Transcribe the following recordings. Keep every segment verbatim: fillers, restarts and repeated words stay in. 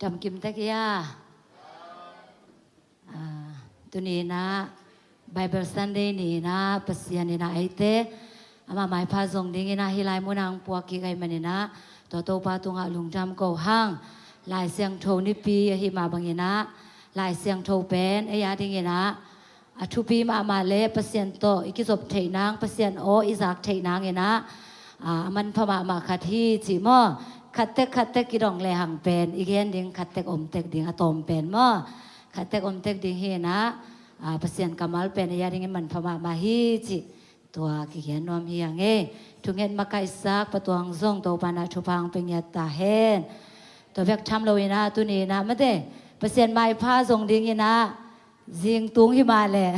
Damkim tek ia. Ah, tuni inah Bible Sunday ni inah Pasian inah eite ama maipha zong ding inah hih lai munah ang puak kik ahih man inah tua Topa tungah lungdam ko hang. Lai Siangtho nipi ahih mah bang inah Lai Siangtho pen ei a ding inah a thupi mahmah le Pasian tawh i kizop theih nang, Pasian aw i zak theih nang inah, ah, a manpha mahmah khat hi cih maw. Khat tek khat tek kidong lehang pen i gen ding khat tek om tek ding a tawm pen maw. Khat tek om tek ding hi inah, ah, Pasian kammal pen ei a dingin manpha mahmah hi cih tua kigen nuam hi a ngei. Thunget makaihsak Pa Tuang zong Topa inah thupha ang pia ngiat ta hen. Tua bek tham lo inah tuni inah mate Pasian maipha zong ding inah zing tung hi mah leh,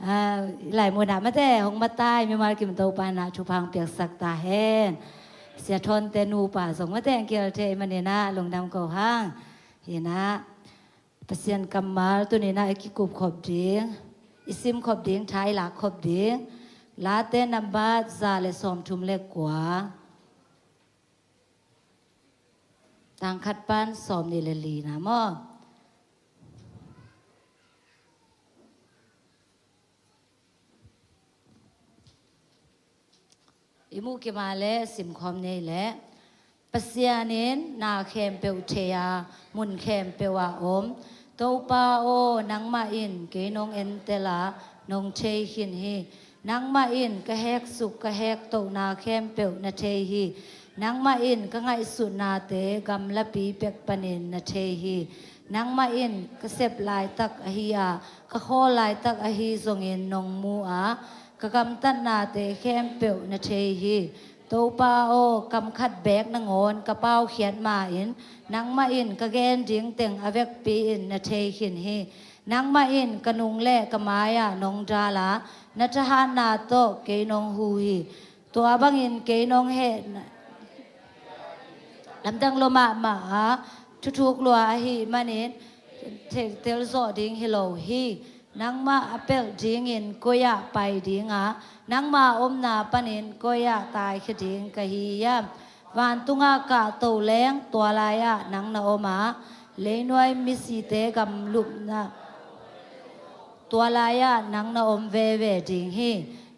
ah, lai munah mate hong matai mimal kim Topa inah thupha ang piaksak ta hen. Sia Thawnte nupa zong mate ang kial thei man inah lungdam ko hang. Hi inah Pasian kammal tuni inah i kikup khop ding, i sim khop ding, tha i lak khop ding Late nambat za le sawmthum le kua, tang khat pan sawmnih le li na maw. I muh kima le simkhawm nei le. Pasian in na khempeuh thei a, mun khempeuh ah om. Topa aw, nangmah in kei nong entel a, nong thei khin hi. Nangmah in ka heksuk ka hektohna khempeuh na thei hi. Nangmah in ka ngaihsutnate gamlapi pek panin na thei hi. Nangmah in ka sep laitak ahi a, ka khawl laitak ahi zongin nong mu a, ka gamtatnate khempeuh na thei hi. Topa aw, kam khat beek nangawn ka paukhiat ma-in, nangmah in ka gen ding teng a vekpi in na thei khin hi. Nangmah in ka nung le ka mai-ah nong dal a, na thahatna tawh kei nong hu hi. Tua bangin kei nong heh lamdang lua mahmah a, thuthuk lua ahih manin theitel zawh ding hi lo hi. Nangmah a pelh dingin koi-ah pai ding a, nangma omna panin koi-ah taikhia ding ka hi hiam? Vantungah kahto leng tua lai-ah nang na om a, leinuai misite gamlupna tua lai-ah nang na om veve ding hi.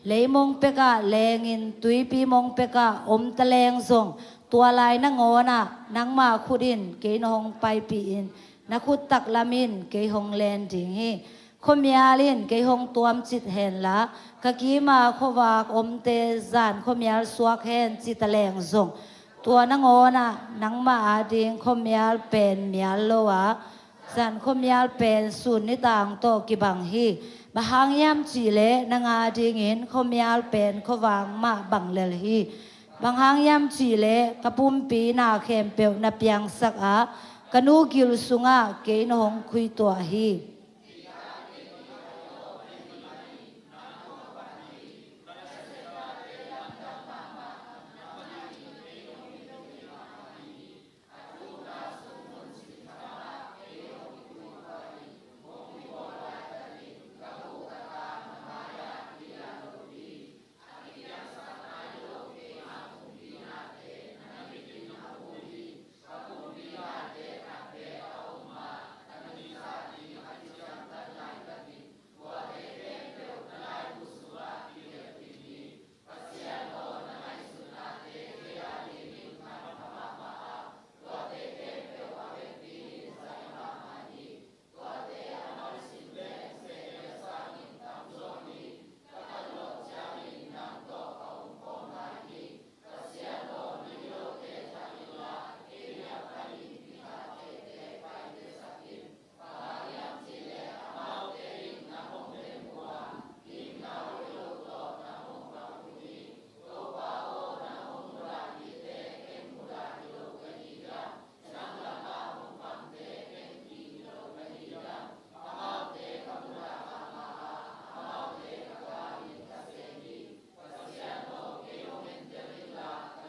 Leimong pekah lengin tuipi mong pekah om taleng zong tua lai nangawnah nangma khut in kei na hong paipih in, na khut taklam in kei hong len ding hi. Khuamial in kei hong tuamcit henla, ka kima khuavak omte zan khuamial suak hen ci taleng zong tua nangawnah nangmah ading khuamial pen mial lo a, zan khuamial pen sun nitang tawh kibang hi. Bang hang hiam cihleh nang adingin khuamial pen khuavak mah bang lel hi. Bang hang hiam cihleh ka pumpi na khempeuh na piangsak a, ka nu gil sungah kei na hong khuituah hi.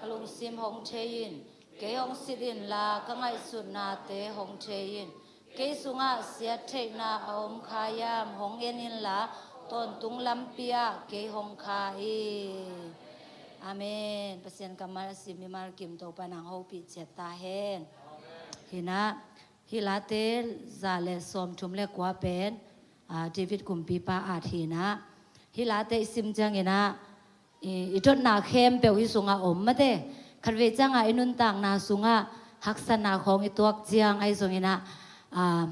Ka lungsim hong thei in, kei hong sit inla, ka ngaihsutnate hong thei in. Kei sungah siattheihna a om kha hiam, hong en inla, tawntung lampi ah kei hong kha in. Amen. Pasian kammal a sim mimal kim Topa nang hopih ciat ta hen. Hi inah, hih Late za le sawmthum le kua pen, aa, David kumpipa at hi inah, hih Late i sim ciang inah, i, i dotna khempeuh hih sungah om mate. Khatvei ciangah i nuntakna sungah haksatna khawng i tuak ciang ahi zong inah, aa,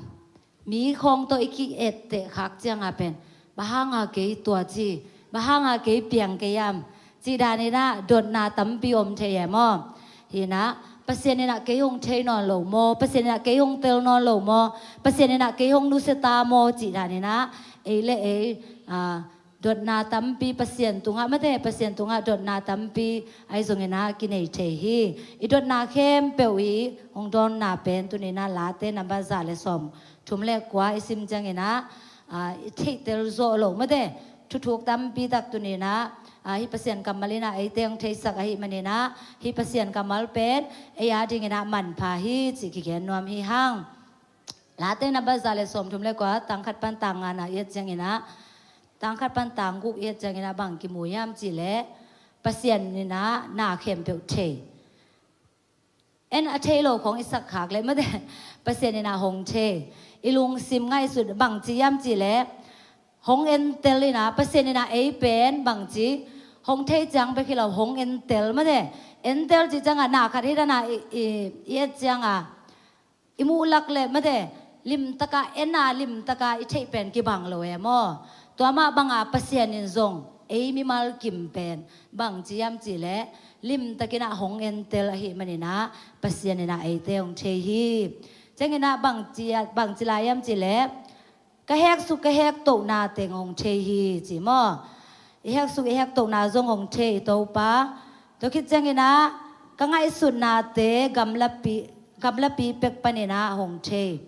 mi khawng tawh i ki-etteh khak ciangah pen, bang hanga kei tua ci, bang hanga kei piang kei hiam, cih dan inah dotna tampi om thei e maw? Hi inah, Pasian inah kei hong thei nawn lo maw, Pasian inah kei hong tel nawn lo maw, Pasian inah kei hong nusia ta maw, cih dan inah ei le ei, aa, dotna tampi Pasian tungah mate, Pasian tungah dotna tampi ahi zong inah kinei thei hi. I dotna khempeuh i hong dawnna pen tuni inah Late namba za le sawmthum le kua i sim ciang inah, aa, i theihtel zawh loh mate, thuthuk tampi tak tuni inah, aa, hih Pasian kammal inah eite hong theisak ahih man inah, hih Pasian kammal pen ei a ding inah manpha hi cih kigen nuam hi hang. Late namba za le sawmthum le kua, tang khat pan tang ngana i et ciang inah, tang khat pan tang guk i et ciang inah bang kimu hiam cih leh, Pasian inah na khempeuh thei. En a thei lo khawng i sak khak leh mate, Pasian inah hong thei. I lungsim ngaihsut bangci hiam cih leh, hong entel inah, Pasian inah ei pen bangci, hong thei ciang bek hi lo, hong entel mate. Entel cih ciangah na khat hi dan a i, i, i et ciangah i muh lak le mate, limtaka en a, limtaka i theih pen kibang lo e maw? Tua mah banga Pasian in zong ei mimal kim pen bangci hiam cih leh, limtak inah hong entel ahih man inah Pasian inah eite hong thei hi. Ciang inah bangci, bangci lai hiam cih leh, ka heksuk ka hektohna teng hong thei hi ci maw? I heksuk i hektohna zong hong thei i Topa. Tua khit ciang inah ka ngaihsutnate gamlapi, gamlapi pek pan inah hong thei.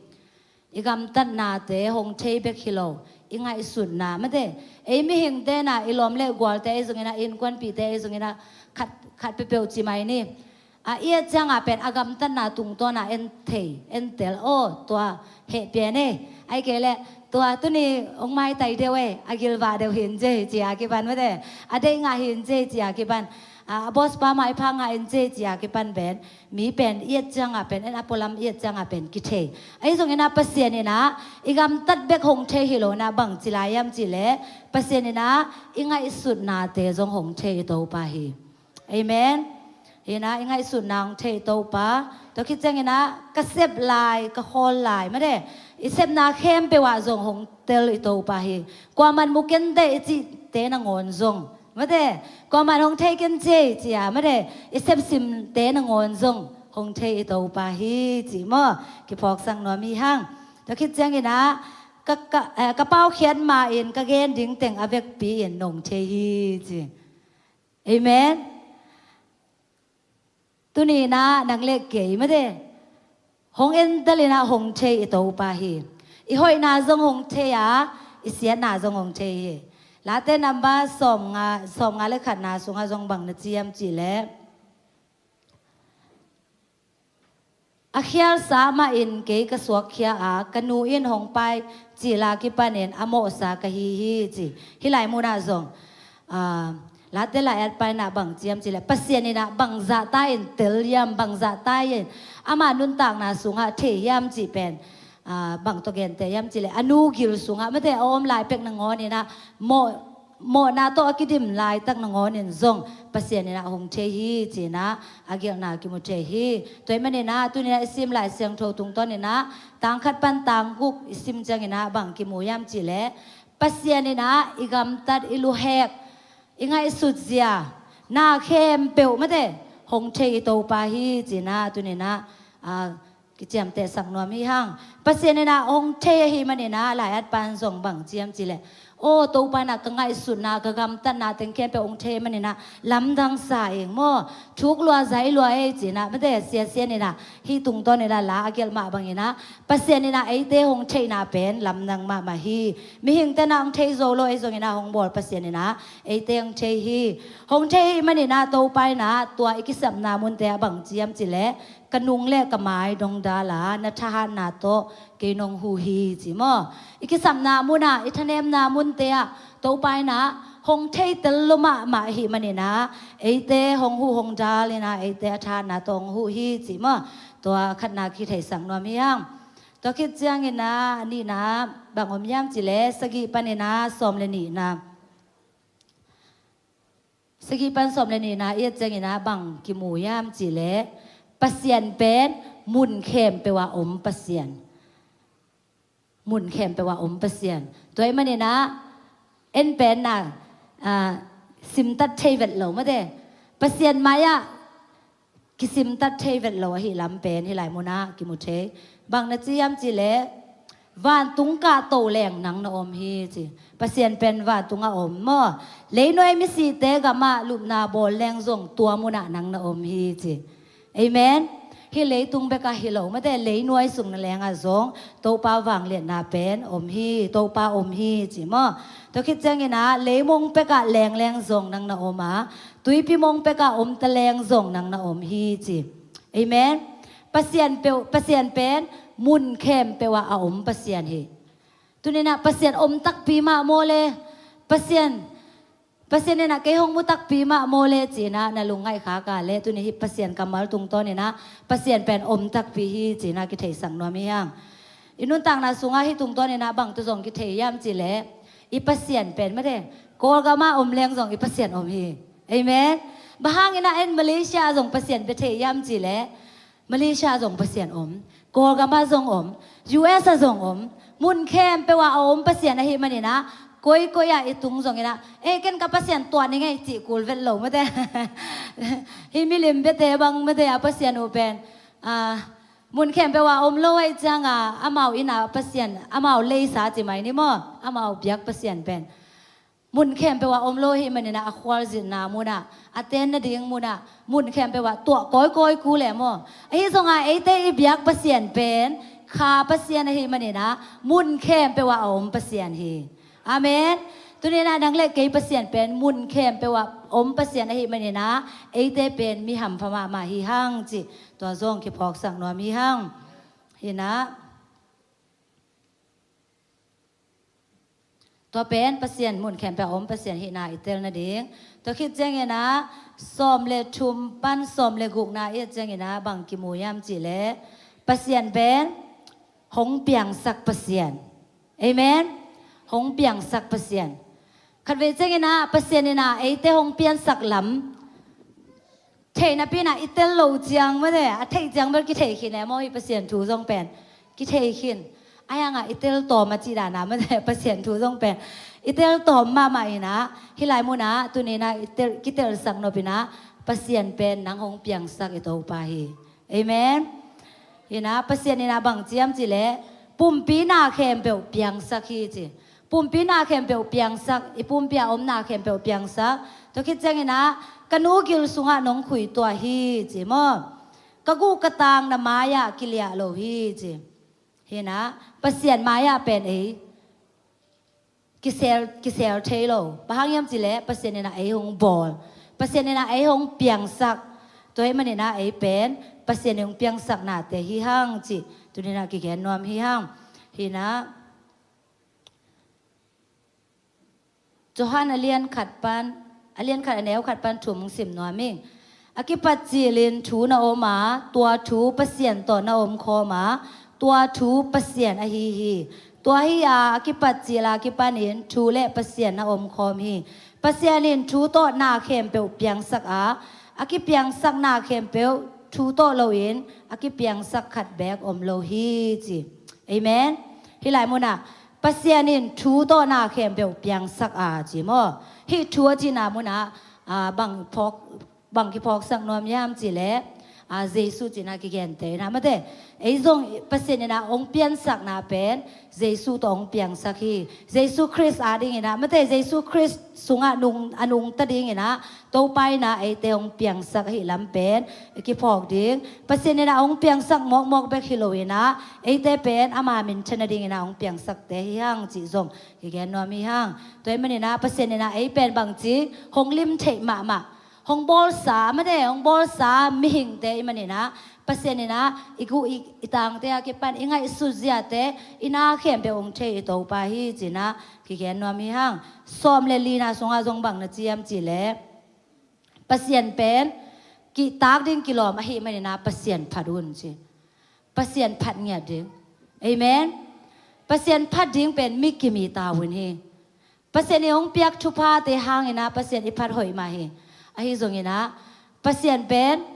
I gamtatnate hong thei bek hi lo, i ngaihsutna mate. Ei mihingte inah, i lawm le gualte ahi zong inah, i innkuanpihte ahi zong inah, khat, khat peuhpeuh ci mai ni. A, i et ciangah pen a gamtatna tungtawna en thei, entel, aw, tua heh pian e. Ahih kei leh tua tuni hong maitai deuh e, a gilvah deuh hi in ci a kipan mate, a deih ngah hi in ci a kipan, a, a bawspa maipha ngah in ci a kipan pen, mi pen i et ciangah pen, en a pualam i et ciangah pen kithei. Ahi zong inah Pasian inah i gamtat bek hong thei hi lo inah bangci lai hiam cih leh, Pasian inah i ngaihsutnate zong hong thei i Topa hi. Amen. Hi inah i ngaihsutna hong thei i Topa. Tua khit ciang inah ka sep lai, ka khawl lai mate, i sepna khempeuh ah zong hong tel i Topa hi. Kuaman mu ken teh i cihte nangawn zong mate, kuaman hong thei ken ci ei ci a mate, i sepsimte nangawn zong hong thei i Topa hi ci maw? Kiphawksak nuam hi hang. Tua khit ciang inah ka, ka, eh, ka paukhiat ma-in ka gen ding teng a vekpi in nong thei hi ci. Amen. Tuni inah nang le kei mate, hong entel inah hong thei i Topa hi. I hoihna zong hong thei a, i siatna zong hong thei hi. Late namba sawmnga, sawmnga le khatna sungah zong bang na ci hiam cih leh, a khialsa mah in kei ka suakkhia a, ka nu in hong pai cil a kipanin a mawhsa ka hi hi ci. Hih lai munah zong, aa, Late lai-at pa inah bang ci hiam cih leh, Pasian inah bang zahta in tel hiam, bang zahta in ama nuntakna sungah thei hiam cih pen, aa, bang tawh genteh hiam cih leh, a nu gil sungah mate, a om lai pek nangawn inah mawh, mawhna tawh a kidim laitak nangawn in zong Pasian inah hong thei hi ci inah a gelhna kimu thei hi. Tua ahih man inah tuni inah i sim Lai Siangtho tungtawn inah tang khat pan tang guk i sim ciang inah bang kimu hiam cih leh, Pasian inah i gamtat, i luhek, i ngaihsut zia na khempeuh mate hong thei i Topa hi ci inah tuni inah, aa, kiciamtehsak nuam hi hang. Pasian inah hong thei ahih man inah lai-at pan zong bang ci hiam cih leh, aw, Topa inah ka ngaihsutna, ka gamtatna teng khempeuh hong thei man inah lamdang sa ing maw? Thuk lua, zai lua ei ci inah mate, siasia inah hih tungtawn inah la a gelh mah bang inah, Pasian inah eite hong theihna pen lamdang mahmah hi. Mihingte inah hong thei zo lo, ei zong inah hong bawl Pasian inah eite hong thei hi. Hong thei ahih man inah Topa inah tua i kisapna munte ah bang ci hiam cih leh, ka nung le ka mai dong dal a, na thahatna tawh kei nong hu hi ci maw? I kisapna munah, i thanemna munte ah Topa inah hong theitel lua mahmah ahih manin ah, eite hong huh hong dal in ah, eite a thahatna tawh hong huh hi cih maw. Tua khatna kitheisak nuam hi hang. Tua khit ciangin ah, a nihna bang om hiam cih leh, sagih panin ah sawm le nihna. Sagih pan sawm le nihna i et ciangin ah bang kimu hiam cih leh, Pasian pen mun khempeuh ah om Pasian. Mun khempeuh ah om Pasian. Tua ahih manin ah, en pen na, ah, simtat thei vet lo mate. Pasian mai-ah kisimtat thei vet lo ahih lam pen hih lai munah kimu thei. Bang na ci hiam cih leh, vantung kahto leng nang na om hi ci. Pasian pen vantungah om maw. Leinuai misite gamah lupna bawl leng zong tua munah nang na om hi ci. Amen. Hih leitung bekah hi lo mate, leinuai sung na lengah zong Topa vangliatna pen om hi, Topa om hi ci maw. Tua khit ciangin ah leimong pekah leng leng zong nang na om a, tuipi mong pekah om ta leng zong nang na om hi ci. Amen. Pasian peuh, Pasian pen mun khempeuh ah a om Pasian hi. Tuni-in ah Pasian om takpi mah maw le, Pasian, Pasian in ah kei hong mu takpi mah maw le ci-in ah na lungngaih khak a leh, tuni hih Pasian kammal tungtawnin ah Pasian pen om takpi hi ci-in ah kitheisak nuam hi hang. I nuntakna sungah hih tungtawnin ah bang tawh zong kithei hiam cih leh, i Pasian pen mate, Kawlgamah om leng zong i Pasian om hi. Amen. Bang hangin ah en Malaysia ah zong Pasian bia thei hiam cih leh, Malaysia ah zong Pasian om, Kawlgamah zong om, U S ah zong om, mun khempeuh ah a om Pasian ahih manin ah, koikoi ah i tung zongin ah, "Eh, ken ka Pasian tuah ning ei," cih kul vet lo mate. Hih milim biate bang mate, a Pasian uh pen, ah, mun khempeuh ah om lo ahih ciangin ah, amau inn ah Pasian, amau leisa ci mai ni maw, amau biak Pasian pen mun khempeuh ah om lo ahih manin ah, a khualzinna munah, a ten nading munah, mun khempeuh ah tuah kawikawi kul e maw. Ahi zongin ah eite i biak Pasian pen kha Pasian ahih manin ah, mun khempeuh ah a om Pasian hi. Amen. Tuni-in ah nang le kei Pasian pen mun khempeuh ah om Pasian ahih manin ah, eite pen mi hampha mahmah hi hang cih tua zong kiphawksak nuam hi hang. Hi-in ah, tua pen Pasian mun khempeuh ah om Pasian hihna i tel nading. Tua khit ciangin ah, sawm le thum pan sawm le gukna i et ciangin ah bang kimu hiam cih leh, Pasian pen hong piangsak Pasian. Amen. Hong piangsak Pasian. Khatvei ciangin ah Pasian in ah eite hong piansak lam thei napi-in ah i tel lo ciang mate, a theih ciang bel kithei khin e maw, hih Pasian thu zong pen kithei khin. Ahi hangin ah i tel tawm a cih dan ah mate, Pasian thu zong pen i tel tawm mahmah in ah, hih lai munah tuni-in ah i tel, kitelsak nop in ah, Pasian pen nang hong piangsak i Topa hi. Amen. Hi-in ah, Pasian in ah bang ci hiam cih leh, pumpi na khempeuh piangsak hi ci. Pumpi na khempeuh piangsak, i pumpi ah om na khempeuh piangsak. Tua khit ciangin ah, ka nu gil sungah nong khuituah hi ci maw. Ka guh ka tang na mai-ah kiliah lo hi ci. Hi-in ah, Pasian mai-ah pen ei kisel, kisel thei lo. Bang hang hiam cih leh, Pasian in ah ei hong bawl, Pasian in ah ei hong piangsak. Tua ahih manin ah ei pen Pasian in hong piangsaknate hi hang cih tuni-in ah kigen nuam hi hang. Hi-in ah, Johan a lian khat pan, a lian khat a neu khat pan thum hong sim nuam ing. A kipat cilin Thu na om a, tua Thu Pasian tawh na omkhawm a, tua Thu Pasian ahi hi. Tua hi a, a kipat cil a kipanin Thu le Pasian na omkhawm hi. Pasian in Thu tawh na khempeuh piangsak a, a kipiangsak na khempeuh Thu tawh loin a kipiangsak khat beek om lo hi ci. Amen. Hih lai munah Pasian in Thu tawh na khempeuh piangsak a ci maw. Hih Thu a cihna munah, ah, bang phawk, bang kiphawksak nuam hiam cih leh, ah, Jesu cihna kigente in ah mate. Ei zong Pasian in ah hong piansakna pen Jesu tawh hong piangsak hi. Jesu Khrist adingin ah mate, Jesu Khrist sungah nung, a nungta dingin ah Topa in ah eite hong piangsak ahih lam pen kiphawk ding. Pasian in ah hong piangsak mawkmawk bek hi loin ah, eite pen ama minthanna dingin ah hong piangsakte hi hang cih zong kigen nuam hi hang. Tua ahih manin ah Pasian in ah ei pen bangci hong limtheih mahmah, hong bawlsa mate, hong bawlsa mihingte ahih manin ah, Pasian in ah i guh i, i tangte a kipan i ngaihsut ziate i na khempeuh hong thei i Topa hi ci-in ah kigen nuam hi hang. Sawm le lina sungah zong bang na ci hiam cih leh, Pasian pen kihtak ding kilawm ahih manin ah Pasian phat un ci. Pasian phat ngiat ding. Amen. Pasian phat ding pen mi kim hi ta un hi. Pasian in hong piak thuphate hangin ah Pasian i phat hoih mah hi. Ahi zongin ah Pasian pen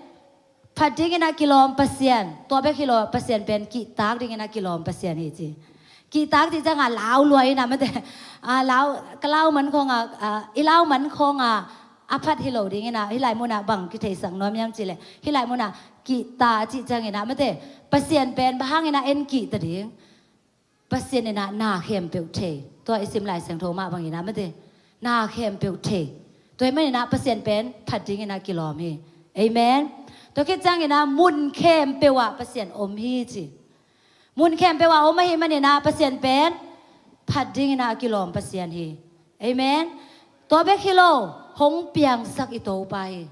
phat dingin ah kilawm Pasian, tua bek hi lo, Pasian pen kihtak dingin ah kilawm Pasian hi ci. Kihtak cih ciangah lau lua in ah mate, ah, lau, ka lau man khawngah, ah, i lau man khawngah a phat hi lo dingin ah hih lai munah bang kitheisak nuam hiam cih leh, hih lai munah kihta cih ciangin ah mate, Pasian pen bang hangin ah en kihta ding. Pasian in ah na khempeuh thei. Tua i sim Lai Siangtho mah bangin ah mate, na khempeuh thei. Tua ahih manin ah Pasian pen phat dingin ah kilawm hi. Amen. Tua khit ciangin ah mun khempeuh ah Pasian om hi ci. Mun khempeuh ah om ahih manin ah Pasian pen phat dingin ah kilawm Pasian hi. Amen. Tua bek hi lo, hong piangsak i Topa hi.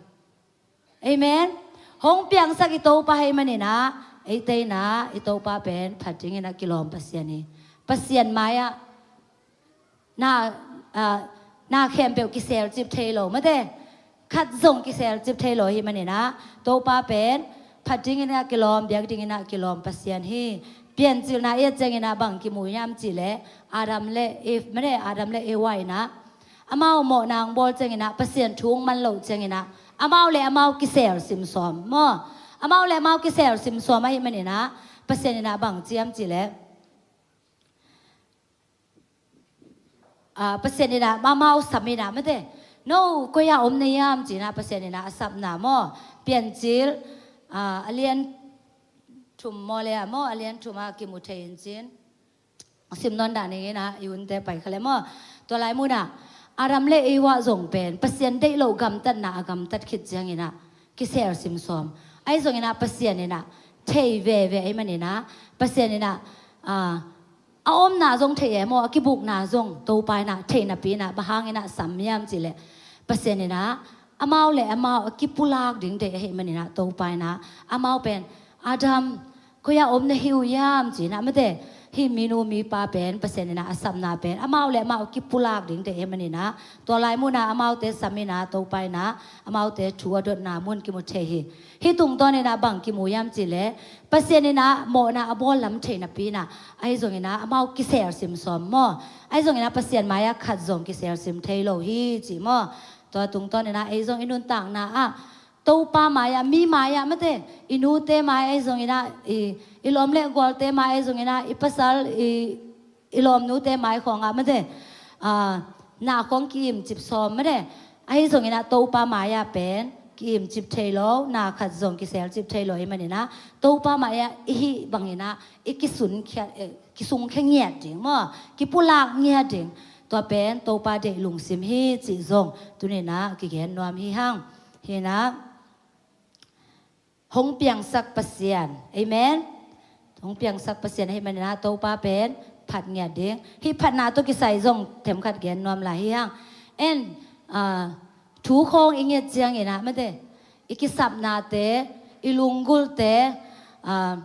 Amen. Hong piangsak i Topa ahih manin ah, eite in ah i Topa pen phat dingin ah kilawm Pasian hi. Pasian mai-ah na, ah, na khempeuh kiselcip thei lo mate, khat zong kiselcip thei lo ahih manin ah Topa pen phat dingin ah kilawm, biak dingin ah kilawm Pasian hi. Piancilna i et ciangin ah bang kimu hiam cih leh, Adam le Eve mate, Adam le Eva in ah amau mawhna hong bawl ciangin ah, Pasian thu hong man loh ciangin ah, amau le amau kisel simsawm maw. Amau le amau kisel simsawm ahih manin ah, Pasian in ah bang ci hiam cih leh, ah, Pasian in ah amau sam in ah mate, no, koi-ah om na hiam ci-in ah Pasian in ah a sapna maw. Piancil, ah, a lian thum maw le ah maw, a lian thum ah kimu thei in cin. Sim nawn dah ning in ah, i hunte pai kha le maw. Tua lai munah Adam le Eva zong pen Pasian deih loh gamtatna a gamtat khit ciangin ah kisel simsawm. Ahi zongin ah Pasian in ah thei veve ahih manin ah, Pasian in ah, ah, a omna zong thei e maw, a kibukna zong Topa in ah thei napi in ah bang hangin ah sam hiam cih leh, Pasian in ah amau le amau a kipulak ding deih ahih manin ah Topa in ah amau pen, Adam, koi-ah om na hi uh hiam ci-in ah mate, hih minu mipa pen Pasian in ah a sapna pen amau le amau kipulak ding deih ahih manin ah, tua lai munah amaute sam in ah Topa in ah amaute thu a dotna mun kimu thei hi. Hih tungtawn in ah bang kimu hiam cih leh, Pasian in ah mawhna a bawl lam thei napi in ah, ahi zongin ah amau kisel simsawm maw. Ahi zongin ah Pasian mai-ah khat zong kisel sim thei lo hi ci maw. Tua tungtawn in ah ei zong i nuntakna ah Topa mai-ah, mi mai-ah mate, i nute mai ahi zongin ah, i, i lawm le gualte mai ahi zongin ah, i pasal, i, i lawmnute mai khawngah mate, ah, na khawng ki-imcip sawm mate. Ahi zongin ah Topa mai-ah pen ki-imcip thei lo, na khat zong kiselcip thei lo ahih manin ah, Topa mai-ah i hih bangin ah i kisunkhia, eh, kisungkhia ngiat ding maw, kipulak ngiat ding. Tua pen Topa deih lungsim hi cih zong tuni in ah kigen nuam hi hang. Hi in ah, hong piangsak Pasian. Amen. Hong piangsak Pasian ahih manin ah Topa pen phat ngiat ding. Hih phatna tawh kisai zong themkhat gen nuam lai hi hang. En, ah, thu khawng i nget ciangin ah mate, i kisapnate, i lunggulhte, ah,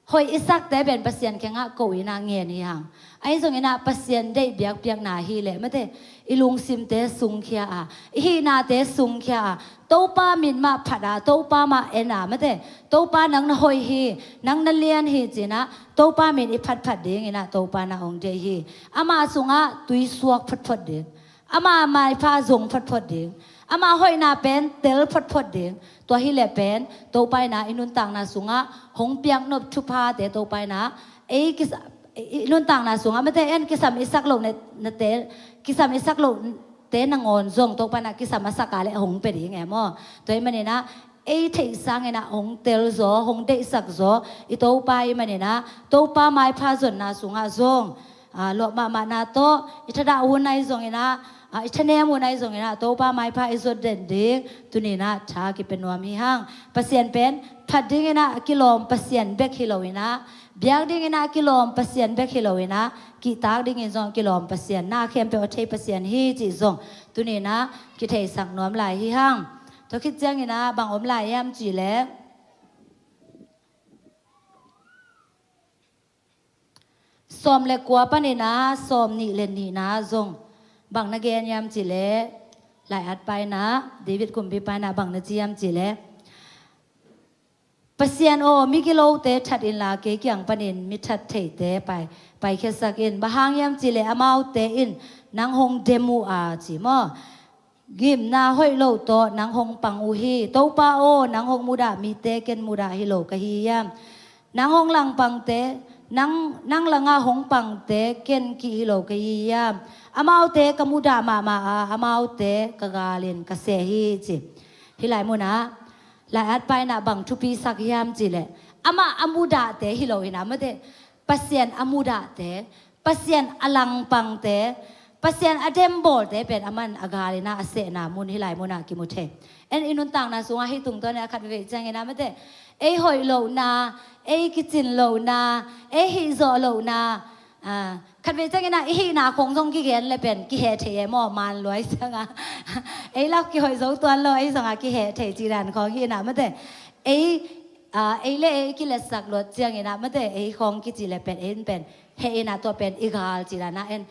hoih i sakte pen Pasian kiangah ko in ah ngen hi hang. Ahi zongin ah Pasian deih biakpiakna hi leh mate, i lungsimte sungkhia a, i hihnate sungkhia a, Topa min mah phat a, Topa mah en a mate, Topa nang na hoih hi, nang na lian hi ci-in ah Topa min i phatphat dingin ah Topa in ah hong deih hi. Ama sungah tuisuak photphot ding. Ama maipha zong photphot ding. Ama hoihna pen tel photphot ding. Tua hi leh pen Topa in ah i nuntakna sungah hong piaknop thuphate Topa in ah ei kisa-, i, i nuntakna sungah mate en kisam i sak loh na, nate, kisam i sak lohte nangawn zong Topa in ah kisam a sak a leh hong pia ding e maw. Tua ahih manin ah ei theih sangin ah hong telzaw, hong deihsakzaw i Topa ahih manin ah Topa maipha zonna sungah zong, ah, lawp mahmahna tawh i thadah hun ahi zongin ah, ah, i thanem hun ahi zongin ah Topa maipha i zot den ding tuni in ah tha kipia nuam hi hang. Pasian pen phat dingin ah a kilawm Pasian bek hi lo in ah, biak dingin ah a kilawm Pasian bek hi lo in ah, kihtak dingin zong a kilawm Pasian, na khempeuh a thei Pasian hi cih zong tuni in ah kitheisak nuam lai hi hang. Tua khit ciangin ah bang om lai hiam cih leh, Sawm le kua panin ah sawm nih le nihna zong bang na gen hiam cih leh, lai-at paina, David kumpipa in ah bang na ci hiam cih leh, Pasian aw, migilote that inla kei kiang panin mithat theite pai, paikhiasak in. Bang hang hiam cih leh amaute in nang hong dem uh a, ci maw? Gimna hoih loh tawh nang hong pang uh hi. Topa aw, nang hong mudah mite ken mudah hi lo ka hi hiam? Nang hong langpangte, nang, nang langah hong pangte ken kih hi lo ka hi hiam? Amaute ka mudah mahmah a, amaute ka galin ka seh hi, ci. Hih lai munah lai-at paina bang thupi sak hiam cih leh, amah a mudahte hi lo in ah, mate, Pasian a mudahte, Pasian a langpangte, Pasian a dembawlte pen aman a galin ah a sehna mun hih lai munah kimu thei. En, i nuntakna sungah hih tungtawn in ah khat vei ciangin ah, mate, ei hoih lohna, ei kicin lohna, ei hihzawh lohna, ah, khat vei ciangin ah i hihna khong zong kigen le pen kiheh thei e maw, man luai ciangah. Ei lak kihoih zo tuan lo, ei zongah kiheh thei cih dan khong hi in ah, mate. Ei, ah, ei le ei kiletsak luat ciangin ah, mate, ei khong kici le pen, ei pen heh in ah, tua pen i gal cih dan ah en,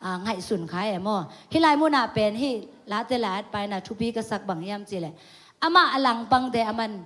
ah, ngaihsun kha e maw. Hih lai munah pen hih Late lai-at paina thupi ka sak bang hiam cih leh, amah a langpangte aman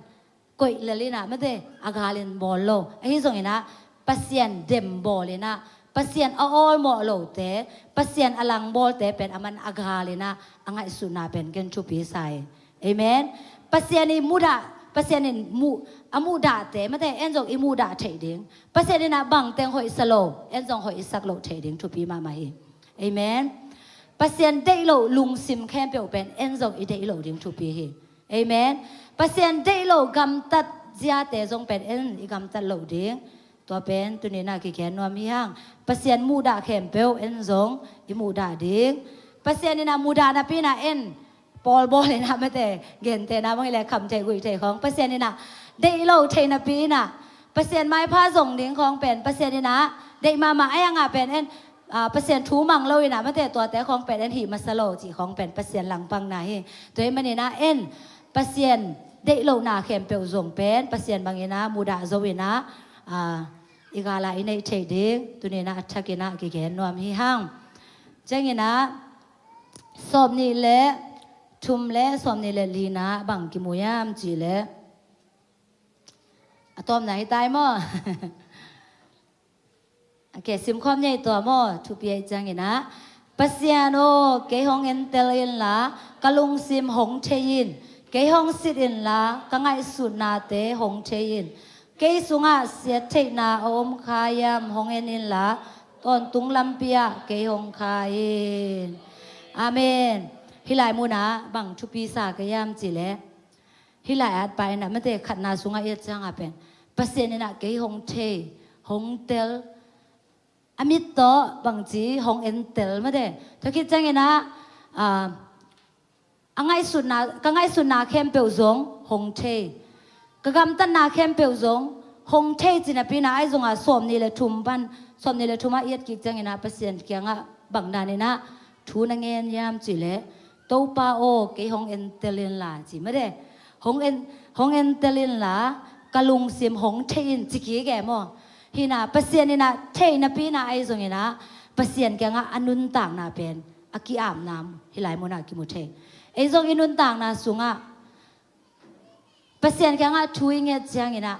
koih lel in ah, mate, a galin bawl lo. Ahi zongin ah Pasian dembawl in ah, Pasian a awlmawh lote, Pasian a langbawlte pen aman a galin ah a ngaihsutna pen ken thupi sa hi. Amen. Pasian i mudah, Pasian in mu, a muhdahte, mate, en zong i muhdah theih ding. Pasian in ah bangteng hoihsa lo, en zong hoih i sak loh theih ding thupi mahmah hi. Amen. Pasian deih loh lungsim khempeuh pen en zong i deih loh ding thupi hi. Amen. Pasian deih loh gamtat ziate zong pen en i gamtat loh ding. Tua pen tuni in ah kigen nuam hi hang. Pasian muhdah khempeuh en zong i muhdah ding. Pasian in ah mudah napi in ah en, pawl bawl in ah, mate, gentehna bang hi leh kham thei guih thei khong. Pasian in ah deih lo thei napi in ah, Pasian maipha zong ding khong pen Pasian in ah deih mahmah, a yang ah pen en, ah, Pasian thu mang lo in ah, mate, tuate khong pen en hih masa lo cih khong pen Pasian langpangna hi. Tua ahih manin ah en, Pasian deih lohna khempeuh zong pen Pasian bangin ah mudah zo in ah, ah, i galah i neih theih ding tuni in ah a thakin ah kigen nuam hi hang. Ciangin ah sawm nih le thum le sawm nih le lina bang kimu hiam cih leh, a tawpna hi tai maw? A ke simkhawm ni ei, tua maw, thupi ahih ciangin ah, Pasian aw, kei hong entel inla ka lungsim hong thei in. Kei hong sit inla ka ngaihsutnate hong thei in. Kei sungah siattheihna a om kha hiam hong en inla, tawntung lampi ah kei hong kha in. Amen. Hih lai munah bang thupi sa ka hiam cih leh, hih lai-at paina, mate, khatna sungah i et ciangah pen Pasian in ah kei hong thei, hong tel, a mit tawh bangci hong entel, mate. Tua khit ciangin ah, ah, a ngaihsutna, ka ngaihsutna khempeuh zong hong thei, ka gamtatna khempeuh zong hong thei ci napi in ah, ahi zongah sawm nih le thum pan, sawm nih le thum ah i et kik ciangin ah Pasian kiangah bang danin ah thu na ngen hiam cih leh, Topa aw, kei hong entel inla, ci, mate. Hong en, hong entel inla ka lungsim hong thei in, ci kik e maw. Hi in ah Pasian in ah thei napi in ah, ahi zongin ah Pasian kiangah a nuntakna pen a ki-apna hih lai munah kimu thei. Ei zong i nuntakna sungah Pasian kiangah thu i nget ciangin ah,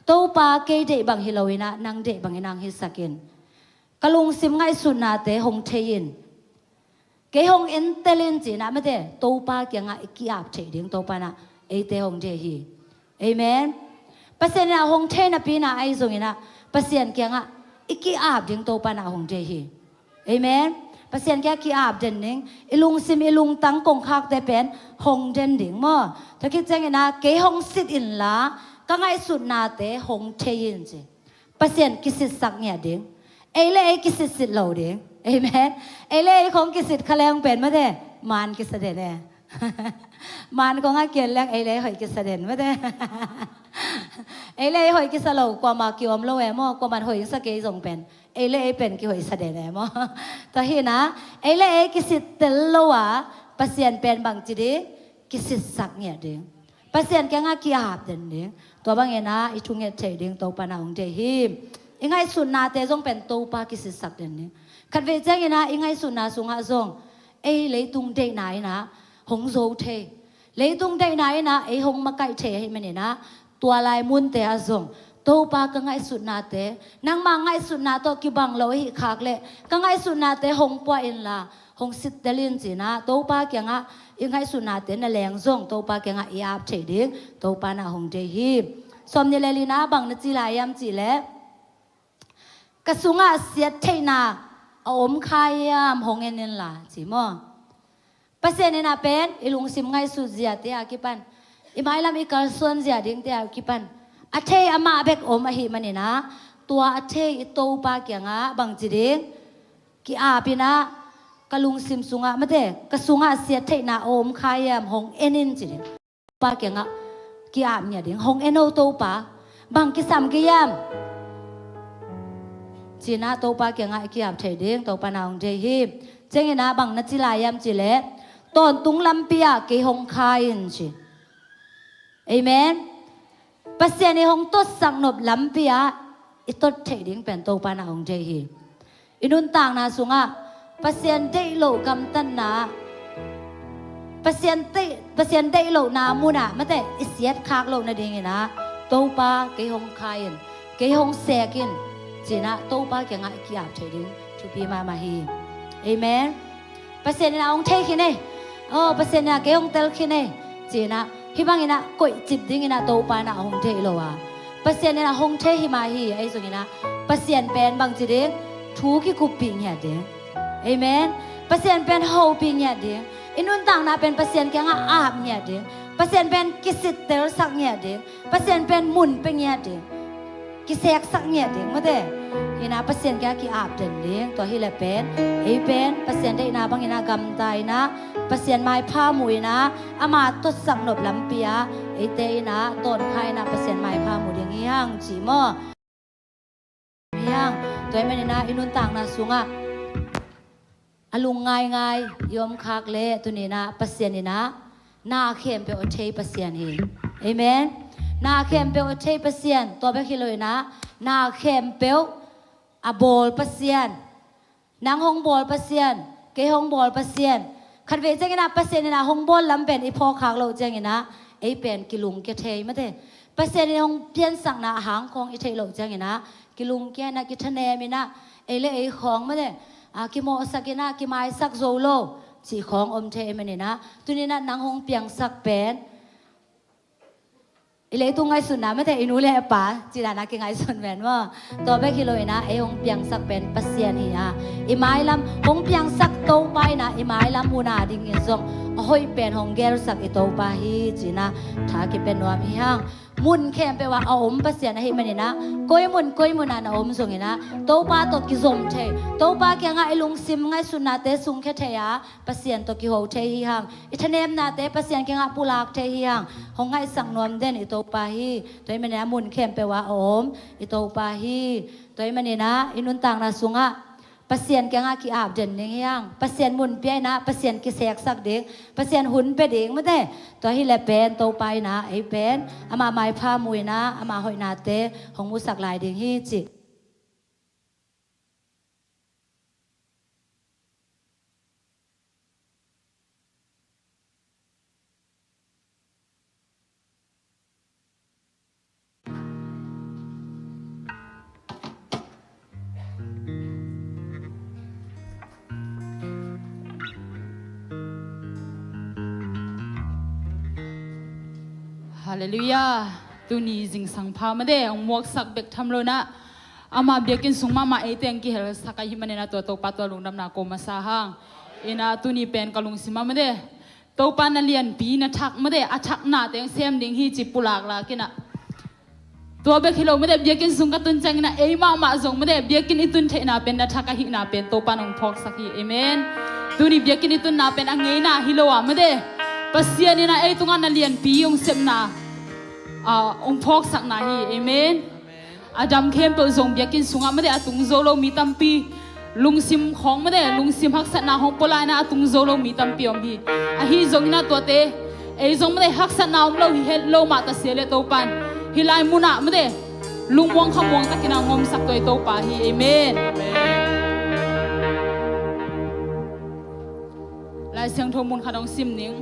Topa, kei deih bang hi lo in ah nang deih bangin hong hisak in. Ka lungsim ngaihsutnate hong thei in. Kei hong entel in, ci in ah, mate, Topa kiangah i ki-ap theih ding Topa in ah eite hong deih hi. Amen. Pasian in ah hong thei napi in ah, ahi zongin ah Pasian kiangah i ki-ap ding Topa in ah hong deih hi. Amen. Pasian kiangah ki-ap den ding, i lungsim i lungtang kongkhakte pen hong den ding maw. Tua khit ciangin ah, kei hong sit inla ka ngaihsutnate hong thei in, ci. Pasian kisitsak ngiat ding. Ei le ei kisitsit lo ding. Amen. Ei le ei khong kisit kha leng pen, mate, man kisa den e. Man khong a kian leng ei le ei hoih kisa den, mate. Ei le ei hoih kisa lo, kuamah ki-om lo e maw, kuamah hoih sa kei zong pen ei le ei pen kihoihsa den e maw. Tua hi in ah, ei le ei kisittel lo a, Pasian pen bangci ding, kisitsak ngiat ding. Pasian kiangah ki-ap den ding. Tua bangin ah i thunget theih ding Topa in ah hong deih hi. I ngaihsutnate zong pen Topa kisitsak den ding. Khatvei ciangin ah i ngaihsutna sungah zong ei leitung deihna in ah hong zo thei. Leitung deihna in ah ei hong makaih thei ahih manin ah tua lai munte ah zong Topa ka ngaihsutnate, nangmah ngaihsutna tawh kibang lo ahih khak leh ka ngaihsutnate hong puah inla hong sittel in ci-in ah Topa kiangah i ngaihsutnate na leng zong Topa kiangah i ap thei ding Topa in ah hong deih hi. Sawmnih le lina bang na ci lai hiam cih leh, ka sungah siat theihna a om kha hiam hong en inla ci maw? Pasian in ah pen i lungsim ngaihsut ziate a kipan, i mailam i kalsuan zia dingte a kipan a thei amah bek om ahih manin ah tua a thei i Topa kiangah bangci ding ki-ap in ah ka lungsim sungah mate ka sungah siat theihna a om kha hiam hong en in ci ding. Topa kiangah ki-ap ngiat ding. Hong en o Topa, bang kisam kei hiam ci-in ah Topa kiangah i ki-ap thei ding Topa in ah hong deih hi. Ciangin ah bang na ci lai hiam cih leh, tawntung lampi ah kei hong kha in ci. Amen. Pasian i hong totsak nop lampi ah i tot theih ding pen Topa in ah hong deih hi. I nuntakna sungah Pasian deih loh gamtatna, Pasian deih, Pasian deih lohna munah mate i siat khak loh nadingin ah Topa kei hong kha in, kei hong sek in ci-in ah Topa kiangah i ki-ap theih ding thupi mahmah hi. Amen. Pasian in ah hong thei khin ei. Aw, Pasian in ah kei hong tel khin ei ci-in ah hih bangin ah koihcip dingin ah Topa in ah hong deih lo a, Pasian in ah hong thei hi mah hi. Ahi zongin ah Pasian pen bangci ding, thu kikuppih ngiat ding. Amen. Pasian pen hopih ngiat ding. I nuntakna pen Pasian kiangah ap ngiat ding. Pasian pen kisittelsak ngiat ding. Pasian pen mun pia ngiat ding, kiseksak ngiat ding mate. Hi-in ah Pasian kiangah ki-ap den ding. Tua hileh pen ei pen Pasian deihna bangin ah gamta in ah Pasian maipha mu in ah ama totsak nop lampi ah eite in ah tawnkha in ah Pasian maipha mu ding hi hang ci maw? Hi hang. Tua ahih manin ah i nuntakna sungah a lungngaingai i om khak leh tuni in ah Pasian in ah na khempeuh a thei Pasian hi. Amen. Na khempeuh a thei Pasian, tua bek hi lo in ah na khempeuh a bawl Pasian. Nang hong bawl Pasian, kei hong bawl Pasian. Khatvei ciangin ah Pasian in ah hong bawl lam pen i phawk khak loh ciangin ah ei pen kilungkia thei mate. Pasian in hong piansakna a hang khawng i theih loh ciangin ah kilungkia in ah kithanem in ah ei le ei khawng mate, a, kimawhsak in ah kimaisak zo lo cih khawng om thei ahih manin ah tuni in ah nang hong piangsak pen i leitung ngaihsutna mate, i nu le i pa cih dan a kingaihsun ven maw? Tua bek hi lo in ah ei hong piangsak pen Pasian hi a, i mailam hong piangsak Topa in ah i mailam hun a dingin zong a hoih pen hong gelsak i Topa hi ci-in ah tha kipia nuam hi hang. Mun khempeuh ah a om Pasian ahih manin ah koi mun koi mun ah na om zongin ah Topa tawh kizom thei, Topa kiangah i lungsim ngaihsutnate sungkhia thei a, Pasian tawh kiho thei hi hang. I thanemnate Pasian kiangah pulak thei hi hang. Hong ngaihsak nuam den i Topa hi. Tua ahih manin ah mun khempeuh ah a om i Topa hi. Tua ahih manin ah i nuntakna sungah Pasian kiangah ki-ap den ding hi hang. Pasian mun pia in ah Pasian kiseksak ding, Pasian hun pia ding mate. Tua hileh pen Topa in ah ei pen ama maipha mu in ah ama hoihnate hong musak lai ding hi ci. Halleluiah. Tuni zingsang pha mate hong muaksak bek tham lo in ah ama biakinn sung mahmah eite hong kihelsak ahih manin ah tua Topa tua lungdamna ko masa hang. In ah tuni pen ka lungsim ah mate Topa na lianpi na thak mate a thaknate hong sem ding hi ci pulaklak in ah. Tua bek hi lo mate biakinn sung ka tun ciangin ah ei mahmah zong mate biakinn i tun theihna pen na thak ahihna pen Topa in hong phawksak hi. Amen. Tuni biakinn i tunna pen a ngeina hi lo a mate Pasian in ah ei tungah na lianpi hong sepna, a, hong phawksakna hi. Amen. A dam khempeuh zong biakinn sungah mate a tung zo lo mi tampi, lungsim khawng mate lungsim haksatna hong pua lai in ah a tung zo lo mi tampi om hi. Ahi zongin ah tuate ei zong mate haksatna om lo hi het lo mah ta sia le Topa in hih lai munah mate Lungmuang khamuang takin a ngomsak tawh i Topa hi. Amen. Lai Siangtho mun khat hong sim ning.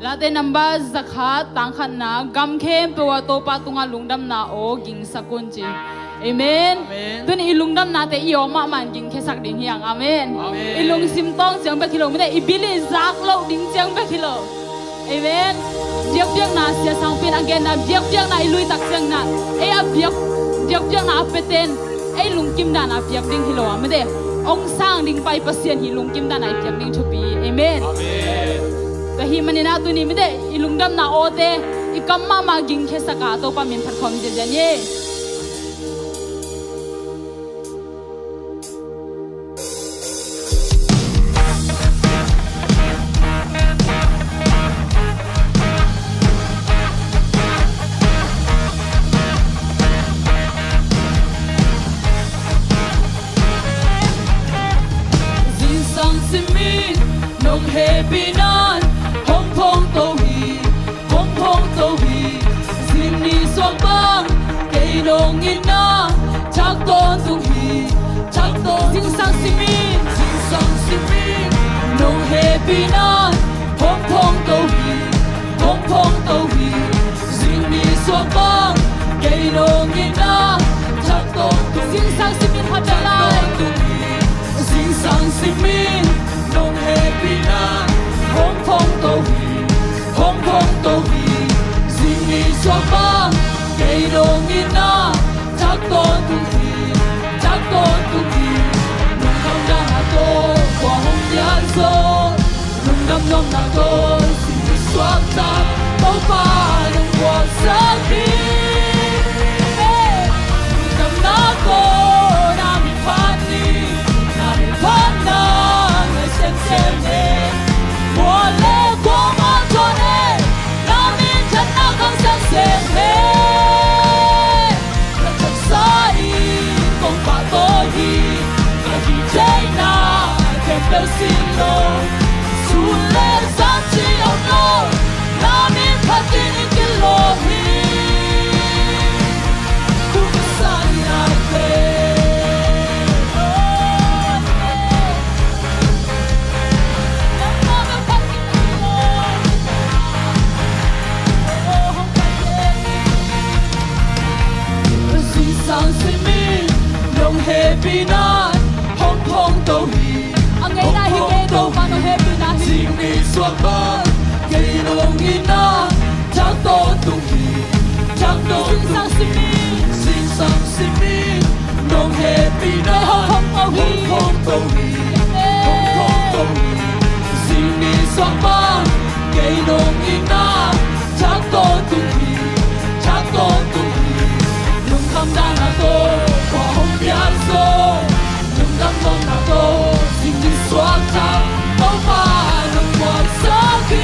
Late number zakhat tang khatna, gam khempeuh ah Topa tungah lungdamna aw gingsak un ci. Amen. Amen. Tuni i lungdamnate i aw mahmah in gingkhiasak ding hi hang. Amen. Amen. I lungsim tawng ciang bek hi lo, mite i bil i zak loh ding ciang bek hi lo. Amen. Biakpiakna, Sia Sangpi in a genna biakpiakna i lui tak ciangin ah, ei a biak, biakpiakna a piaten ei lungkim dan a piak ding hi lo a, mite hong sang ding pa i Pasian hi lungkim dan a i piak ding thupi. Amen. Amen. Tua ahih manin ah tuni, mite i lungdamna awte i kam mahmah gingkhiasak a, Topa min phat khawm ziazia ni. Zingsang simin nong hehpihna in hong phongto hi, hong phongto hi. Zing ni suak bang kei nong itna thak tawntung hi, thak tawntung. Zingsang simin, zingsang simin nong hehpihna in hong phongto hi, hong phongto hi. Zing ni suak bang kei nong itna thak tawntung, zingsang simin, thak tawntung hi. Zingsang simin nong hehpihna in hong phongto hi, hong phongto hi. Zing ni suak bang kei nong itna thak tawntung hi, thak tawntung hi. Lungdamna tawh kua hong pian zaw, lungdam nuamna tawh zing ni suak ciang Topa nong muansak hi. Lungdamna tawh na min phat ni, na min phat na ngai semsem hi. Mual le kuamah tawh ne, na min phat na khangsak sem hi. Ka taksa in kong pahtawi hi, ka hih theihna khempeuh sin lo. Sun le zan ci om lo, na min phat ding i kilawm hi. Kum san nai pen. Zingsang simin nong hehpihna in hong phongto hi, a ngeina hi, hong phongto hi. Zing ni suak bang kei nong itna thak tawntung hi, thak tawntung. Zingsang simin, zingsang simin nong hehpihna in hong phongto hi, hong phongto hi. Zing ni suak bang kei nong itna thak tawntung hi, thak tawntung hi. Lungkham dan a tawh kua hong pian zaw, lungdam nuamna tawh zing ni suak ciang Topa nong muansak hi.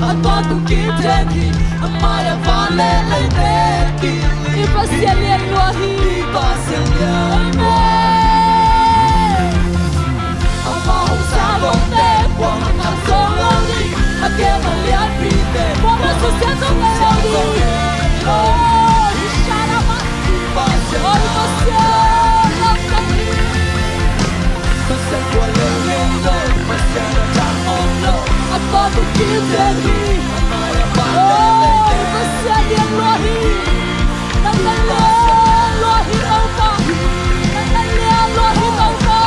A tua tung kim den hi, a mai a van le lei te kim hi. I Pasian lian lua hi. I Pasian lian lua hi. Amah hong sang lote, kuamah zong lo ding. A kem a lianpite, kuamah susia zong lo ding. Oh, shut up. I Pasian lian lua hi. Pasian tua leuleu lo, Pasian a tang om lo. A tua tung kim den hi. Oh, Pasian lian lua hi. Nang lian lua hi Topa. Nang lian lua hi Topa.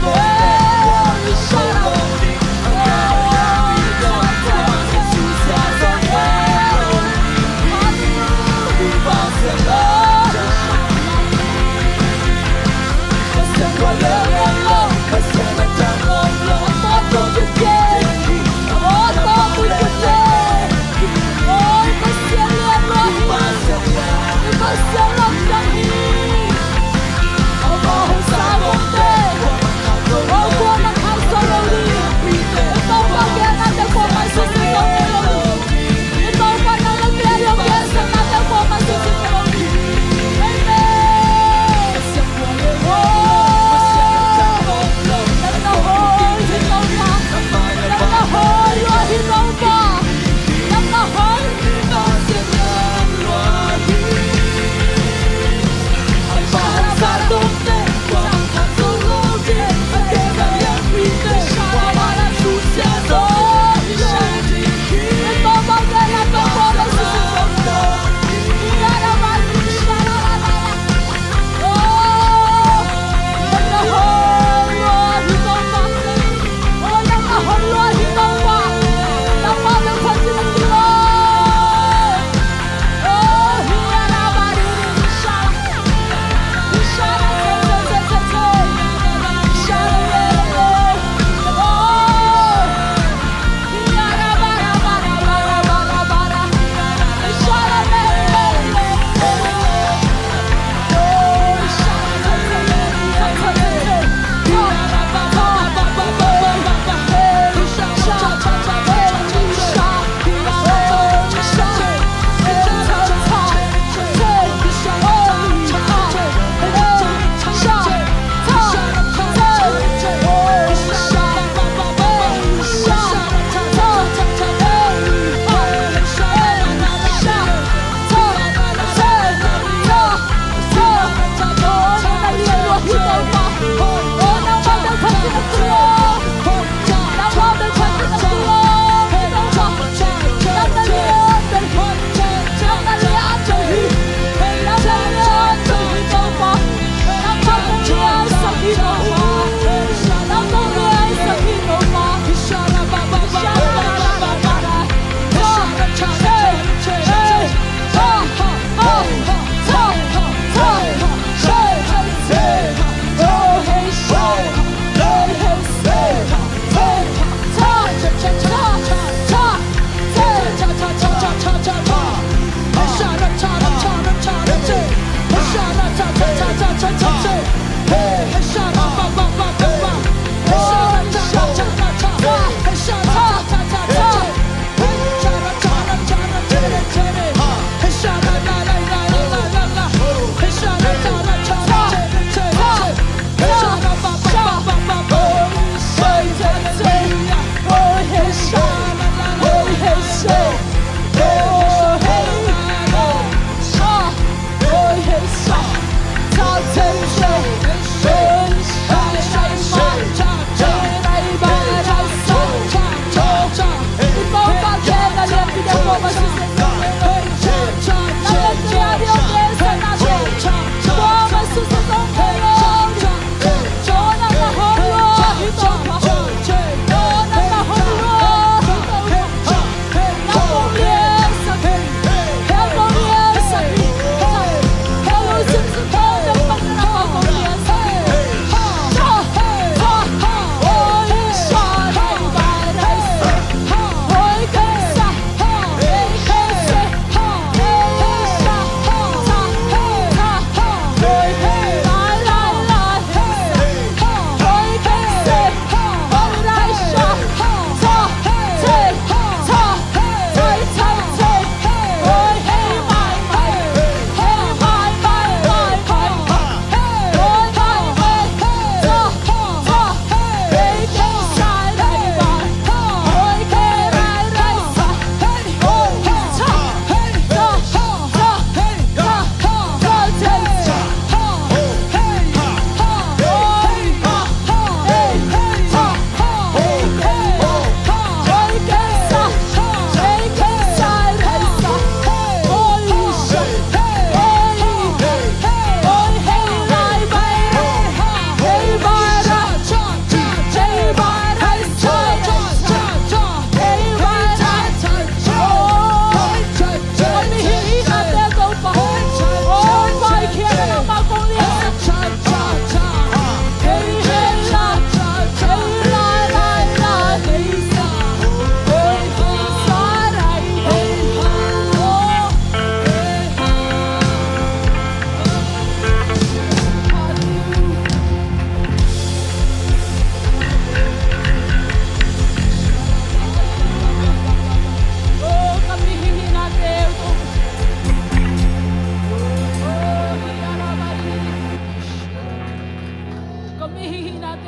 Oh, shut up.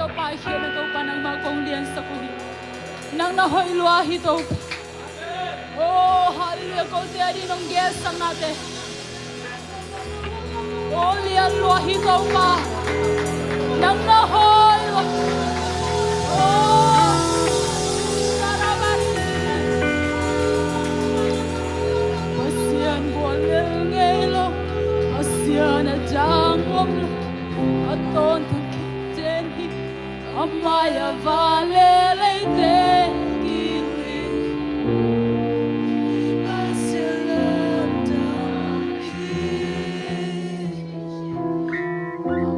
Topa, i khiatna Topa, nangmah kong liansak uh hi. Nang na hoih lua hi Topa. Oh, hallelujah, kote a ding nong gelsaknate. Oh, lian lua hi Topa. Nang na hoih lua. Oh, sarabari. Pasian gual lel ngei lo. Pasian a dang om lo. A tawntung kip den hi. Amah a vale leite kik hi. Pasian lamdang hi.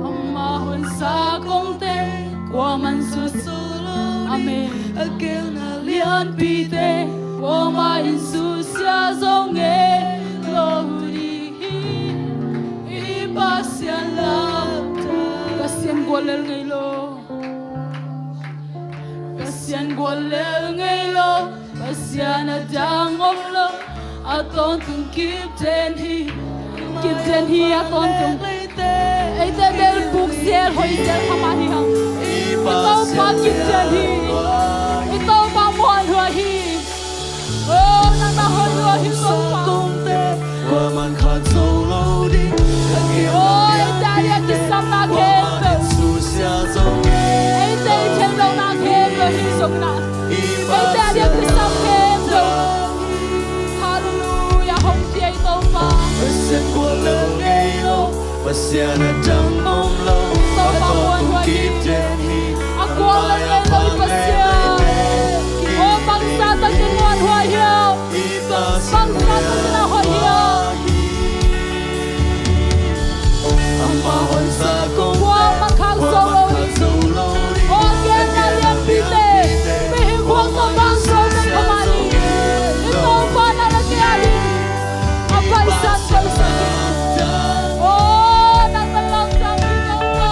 Amah honsa kongte kuaman susia zo lo ding. Amen. A gelna lianpite kuamah in susia zo ngei lo ding hi. I Pasian lamdang. Pasian gual lel ngei lo. Pasian gual lel ngei lo. Pasian a dang om lo. A tawntung kip den hi. Kip den hi a tawntung. Eite bel buk zel, hoih zel kha mah hi hang. I Topa kip den hi. I Topa muanhuai hi. Oh, nang na hoih lua hi Topa. Kuaman khat zo lo ding. Oh, eite a diak kisapna khempeuh. Eite i theih lohna khempeuh hi zongin ah, eite a diak kisap khempeuh. Hallelujah, hong pia i Topa. Pasian gual lel ngei lo. Pasian a dang om lo. Topa muanhuai hi. A gual lel ngei lo i Pasian. Oh, bangzah takin muanhuai hiam? Bangzah takin a hoih hiam? Amah honsa kong kuaman khat zo lo ding. Oh, a gelna lianpite. Mihing khuak tawh bang zo den kha mah hi. I Topa nang le kei a ding a paisan paisan hi. Oh, nang na lamdang hi Topa.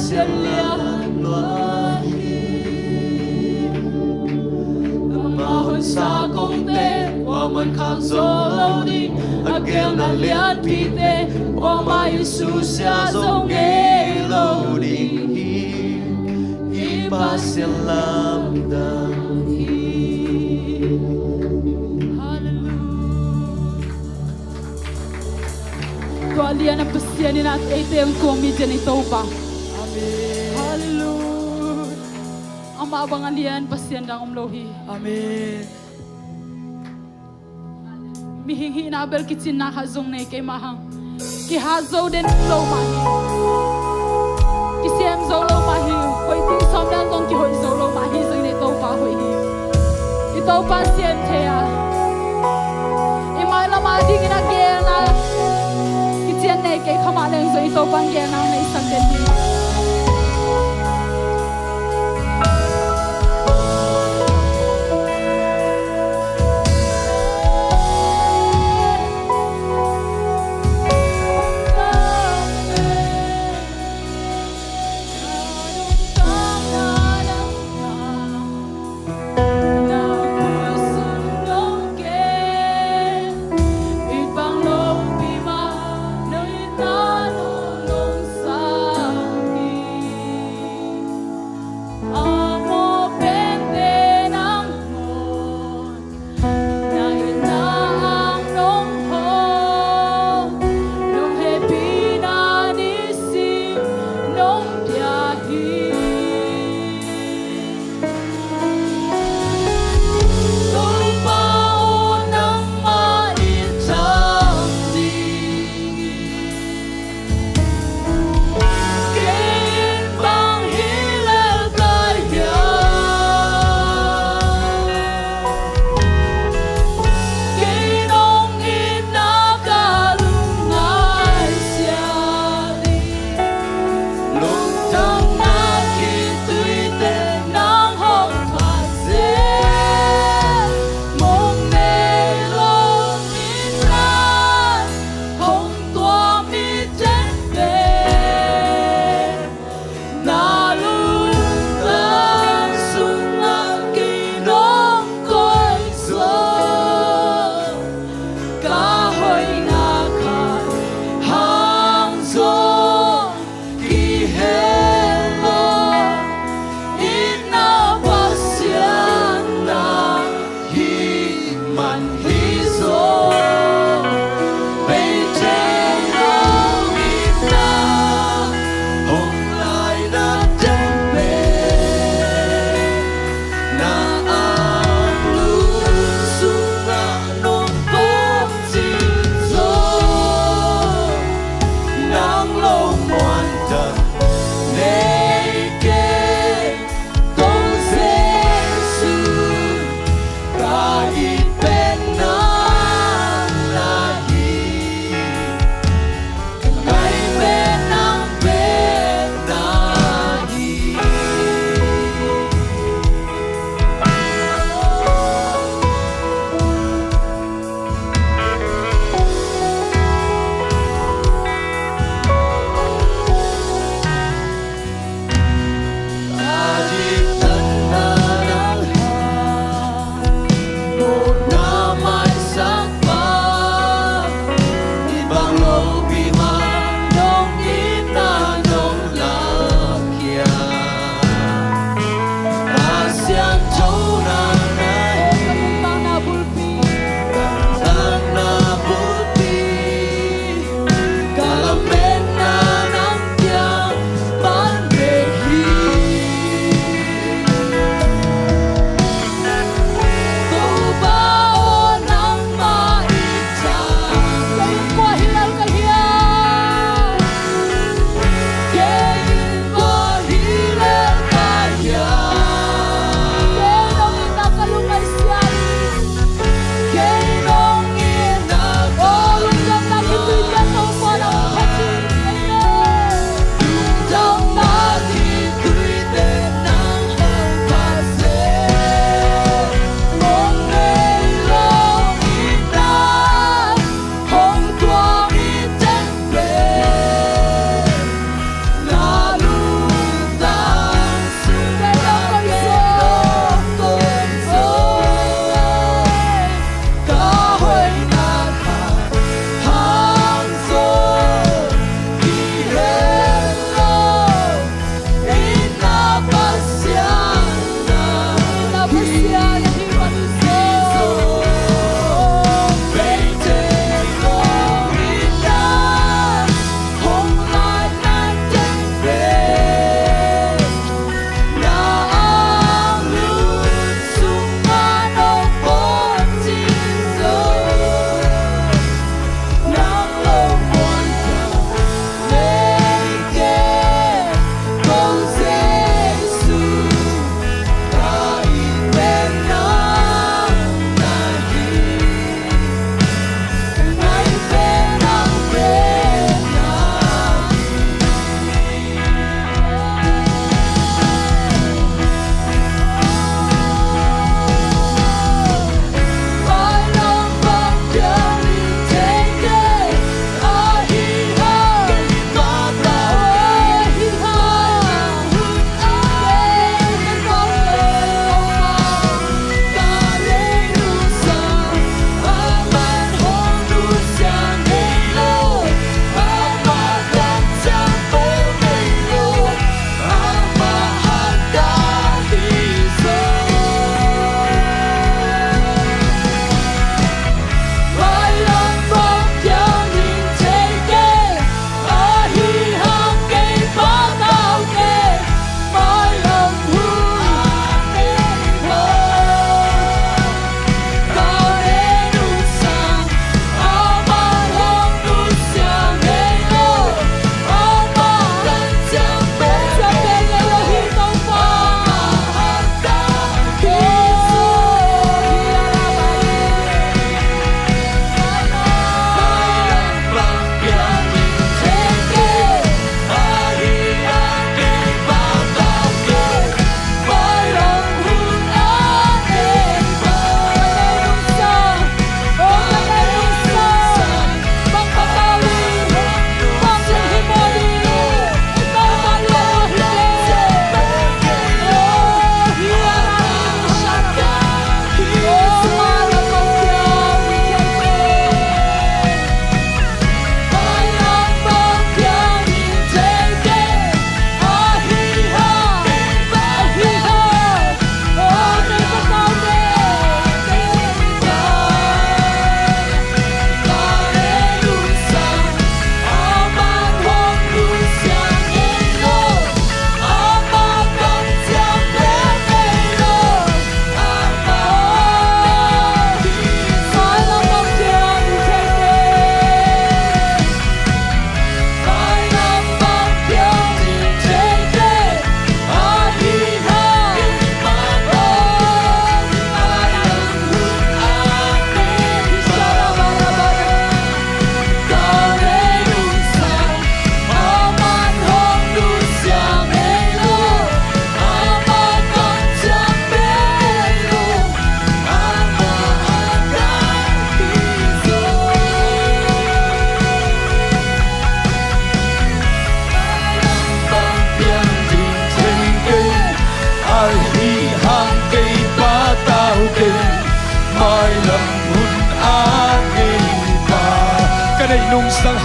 Pasian lian lua hi. Ama honsa kongte kuaman khang zo lo ding, a gelna lianpite kuamah in susia zo ngei lo ding hi. I Pasian lamdang hi. Hallelujah. Tua lian a Pasian in a eite hong tuam mi cian i Topa. Amen. Hallelujah. Amah bang a lian Pasian dang om lo hi. Amen. Mihing hihna bel kicinna khat zong nei kei mah hang. Kihat zo den lo mah hi. Kisem zo lo mah hi. Hoih ding sawm dan zong kihoih zo lo mah hi. Zong nei Topa hoih hi. I Topa siam thei a, i mailam a dingin a gelna kician nei kei kha mah leng zong i Topa in gelna nei sak den hi.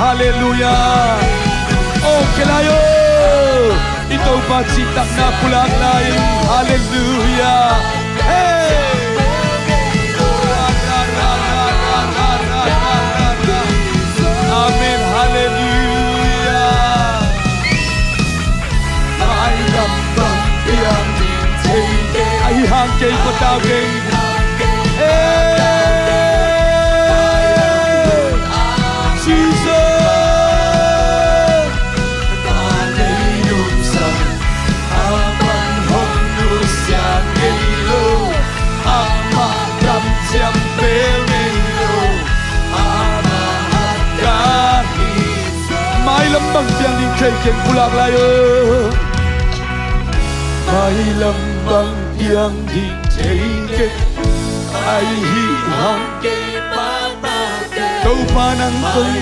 Halleluiah. Ong khia lai o. I Topa cihtakna pulak lai. Halleluiah. Hey. Amen. Halleluiah. Mailam bang piang ding thei keng. Ahi hang kei patau keng. Hey, Jesus. Amah hong nusia ngei lo. Amah kamciam pel ngei lo. Amah hong ka hi. Mailam bang piang ding thei keng pulak lai o. Mailam bang piang ding thei keng. Ahi hang kei patau keng. Topa nang kong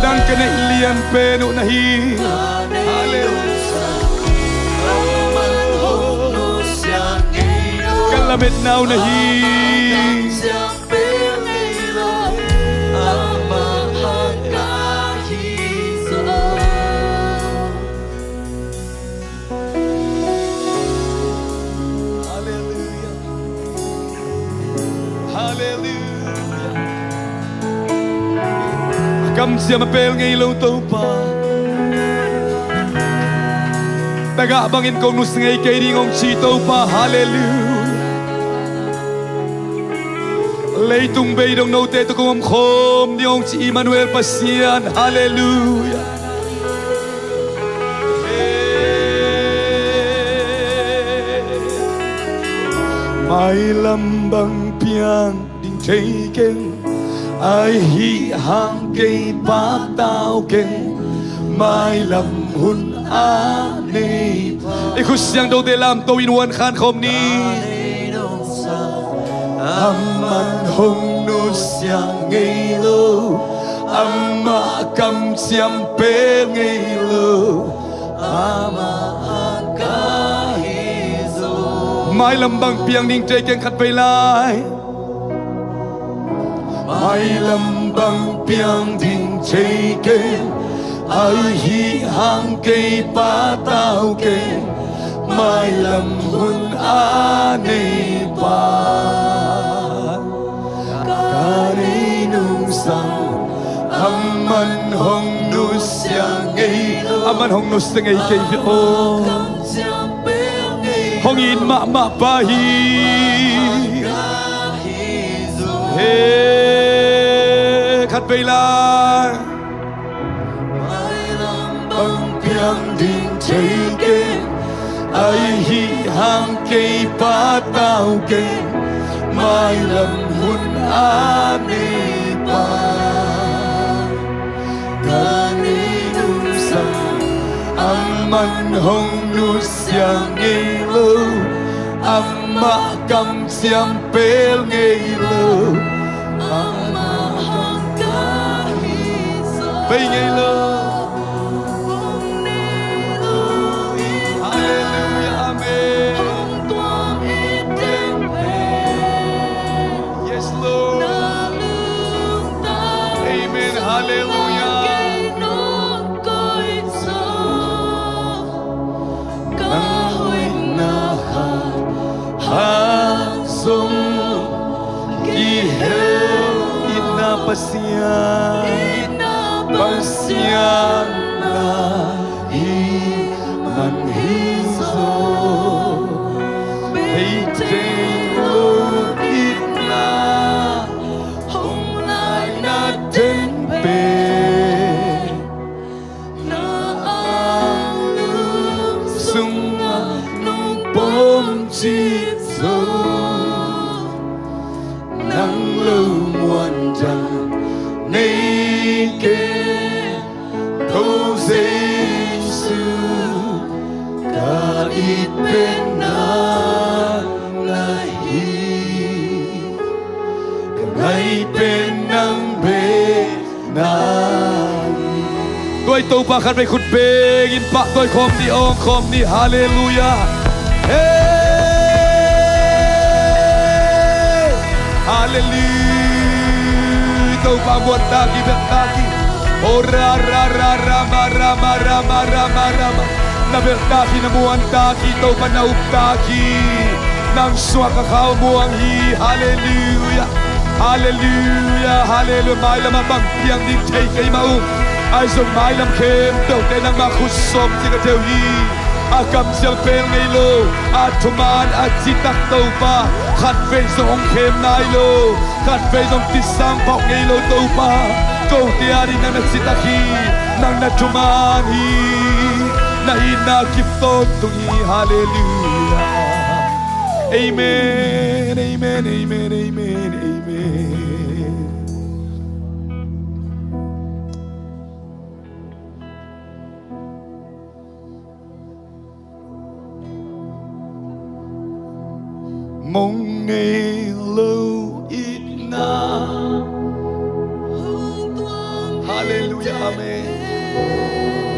nang ka neih lian pen uh na hi. Halleluiah. Ka lametna uh na hi. Halleluiah. Halleluiah. Kamciam a pel ngei lo Topa. Tagah bangin kong nusia ngei kei ding hong ci Topa. Halleluiah. Leitung bei dong note tawh kong om khawm ding hong ci Immanuel Pasian. Halleluiah. Mailam bang piang ding thei keng. Ahi hang kei patau keng. Mailam hun a nei pa. I khut siangthote lamto in uan khan khawm ni. Amah hong nusia ngei lo. Amah kamciam pel ngei lo. Amah hong ka hi zaw. Mailam bang piang ding thei keng khat vei lai. Mailam bang piang ding thei keng. Ahi hang kei patau keng. Mailam hun a nei pa. Ka nei nungsang. Amah hong nusia ngei lo. Amah hong nusia ngei kei ve aw. Hong it mahmah pa hi. Hey, khat vei lai. Mailam bang piang ding thei keng. Ahi hang kei patau keng. Mailam hun a nei pa. Ka nei nungsang. Amah hong nusia ngei lo. Amah kamciam pel ngei lo. Amah hong ka hi zaw. Bei ngei lo. Halleluiah. Amen. Yes, Lord. Amen. Halleluiah. Nang hoihna hang zong kihel itna Pasian, Pasian na hi man hi zaw. Hei thei lo itna hong laina den pen. Na anglum sungah nong pom cip zo. Nang lo muan dang nei kei. Ko Jesu, ka it pen nang na hi. Ka ngai pen nang bek na hi. Tua i Topa khat vei khut bengin pahtawi khawm ni, awng khawm ni. Halleluiah. Hey! Halleluiah. Topa muantak hi, belhtak hi. O ra ra ra ra ma ra ma ra ma ra ma ra ma. Na belhtak hi, na muantak hi, Topa na uptak hi. Nang sungah ka khau muang hi. Halleluiah. Halleluiah. Halleluiah. Mailam ah bang piang ding thei kei mah ung. Ahi zong mailam khempeuhte nangmah khut sawm ci ka thei uh hi. A kamcial pel ngei lo, a thuman a citak Topa, khatvei zong hong khem nai lo, khatvei zong tisang phawk ngei lo Topa, kote ading nang na citak hi, nang na thuman hi, na itna kip tawntung hi. Halleluiah. Amen, amen, amen, amen, amen. Mong nei lo itna. Halleluiah, amen.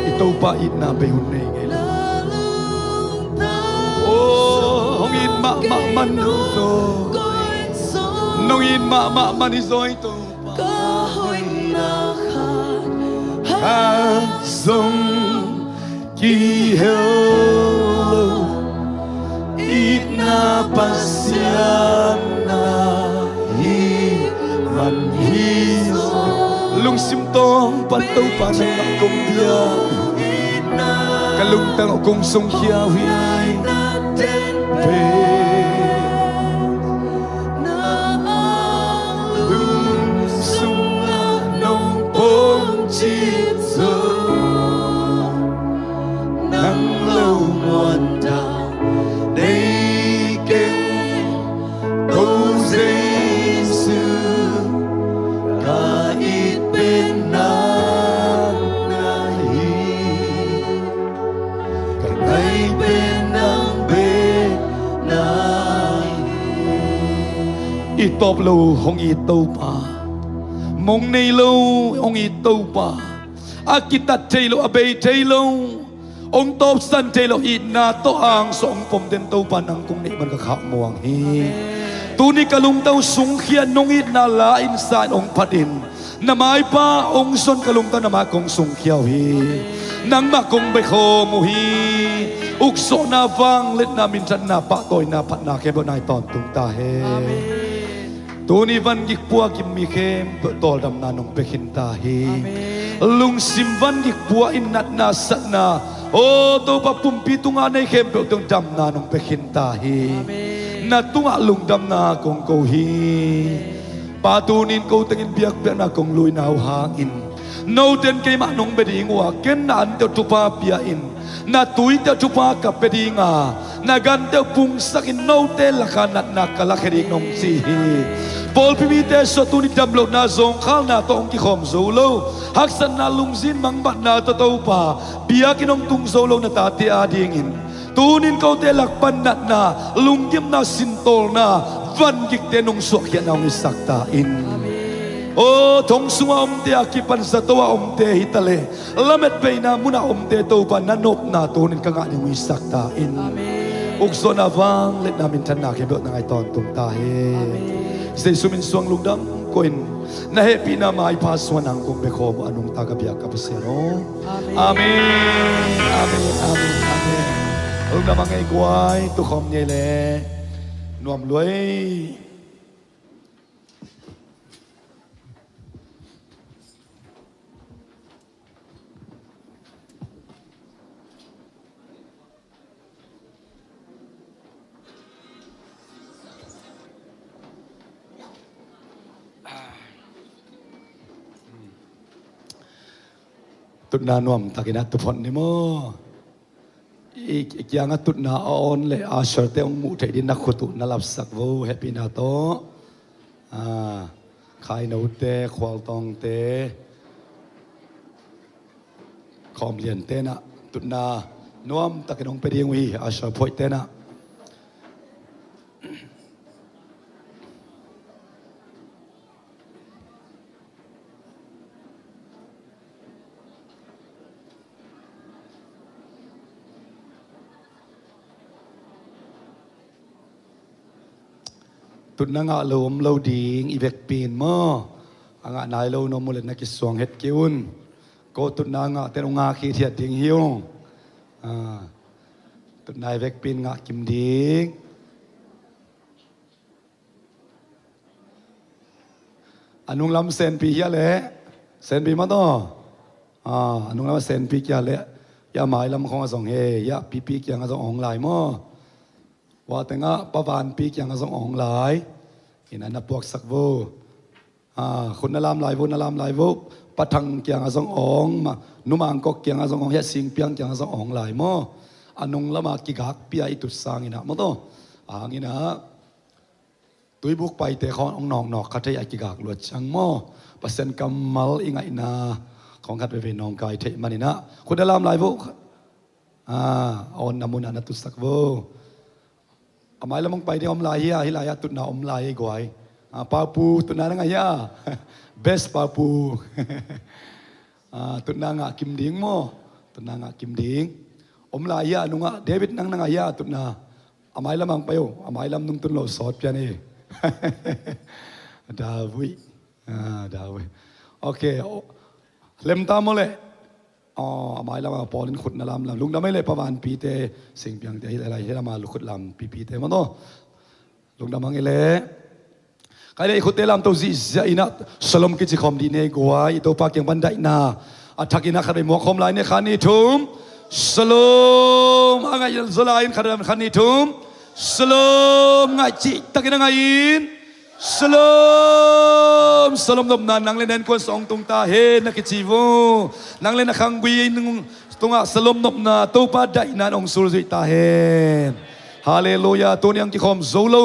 I Topa itna bei hun nei ngei lo. Oh, hong it mahmah man hi zaw. Nong it mahmah man hi zaw i Topa. Ka hoihna khat zong kihel lo, itna Pasian na hih man hi zaw. Lungsim tawng pan Topa nangmah kong biak, ka lungtang kong sungkhia uh hi. Lung sungah nong pom cip zo, nang lo muan dang nei keng, Ko Jesu, ka it pen nang na hi. Ka ngai pen nang bek na hi. I tawp lo hong it Topa, mong nei lo hong it Topa, a kitat thei lo, a bei thei lo, hong tawpsan thei lo itna tawh angsuah hong pom den Topa nang kong neih man ka khauh muang hi. Amen. Tuni ka lungtang uh sungkhia, nong itna la in sa in hong phat in. Na maipa hong zon ka lungtang, na mai kong sungkhia uh hi. Nangmah kong bia khawm uh hi. Ukzawhna, vangliatna, minthanna, pahtawina, phatna khempeuh nang tawntung ta hen. Amen. Tuni vangik pua gim mi khempeuh tawldamna nong pia khin ta hi. Amen. Lungsim vangik pua in natna satna, aw Topa, pumpi tunga nei khempeuh tung damna nong pia khin ta hi. Amen. Na tungah lungdamna kong ko hi. Pa, tunin ko tengin biakpiakna kong luina uh hangin, note in keimah nong bia ding uh a, ken na ante uh thupha pia in, na tuite uh thupha ka pia ding a, na gante uh pungsak in note lakah natna ka lakhia ding nong ci hi. Pawlpi mite sungah tuni damlohna zawngkhalna tawh hong kikhawm zo lo, haksatna, lungzin, mangbatna tawh Topa biakinn hong tung zo lo na tate adingin, tunin kote lak pan natna, lunggimna, sintawlna vangikte nong suahkhiatna hong hisak ta in. Amen. Aw thong sunga omte a kipan zato a omte hi taleh, lametbeina muna omte Topa na nopna tunin ka ngah ding hong hisak ta in. Amen. Ukzawhna, vangliatna, minthanna khempeuh nang ai tawntung ta hi. Amen. Jesu min suang lungdam ko in, na hehpihna maipha sungah nang kong bia khawm uh a, nungta ka biak ka Pasian aw. Amen. Amen. Amen. Amen. Amen. Lungdam a ngei guai, tukhawm ngei le nuam luai. Tutna nuamtakin a tuphot ni maw? I, i kiangah tutna a on le usher te hong muh theih ding na khut uh na lapsak vo, hehpihna tawh. Ah, Khainote, Khualtawngte, Khawmlian tenah tutna nuamtakin hong pia ding uh hi, usher phoih tenah. Tutna ngah lo om lo ding i vekpi in maw? a ngah nai lo na om uh leh na kisuang het kei un. Ko tutna ngahte in hong ngah khit hiat ding hi ung. Ah, tutna i vekpi in ngah kim ding. A nunglam senpi hiah leh, senpi mah tawh. Ah, a nunglam senpi kia leh, hiah a mailam khawng ah zong he, hiah pipi kiangah zong ong lai maw. Hua tengah Pa Vanpi kiangah zong ong lai. Ina na puaksak vo. Ah, khut na lam lai vo, na lam lai vo. Pa Thang kiangah zong ong, ma, Nu Mang Kok kiangah zong ong, hiah Sing Piang kiangah zong ong lai maw. A nunglam ah kigakpi a i tut sang inah maw tawh. A hang inah Tuibuk paite khawng ong nawknawk kha thei a kigak luat ciang maw. Pasian kammal i ngaihna khawng khat veivei nawngkai theih man inah. Khut na lam lai vo. Ah, a onna munah na tutsak vo. A mailam hong pai ding om lai hia, hih lai ah tutna om lai hi guai. Ah, Paupu, tutna na ngah hia. Best Paupu. Ah, tutna ngah kim ding maw. Tutna ngah kim ding. Om lai hia, a nungah David nang na ngah hia, tutna. A mailam ah hong pai o, a mailam nung tun lo sawt pian hi. David. Ah, David. Ok, oh, lem ta maw leh. Aw, a mailam a pawl in khut na lamlam. Lungdam ei leh Pa Vanpite, Sing Piangte, hih lai, hih lam a khut lam pipite maw tawh. Lungdam hang ei leh. Kai leh i khutte lamto zihziah inah Shalom kici khawm dih ni ei guai, i Topa kiang pan daihna a thak inah khat vei muak khawm lai ni, khat nih thum. Shalom. A ngaih zaw lai in khat, khat nih thum. Shalom. Ngaih cihtakin a ngaih in. Shalom, shalom nopna, nang le na innkuan sung tung ta hen na kici vo. Nang le na khanggui tungah shalom nopna, Topa daihna in hong sulzuih ta hen. Halleluiah. Tuni hong kikhawm zo lo,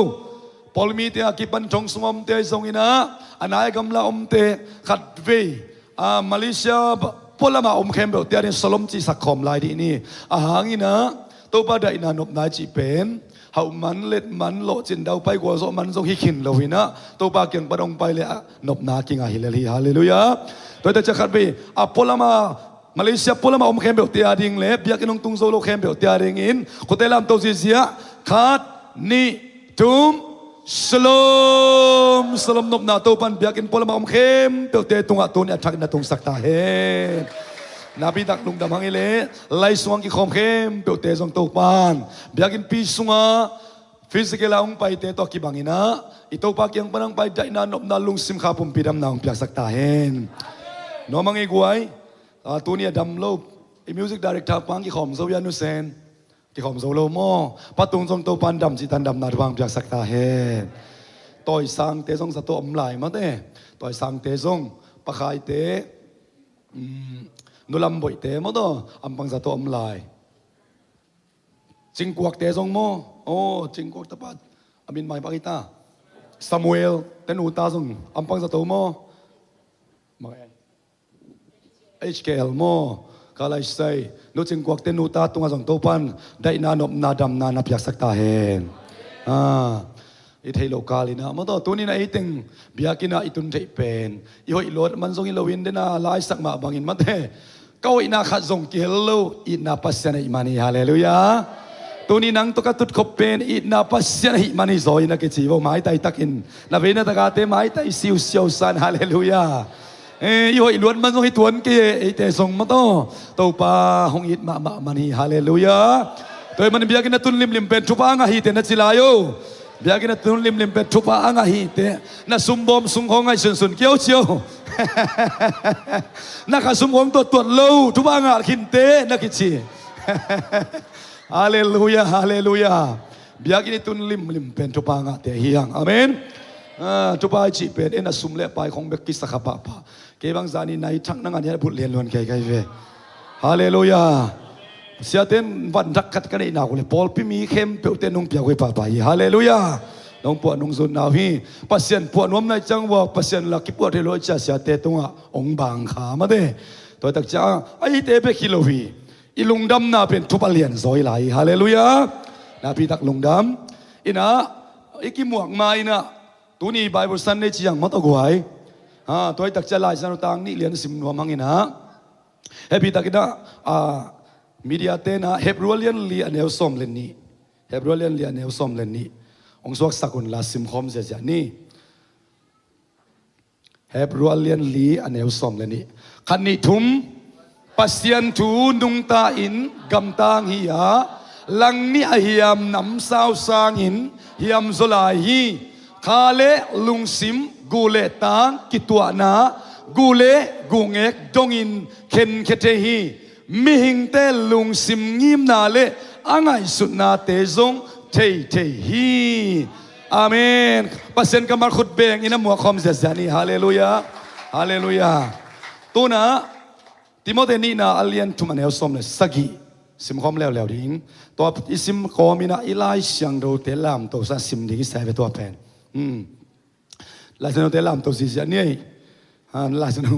pawlmite a kipan thong sung a omte zong inah, a nai a gamla omte khat vei, ah, Malaysia pualam a om khempeuhte ading shalom cihsak khawm lai dih ni. A hang inah Topa daihna nopna i cih pen hauh man, let man, lawhcin daupai gualzawh man zong hi khin lo inah, Topa kiang pan hong pai leh a nopna kingah hi lel hi. Halleluiah. Tua hi tak ciang khat vei a pualam a, Malaysia pualam a om khempeuhte ading leh biakinn hong tung zo lo khempeuhte adingin khutte lamto zihziah, khat, nih, thum. Shalom, shalom nopna, Topa in biakinn pualam a om khempeuhte tungah tuni a thakin na tungsak ta hen. Napi tak lungdam hang ei leh, lai sungah kikhawm khempeuhte zong Topa in biakinnpi sungah physical a hong paite tawh kibang inah, i Topa kiang pan hong pai daihna nopna, lungsim kha pumpi damna hong piaksak ta hen. Nuam hang ei guai. Ah, tuni a dam lo, i music director pa hong kikhawm zo hia, Nu Sen? Kikhawm zo lo maw? Pa Tung zong Topa in dam cih tan damna thupha hong piaksak ta hen. Tawisangte zong zato om lai mate. Tawisangte zong, Pa Khaite, um, Nu Lam Boihte maw tawh, ampang zato om lai. Cingkuakte zong maw? Aw, Cingkuak tapa, a min mai bang hi ta. Samuel te nu ta zong ampang zato maw? Mai. H K L maw? Ka lai sai, Nu Cingkuak te nu ta tungah zong Topa in daihna, nopna, damna na piaksak ta hen. Ah, i theih loh kal inah maw tawh, tuni inah ei teng biakinn ah i tun theih pen i hoih luat man zong hi lo in, den a laisak mah bangin mate, ka hoihna khat zong kihel lo, itna Pasian ahih man hi. Halleluiah. Tuni nang tawh ka tutkhop pen itna Pasian ahih man hi zaw in a kici vo, maitai takin. Na vei na tak a te maitai siusiau san. Halleluiah. Eh, i hoih luat man zong hi tuan kei e, eite zong maw tawh, Topa hong it mahmah man hi. Halleluiah. Tua ahih manin biakinn a tun limlim pen thupha a ngah hi teh na ci lai o. Biakinn a tun limlim pen thupha a ngah hi teh. Na sumbawm sung khawng ngaihsunsun kei o ci o. Na kha sum khawng tuattuat lo, thupha a ngah khin teh na kici. Halleluiah, halleluiah. Biakinn i tun limlim pen thupha ngahte hi hang. Amen. Ah, thupha i cih pen, en a sum le pai khawng bek kisa kha pahpah. Kei bang zani nai thak na ngan hian a but lian luan kei kai ve. Halleluiah. Siate in van rak khat ka neih nak uh leh pawlpi mi khempeuhte nong piak uh hi pahpah hi. Halleluiah. Nong puah nong zun nau hi. Pasian puah nuam nai ciang ua, Pasian la kipuah thei lo cia siate tungah ong bang kha mate. Tua tak ciang a, a hite bek hi lo hi. I lungdamna pen thupha lian zaw hi lai hi. Halleluiah. Napi tak lungdam. Inah, i kimuak ma inah, tuni Bible Sunday ciang maw tawh guai. Ha, tua hi tak ciang Lai Siangtho tang nih lian sim nuam hang inah. Happy tak inah, ah, media te inah Hebrew lian li a neu sawm le nih. Hebrew lian li a neu sawm le nih. Ong suaksak un la sim khawm ziahziah ni. Hebru a lian li a neu sawm le nih. Khat nih thum. Pasian thu nungta in gamtang hi a, langnih a hiam namsau sangin hiam zaw lai hi. Kha le lungsim, guh le tang kituahna, guh le guhngek dongin khenkhia thei hi. Mihingte lungsim ngimna le a ngaihsutnate zong theithei hi. Amen. Pasian kammal khut bengin a muak khawm ziahziah ni. Halleluiah. Halleluiah. Tuna Timote nihna a lian thum a neu sawm le sagih simkhawm leuleu ding. Tua i simkhawm inah i Lai Siangthote lamto sa sim ding i sa ve tua pen. Hmm. Lai Siangthote lamto ziahziah ni ei. Ha, Lai Siangtho,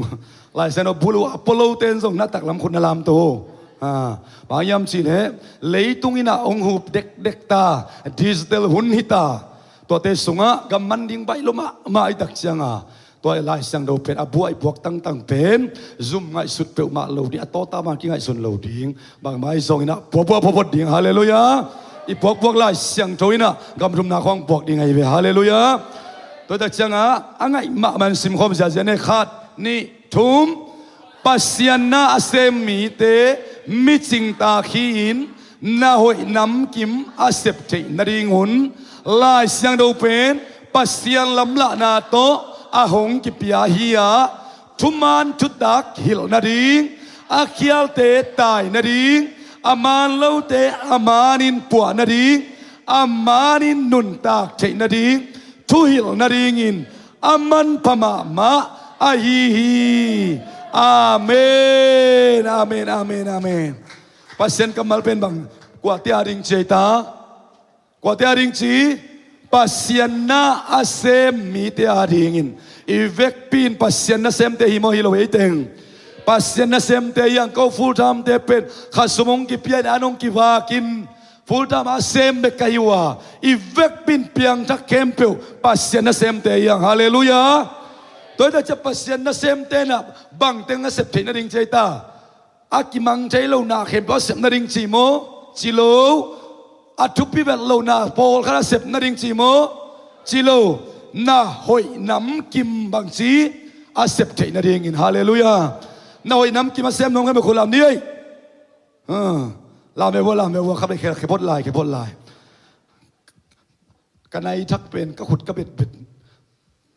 Lai Siangtho bulu a polote in zong na taklam khut na lamto. Ha, bang hiam cih leh leitung inah hong hup dekdek ta, digital hun hi ta. Tuate sungah gam man ding baih lo mahmah i tak cianga tua Lai Siangtho pen a buai buak tangtang pen zum ngaihsut peuhmah lo ding, a tawta man kingaihsun lo ding. Bangmah i zong inah puakpuak photphot ding. Halleluiah. I puakpuak Lai Siangtho inah gamdumna khawng puak ding ahi ve. Halleluiah. Tua i tak cianga a ngaih mahmah in simkhawm ziahziah ni. Khat nih thum. Pasian na a sem mite micingtak hi-in na hoih namkim a sep theih nadingun Lai Siangtho pen Pasian lamlahna tawh a hong kipia hi-a, thuman thutak hilh nading, a khialte tai nading, a man lote a manin puah nading, a manin nuntak theih nading, thuhilh nadingin a manpha mahmah ahi hi. Amen. Amen. Amen. Amen. Pasian kammal pen bang kuate a ding ci ei ta? Kuate a ding ci? Pasian na a sem mite a dingin. I vekpi in Pasian nasemte hi maw, hi lo ei teng? Pasian nasemte hi ang. Ko full time te pen kha sum hong kipia in, an hong kivakin full time a sem bek ka hi uh a, i vekpi in piangthak khempeuh Pasian nasemte hi ang. Halleluiah. Tua hi tak ciang Pasian nasemte na bangteng a sep theih nading ci ei ta? A kimang thei lo na khempeuh a sep nading ci maw? Ci lo. A thupi vet lo na pawlkhat a sep nading ci maw? Ci lo. Na hoih namkim bangci a sep theih nadingin. Halleluiah. Na hoih namkim a sem nuam khempeuh khut lam ni ei. Ha. Lam ve vua, lam ve vua, kha bek khel, khepot lai, khepot lai. Ka nai thak pen ka khut ka betbet.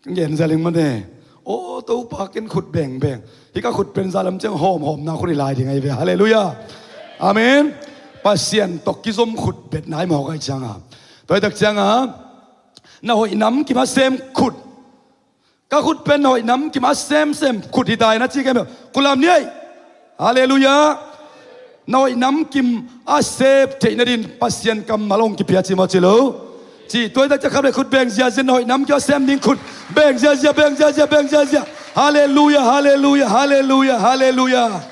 Ka gen zia ling mate. O Topa, ken khut bengbeng. Hih ka khut pen zalam ciang hawmhawmna khut hi lai ding ahi ve. Halleluiah. Amen. Pasian tawh kizom khut betna hi mawk ahi cianga. Tua hi tak cianga na hoih namkim a sem khut. Ka khut pen na hoih namkim a semsem khut hi ta hi na ci khempeuh khut lam ni ei. Halleluiah. Na hoih namkim a sep theih nadin Pasian kammal hong kipia ci maw, ci lo? Ci. Tua hi tak ciang khat bek khut beng ziahziah, na hoih namkim a sem ding khut beng ziahziah, beng ziahziah, beng ziahziah. Halleluiah, halleluiah, halleluiah, halleluiah.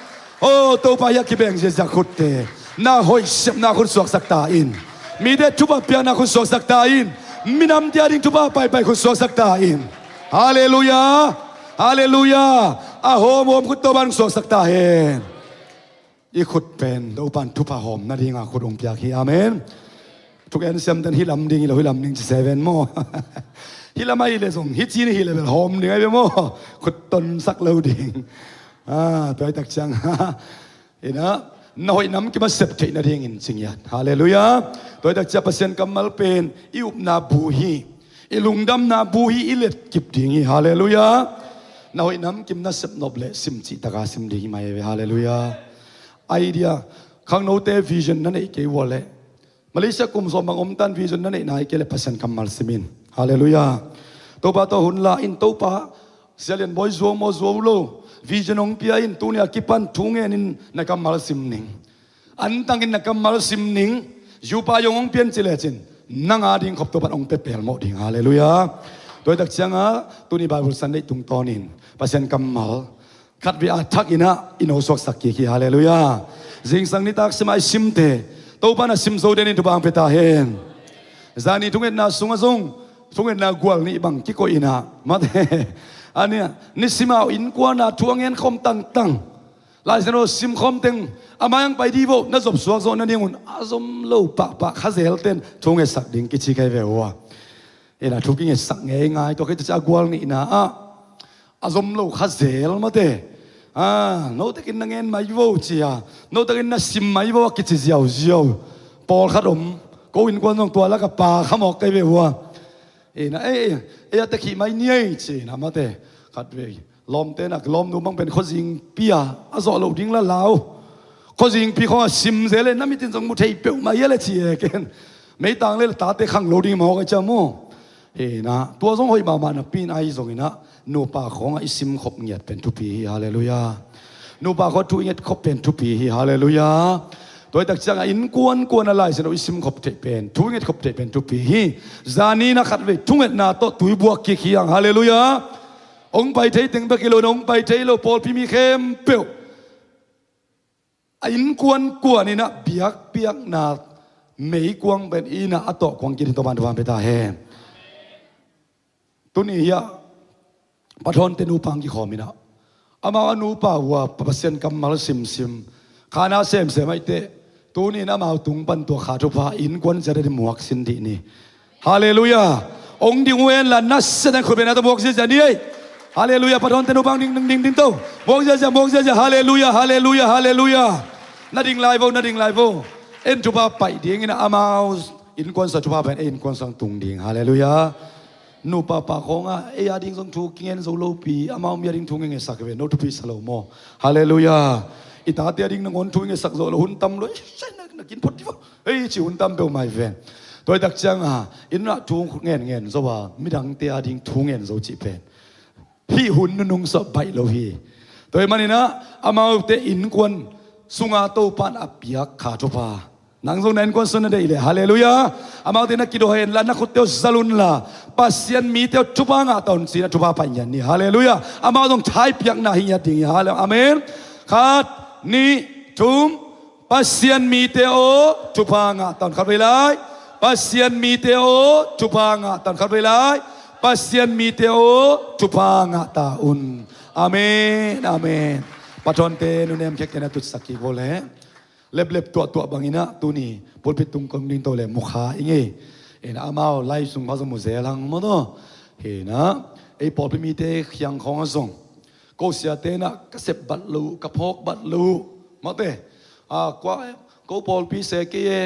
O Topa, hih a kibeng ziahziah khutte na hoih sepna khut suaksak ta in. Mite thupha piakna khut suaksak ta in. Minamte a ding thupha paipai khut suaksak ta in. Halleluiah. Halleluiah. A hawmhawm khut Topa in suaksak ta hen. I khut pen Topa in thupha hawm nadinga khut hong piak hi. Amen. Thugen siamten hih lam ding hi lo, hih lam ding ci seven maw? Hih lam ahi le zong hih ci ni hi le bel hawm ding ahi ve maw? Khut tonsak lo ding. Ah, tua hi tak ciang inah na hoih namkim a sep theih nadingin ci ngiat. Halleluiah. Tua hi tak ciang Pasian kammal pen i upna bu hi. I lungdamna bu hi, i letkip ding hi. Halleluiah. Na hoih namkim na sep nop le sim cih taka sim ding hi mai ve. Halleluiah. Idea, khangnote vision na neih kei ua leh Malaysia kum sawm bang om tan vision na neih nai kei leh Pasian kammal sim in. Halleluiah. Topa tawh hun la in, Topa, Sia Lian Bawi zuau maw zuau lo, vision hong pia in, tuni a kipan thu ngenin na kammal sim ning. Antangin na kammal sim ning. Zupa zong hong pian ci lecin nang a ding khop Topa in hong pia pelmawh ding. Halleluiah. Tua hi tak cianga tuni Bible Sunday tungtawnin Pasian kammal khatvei a thak inah i no suaksak kik hi. Halleluiah. Zingsang nitak simah i simte Topa in a sim zo denin thupha hong pia ta hen. Zani thungetna sungah zong thungetna gual nih bang kikoih inah mate a nih, nisim a innkuan a thu a ngen khawm tangtang, Lai Siangtho sim khawm teng a mai ang pai di vo, na zop suak zawh nadingun a zom lo pahpah kha zelten thu ngetsak ding kici kei ve ua. Inah thu kingetsak ngeingai, tua khit ciang a gual nihna ah a zom lo kha zel mate. A, notekin na ngen mai vo ci a, notekin na sim mai vo a kici ziauziau. Pawlkhat om, ko innkuan zong tua laka pa khamawk kei ve ua. Ina, ei, ei, ei a te khih mai ni ei ci ina mate. Khat vei lawmte nak lawmnu bang pen khuazingpi a a zawh loh ding la lau. Khuazingpi khawng a sim zel e, na mitin zong mu thei peuhmah hi a le ci e ken. Meitang le tate khang lo ding mawk a cia mu. Hina tua zong hoih mahmah napi in ahi zong ina nupa khawngah i simkhop ngiat pen thupi hi. Halleluiah. Nupa khawng thu i ngetkhop pen thupi hi. Halleluiah. Tua i tak ciangah innkuan kuan a laisen uh i simkhop theih pen, thu i ngetkhop theih pen thupi hi. Zani na khat vei thungetna tawh tui buak kik hi ang. Halleluiah. Hong pai thei teng bek hi lo, na hong pai thei lo pawlpi mi khempeuh a innkuan kuan inah biakpiakna meikuang pen inah a tawh kuang kit hi. Tawpan tawpan pia ta hen. Tuni hiah pathawnte nupa hong kikhawm inah amau a nupa uh a Pasian kammal simsim khana semsem aih teh tuni in amau tung pan tua kha thupha innkuan ciat a di muak sin dih ni. Halleluiah. Hong ding uh hen la nasia na khut bena ta muak ziazia ni ei. Halleluiah. Pathawnte nupa hong ding ding ding ding to. Muak ziazia, muak ziazia. Halleluiah, halleluiah, halleluiah. Na ding lai vo, na ding lai vo. En thupha paih ding inah amau innkuan sa thupha pen ei innkuan sang tung ding. Halleluiah. Nupa pa khawngah ei a ding zong thu kingen zo lopi, amau mi a ding thu ngengesak ve, no thupi sa lo maw? Halleluiah. I tate a ding nangawn thu ngesak zo lo, hun tam lo, ei, na kin phot ti vo, ei, ci hun tam peuhmah hi ve. Tua i tak cianga innah thu ngen ngen zo a midangte a ding thu ngen zo cih pen hih hun nunung sawh baih lo hi. Tua i maninah amaute innkuan sunga Topan a piak kha thupha nang zong na innkuan sung na deih leh. Halleluiah. Amaute na kidaw hen la na khutte uh zal un la Pasian mite uh thupha ngah ta un ci-in a thupha paih ngiat ni. Halleluiah. Amau zong thaipiakna hi ngiat ding hi. Halleluiah. Amen. Khat, nih, thum. Pasian mite aw thupha ngah ta un. Khat vei lai. Pasian mite aw thupha ngah ta un. Khat vei lai. Pasian mite aw thupha ngah ta un. Amen. Amen. Pathawnte nunem khekte na tutsak kik vo leh. Leplep tuahtuah banginah tuni pulpit tung kong ding to le mukha i ngei. Inah amau lai sung kha zong mu zel hang maw taw. Hinah ei pawlpi mite khiang khawngah zong ko siate inah ka sep bat lo uh, ka phawk bat lo uh. Mawte a kua ko pawlpi se kei e,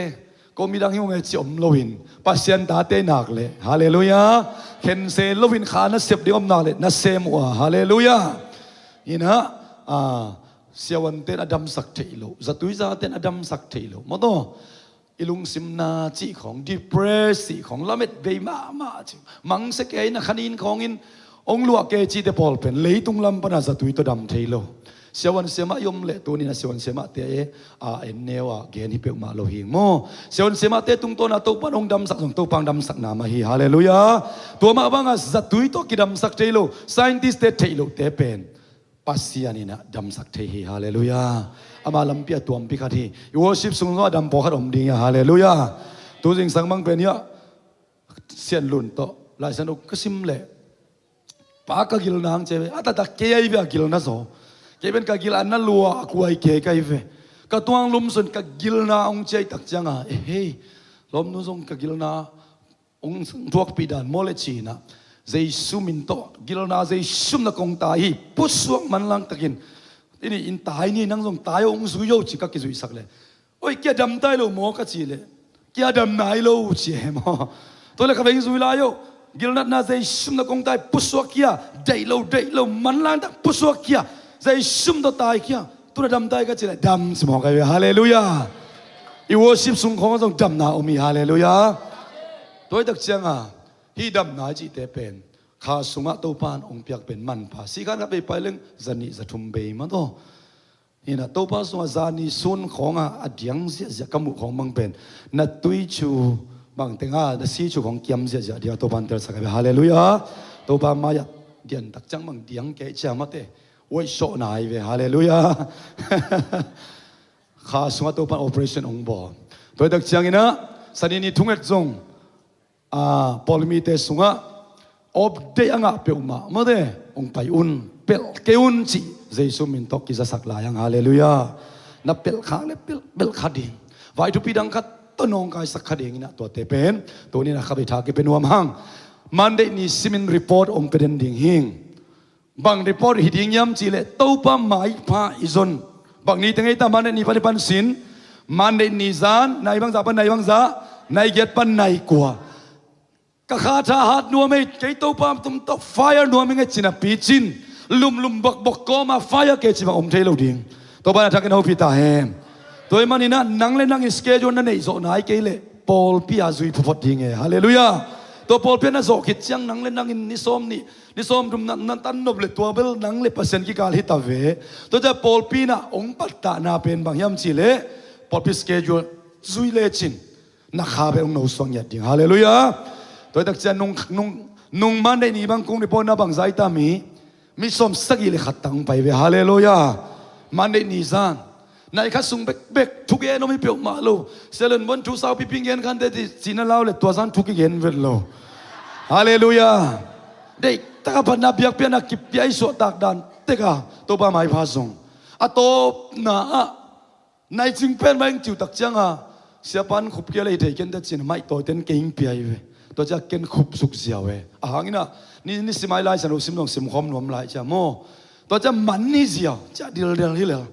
ko midang hi ung e ci om loin Pasian tate nak leh. Halleluiah. Khen se loin kha na sep ding om nak leh na sem uh a. Halleluiah. Hinah a siavuante'n a damsak theih loh, zatuizate'n a damsak theih loh maw taw. I lungsimna cih khawng, depress cih khawng, lamet vei mahmah cih mangsia kei na khanin khawngin hong luah kei cihte pawl pen leitung lam pana zatui tawh dam thei lo. Siavuan siamah i om leh tunin a siavuan siamahte a en neu a gen hi peuhmah lo hing maw? Siavuan siamahte tungtawna Topan hong damsak zong Topan damsakna mah hi. Halleluiah. Tua mah banga zatui tawh kidamsak thei lo, scientist-te theih lohte pen Pasian inah damsak thei hi. Halleluiah. Ama lampi a tuampi khat hi. I worship sung zong a dam pawlkhat om ding hi a. Halleluiah. Tu zingsang mang pen hiah Sian Lun tawh Lai Siangtho ka sim leh pa ka gilna ang cia ve. A taktak kei ahi ve a gilna zaw. Kei pen ka gil a na lua a kuai kei ka hi ve. Ka tuang lumsun ka gilna ang cia i tak cianga e hei, lawmnu zong ka gilna hong thuakpih dan maw le cinah Jesu min tawh gilna Jesu min a kong tai hi. Pusuak manlang takin ini in tai ni, nang zong tai aw, hong zui aw ci ka kizuihsak leh oi kia dam tai lo maw ka ci leh kia dam nai lo ci e maw? Tua leh ka veng zui lai aw. Gilnatna Jesu min a kong tai, pusuak kia, deih lo deih lo manlang tak pusuak kia, Jesu min tawh tai kia. Tuna dam tai ka ci leh dam ci maw ka hi ve. Halleluiah. I worship sung khawng zong damna om hi. Halleluiah. Tua i tak cianga hih damna i cihte pen kha sungah Topan hong piak pen manpha sikhan khat vei pai leng zanih zathum bei mah taw. Hinah Topa sungah zani sun khawngah a diang ziahziah ka muh khawng bang pen na tui cu bang tenga na si cu khawng kiam ziahziah dingah Topan telsak a ve. Halleluiah. Topa mai-ah diantak ciang bang diang kei cia mate uaihsawhna hi ve. Halleluiah. Kha sungah Topan operation hong bawl. Tua i tak cianginah sanini thunget zong a pawlmite sungah update a ngah peuhmah mawte hong pai un, pelh kei un cih Jesu min tawh kizasak lai ang. Halleluiah. Na pelh khak le pelh, pelh kha ding, vai thupi dang khat tawh nawngkaisak kha dinginah tuate pen tuninah kha bei tha kei pe nuam hang. Monday ni simin report hong pe den ding hing. Bang report hi ding hiam cih leh Topa maipha i zon. Bang ni teng ei ta, Monday ni pan i pan sin. Monday ni zan, nai bangzah pan nai bangzah, nai giat pan nai kua. Ka kha tha hat nuam ei, kei Topa tum tawh fire nuam ing e ci napi cin, lumlum bokbok kawma fire kei ci bang om thei lo ding. Topa na thakin hopih ta hen. Tua ahih manin ah nang le nang in schedule na neih zawh nai kei leh pawlpi ah zui phuphot ding e. Halleluiah. Tua pawlpi ah na zawh khit ciang nang le nang in ni sawm nih, ni sawm thum na, na tan nop leh tua bel nang le Pasian kikal hi ta ve. Tua ciang pawlpi in ah hong pattahna pen bang hiam cih leh pawlpi schedule zui lecin na kha bel hong nosuak ngiat ding. Halleluiah. Tua hi tak ciang nung, nung, nung Monday ni bang kong report na bangzah hi ta mi, mi sawm sagih le khat tang pai ve. Halleluiah. Monday ni zan nai khat sung bekbek thugen om hi peuhmah lo. Salon bon thu saupi ping gen khante ci, cihna lau leh tua zan thu kigen vet lo. Halleluiah. Deih taka phatna biakpiakna kipia i suahtak dan tek a Topa maipha zong. A tawpna ah nai cing pen mah ing ciu tak ciang a, siapa in khup kei leh hi thei ken ta cin, maih tawi ten kei ing pia hi ve. Tua ciang ken khup suk ziau e. A hang in ah ni, ni sim ai lai san uh sim zong sim khawm nuam lai ciang maw. Tua ciang man ni ziau ciang dildel hi lel.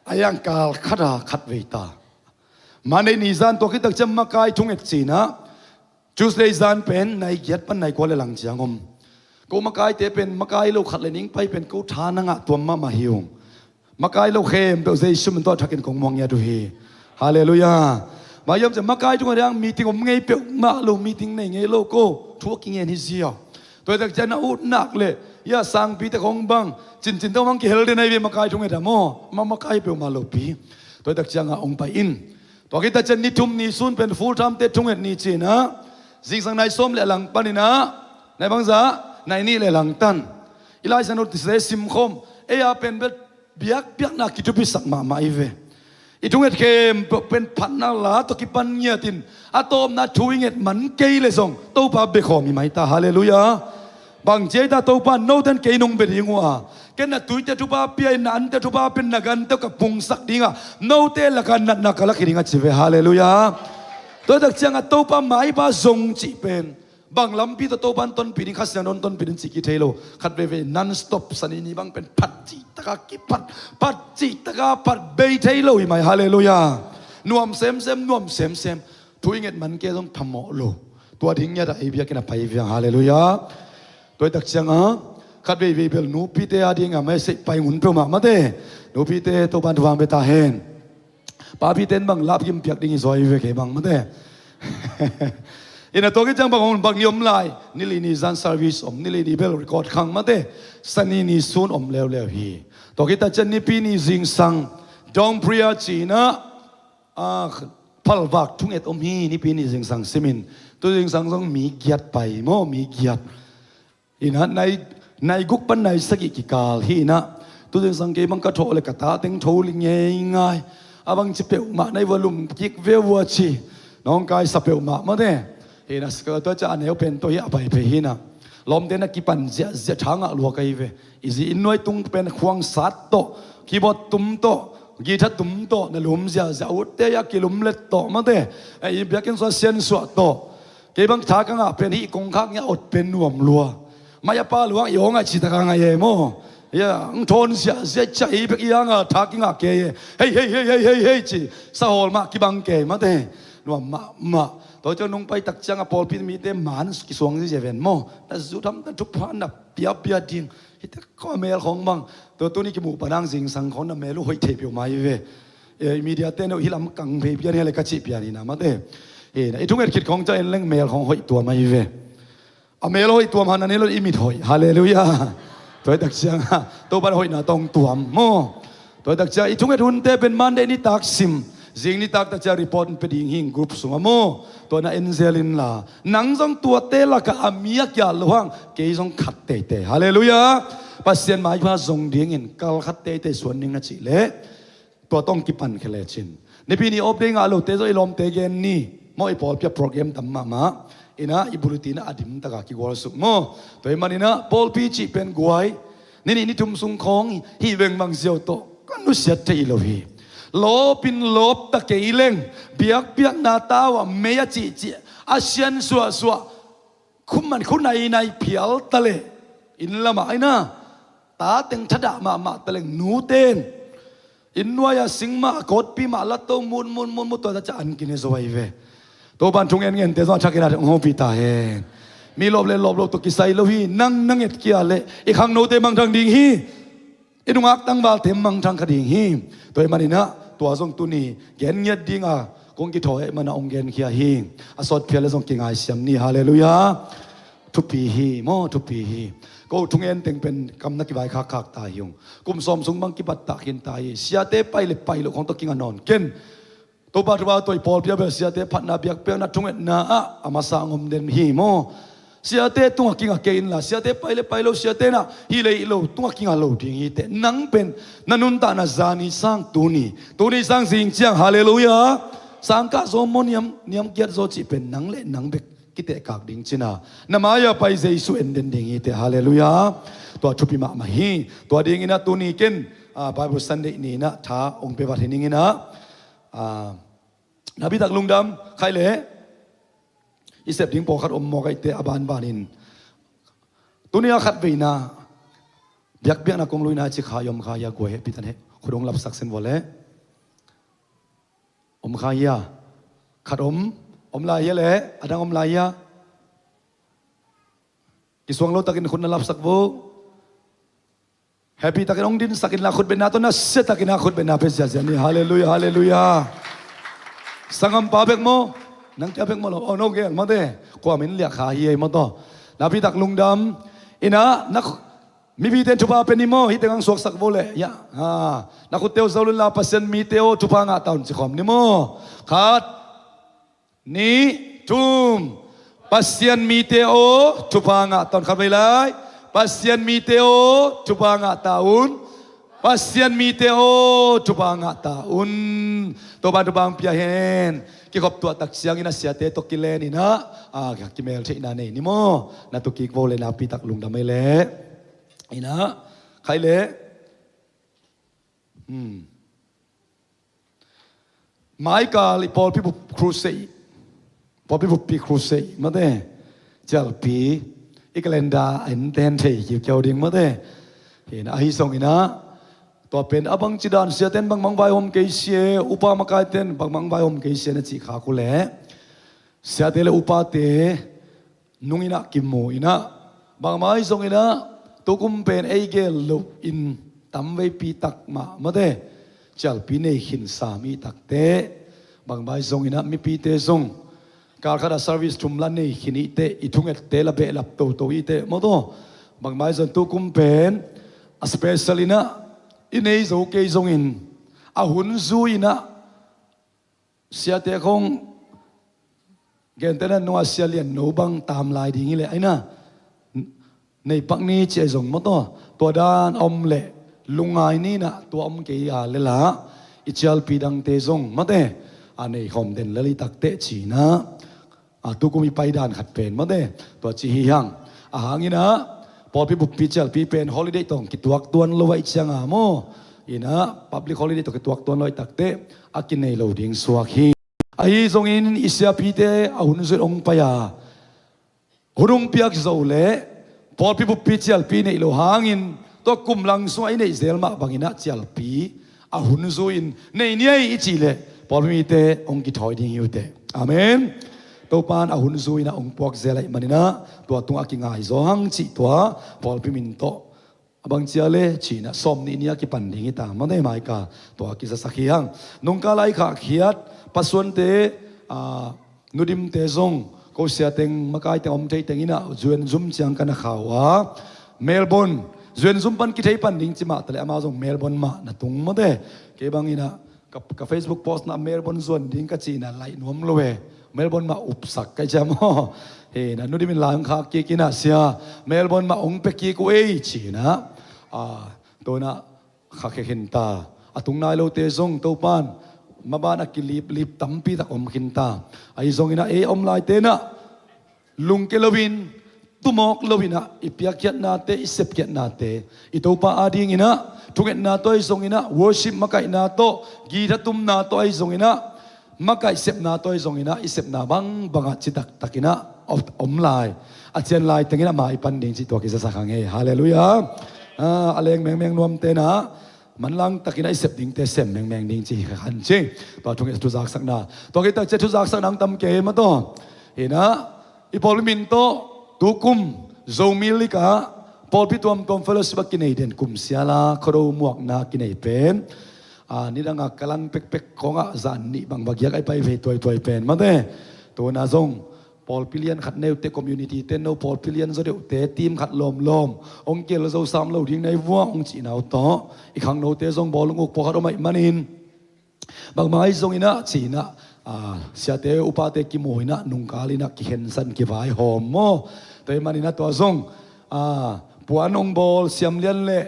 A yang kal khat a khat vei ta. Monday ni zan tua khit tak ciang makai thunget cin ah Tuesday zan pen nai giat pan nai kua le lang ciang om. Ko makaite pen makai lo khat le ning pai pen ko tha na ngah tuam mahmah hi ung. Makai lo khempeuh Jesu min tawh thakin kong muang ngiat uh hi. Halleluiah. Mah hiam ciang makai thunget hang meeting om ngei peuhmah lo, meeting nei ngei lo ko thu a kingen hi ziau. Tua hi tak ciang na ut nak leh ia sangpite khong bang cincin tawh bang kihel den ahi ve makai thunget ah maw. Ma makai peuhmah lopi. Tua hi tak ciang a hong pai in. Tua khit tak ciang ni thum ni sun pen full time te thunget ni cin ah zingsang nai sawm le a lang panin ah nai bangzah nai nih le a lang tan. I Lai Siangtho te sim khawm ei a pen bel biakpiakna kithupisak mahmah hi ve. I thunget khempeuh pen phatna la tawh kipan ngiatin a tawpna thu i nget man kei leh zong Topa bia khawm hi mai ta. Halleluiah. Bang ci ei ta, Topa note in kei nong bia ding uh a, ken na tuite thupha pia in, na ante thupha pia in, na gante uh ka pungsak ding a, note lak ah natna ka lak hi ding a ci ve. Halleluiah. Tua hi tak ciang a Topa maipha zong cih pen bang lampi tawh Topa in tonpih ding, Kha Siangtho in tonpih ding cih kithei lo. Khat veivei non stop, Sani ni bang pen phat cih taka kiphat, phat cih taka phat bei thei lo hi mai. Halleluiah. Nuam semsem, nuam semsem. Thu i nget man kei zong phamawh lo. Tua ding ngiat ah ei biakinn ah pai viang. Halleluiah. Tua hi tak ciang a khat veivei bel nupite a ding a message pai ngun peuhmah mate. Nupite Topa in thupha pia ta hen. Papite in bang lap gim piak ding hi zaw hi ve kei bang mate. Ina tua khit ciang bang hong bang ni om lai. Ni li ni zan service om, ni li ni bel record khang mate. Sani ni sun om leuleu hi. Tua khit tak ciang Nipi ni zingsang dawn prayer cih in ah, a, phalvak thunget om hi, Nipi ni zingsang simin. Tu zingsang zong mi giat pai maw, mi giat. Ina nai, nai guk pan nai sagih kikal hi ina. Tu zingsang kei bang ka thawh leh ka ta teng tho li ngeingai. A bang ci peuhmah nai vua lum kik ve vua ci. Nong kaisa peuhmah mate. Hi ina tua ciang a neu pen tawh hi a pai phei hi ina. Lawmte na kipan ziahziah, tha ngah lua ka hi ve. I zi inn nuai tung pen khuang sat tawh, keyboard tum tawh, guitar tum tawh na lum ziahziah, utte a kilum let tawh mate. I biakinn sung a siansuah tawh. Kei bang tha ka ngah pen hih kongkhak ngiah ot pen nuam lua. Mai a pa luang i aw ngai ci taka ngai e maw. Ia, ang thawn ziahziah ciah i bek i anga tha kingah kei e. Hei, hei, hei, hei, hei, hei ci. Sahawl mah kibang kei mate. Nuam mahmah. Tua ciang nong pai tak ciang a pawlpi mite man kisuang ziazia ven maw. Na zu tham na thupha na piapia ding. Hite khawng a mel khawng bang. Tua tuni kimuh panang zingsang khawng na mel uh hoih thei peuhmah hi ve. E, media te neu hi lam kang phei pian hi le ka cih pian hi na mate. Hi na, i thunget khit khawng ciang en leng mel khawng hoih tuam ahi ve. A mel hoih tuam hana ni lo i mit hoih. Halleluiah. Tua hi tak ciang a Topa in hoihna tawh tuam maw. Tua hi tak ciang i thunget hunte pen Monday nitak sim, zing nitak tak ciang report in pia ding hi ing group sung a maw. Tua na en zel inla, nang zong tuate lakah a mi a kial lo hang, kei zong khat teitei. Halleluiah. Pasian maipha zong dingin kal khat teitei suan ning na cih leh tua tawh kipan khia lecin. Nipi ni off day ngah lote zong i lawmte gen ni. Maw, i pawlpi ah program tam mahmah. Ina i bulletin ah a dim taka kigual suk maw. Tua hi manin ah pawlpi cih pen guai. Ni nih ni thum sung khawng hih vengvang ziau tawh ka nusiat thei lo hi. Lawpin lawp ta kei leng, biakpiakna tau ah mei a cihcih, a sian suahsuah, khuman khu nainai phial ta leh, inn lamah aina Tate thadah mahmah taleng nute in inn nuai-a sing mah, kawtpi mah, latto mut mut mut mut, tua ta ciang an kine zo ahi ve. Topa'n thu ngen ngente zong a thakin a hong hopih ta hen. Mi lawp le lawp lo tawh kisai lo hi. Nang na nget kei leh i khangnote mangthang ding hi. I nungak tangvalte mangthang kha ding hi. Tua ahih manin ah tua zong tuni gen ngiat ding a kong kithawi ahih manin ah hong genkhia hi. A sawtpi leh zong kingaisiam ni. Halleluiah. Thupi hi maw, thupi hi. Ko thungen teng pen kam na kivaikhakkhak ta hi ung. Kum sawm sung bang kipat ta khin ta hi. Siate pai le pai lo khong tawh kinga nawn ken. Topa thupha tawh i pawlpi ah bel siate phatna, biakpiakna, thungetna ah a masa hong om den hi maw. Siate tungah kinga kei inla, siate pai le pai lo, siate na hih le hih lo tungah kinga lo ding hi teh. Nang pen na nuntakna zani sang tuni, tuni sang zing ciang, halleluiah, sang kah zaw maw, niam, niam kiat zaw cih pen nang le nang bek kitehkak ding cihna, na mai-ah pai Jesu en den ding hi teh, halleluiah. Tua thupi mahmah hi. Tua dingin ah tuni ken, ah, Bible Sunday ni-in ah tha hong pia vat hi ning in ah, ah, napi tak lungdam. Khai leh i sep ding pawlkhat om mawk ahih teh a banbanin, tuni a khatveina biakpiakna kong luina ci kha i om kha hia, guai hehpih tan heh, khut hong lapsak sen vua leh. Om kha hia? Khat om, om lai hia leh a dang om lai hia? Kisuang lo takin khut na lapsak vo. Hehpih takin hong dinsak inla, khut betna tawh nasia takin a khut betna pia ziahziah ni. Halleluiah, halleluiah. Sanggampa bek maw? Nang kia bek maw lo? Oh, no gel mate. Kua min liah kha hi ei maw tawh. Napi tak lungdam. In ah, na khu-, mipite in thupha pia ni maw? Hih teng hong suaksak vo leh. Ya. Ha. Na khutte uh zo lun la, Pasian mite aw, thupha ngah ta un ci khawm ni maw? Khat, nih, thum. Pasian mite aw, thupha ngah ta un. Khatvei lai. Pasian mite aw, thupha ngah ta un. Pasian mite aw, thupha ngah ta un. Topa'n thupha hong pia hen. Kikhop tuah tak ciangin ah siate tawh kilen in ah, ah, kimeltheihna nei ni maw? Na tu kik vo leh napi tak lungdam ei leh. In ah, khai leh. Hmm. Maikal i pawlpi bup crusade, pawlpi buppi crusade mate, cialpi i calendar a en ten thei kiukiau ding mate. Hi na, ahi zongin ah tua pen a bangci dan, siate in bangbang vaihawm kei sia, upa makaite in bangbang vaihawm kei sia na cih khak uh leh, siate le upate nung in ah kimu in ah, bangmah ahi zongin ah tukum pen ei gel loin tamveipi tak mah mate, cialpi nei khinsa mi tak teh, bangmah ahi zongin ah mipite zong kal khat ah service thum la nei khin i teh, i thungette la behlap toto i teh maw tawh. Bangmah ahi zong tukum pen a special in ah i nei zo kei zongin a hun zui in ah siate khong, gentehna nungah Sia Lian No bang tam lai ding hi leh, aina, nei pak ni ci ahi zong maw tawh, tua dan a om leh lungngai ni in ah, tua om kei a leh lah i cialpi dangte zong mate, a nei khawm den lel hi tak teh ci in ah, a, tukum i paidan khat pen mate, tua ci hi hang. A hang in ah pawlpi buppi cialpi pen holiday tawh kituak tuan lo ahih ciang a maw, in ah public holiday tawh kituak tuan lo ahih tak teh a kinei lo ding suak hi. Ahi zongin i siapite a hun zui in hong pai a, hun hong piak zo leh pawlpi buppi cialpi neih loh hangin, tua kum lang sungah i neih zel mah bangin ah cialpi a hun zui in nei ni ei i cih leh pawlpi mite hong kithawi ding hi uh teh. Amen. Topa'n a hun zui in ah hong puak zel ahih manin ah tua tungah kingai zaw hang cih tua pawlpi min tawh a bang cia leh ci in ah sawm nih ni a kipan ding hi ta mate, maika tua kizasak hi hang. Nungkal a i khahkhiat pasuante, a, Nu Dimte zong, ko sia teng, makai teng om thei teng in ah, zuan zum ciang ka na khau a, Melbourne, zuan zum pan kithei pan ding ci mah taleh amau zong Melbourne mah na tung mate. Kei bang in ah ka, ka Facebook post na Melbourne zuan ding ka ci in ah laih nuam lo e. Melbourne mah upsak ka hih ciang maw. Hi na, Nu Dim in lai hong khak kik in ah, sia, Melbourne mah hong pia kik uh ei ci in ah, a, tua in ah khakhia khin ta. A tung nai lote zong Topa'n maban a kiliplip tampi tak om khin ta. Ahi zongin ah ei om laite in ah lungke loin, tumawk loin ah i piakkhiatnate, i sepkhiatnate, i Topa adingin ah thungetna tawh ahi zongin ah, worship makaihna tawh, guitar tumna tawh ahi zongin ah, makaih sepna tawh ahi zongin ah, i sepna bangbang ah citak takin ah om, om lai. A cian lai tengin ah mai pan ding cih tua kizasak hang e. Halleluiah. a leng mengmeng nuamte na manlang takin a i sep dingte sem mengmeng ding ci hi khan ci. Tua thung i thuzaksakna, tua kei tak cia thuzaksakna ang tam kei mataw. Hi na, i pawlpi min tawh tukum Zomi League ah pawlpi tuamtuam fellowship a kinei den kum siala Khuado muakna kinei pen, a, nidanga kalang pekpek khawngah zan nih bang va giak a i pai vei tuaituai pen mate. Tuna zong pawlpi lian khat neute, community te no pawlpi lian zaw deuhte team khat lawmlawm hong kel zo sam lo ding na i vua hong cihna uh tawh i khangnote zong bawlung uk pawlkhat om ahih manin bangmah ahi zongin ah ci-in ah, a, siate upate kimu in ah nungkal in ah kikhensan kivaihawm maw? Tua ahih manin ah tua zong, a, puan hong bawl Siam Lian le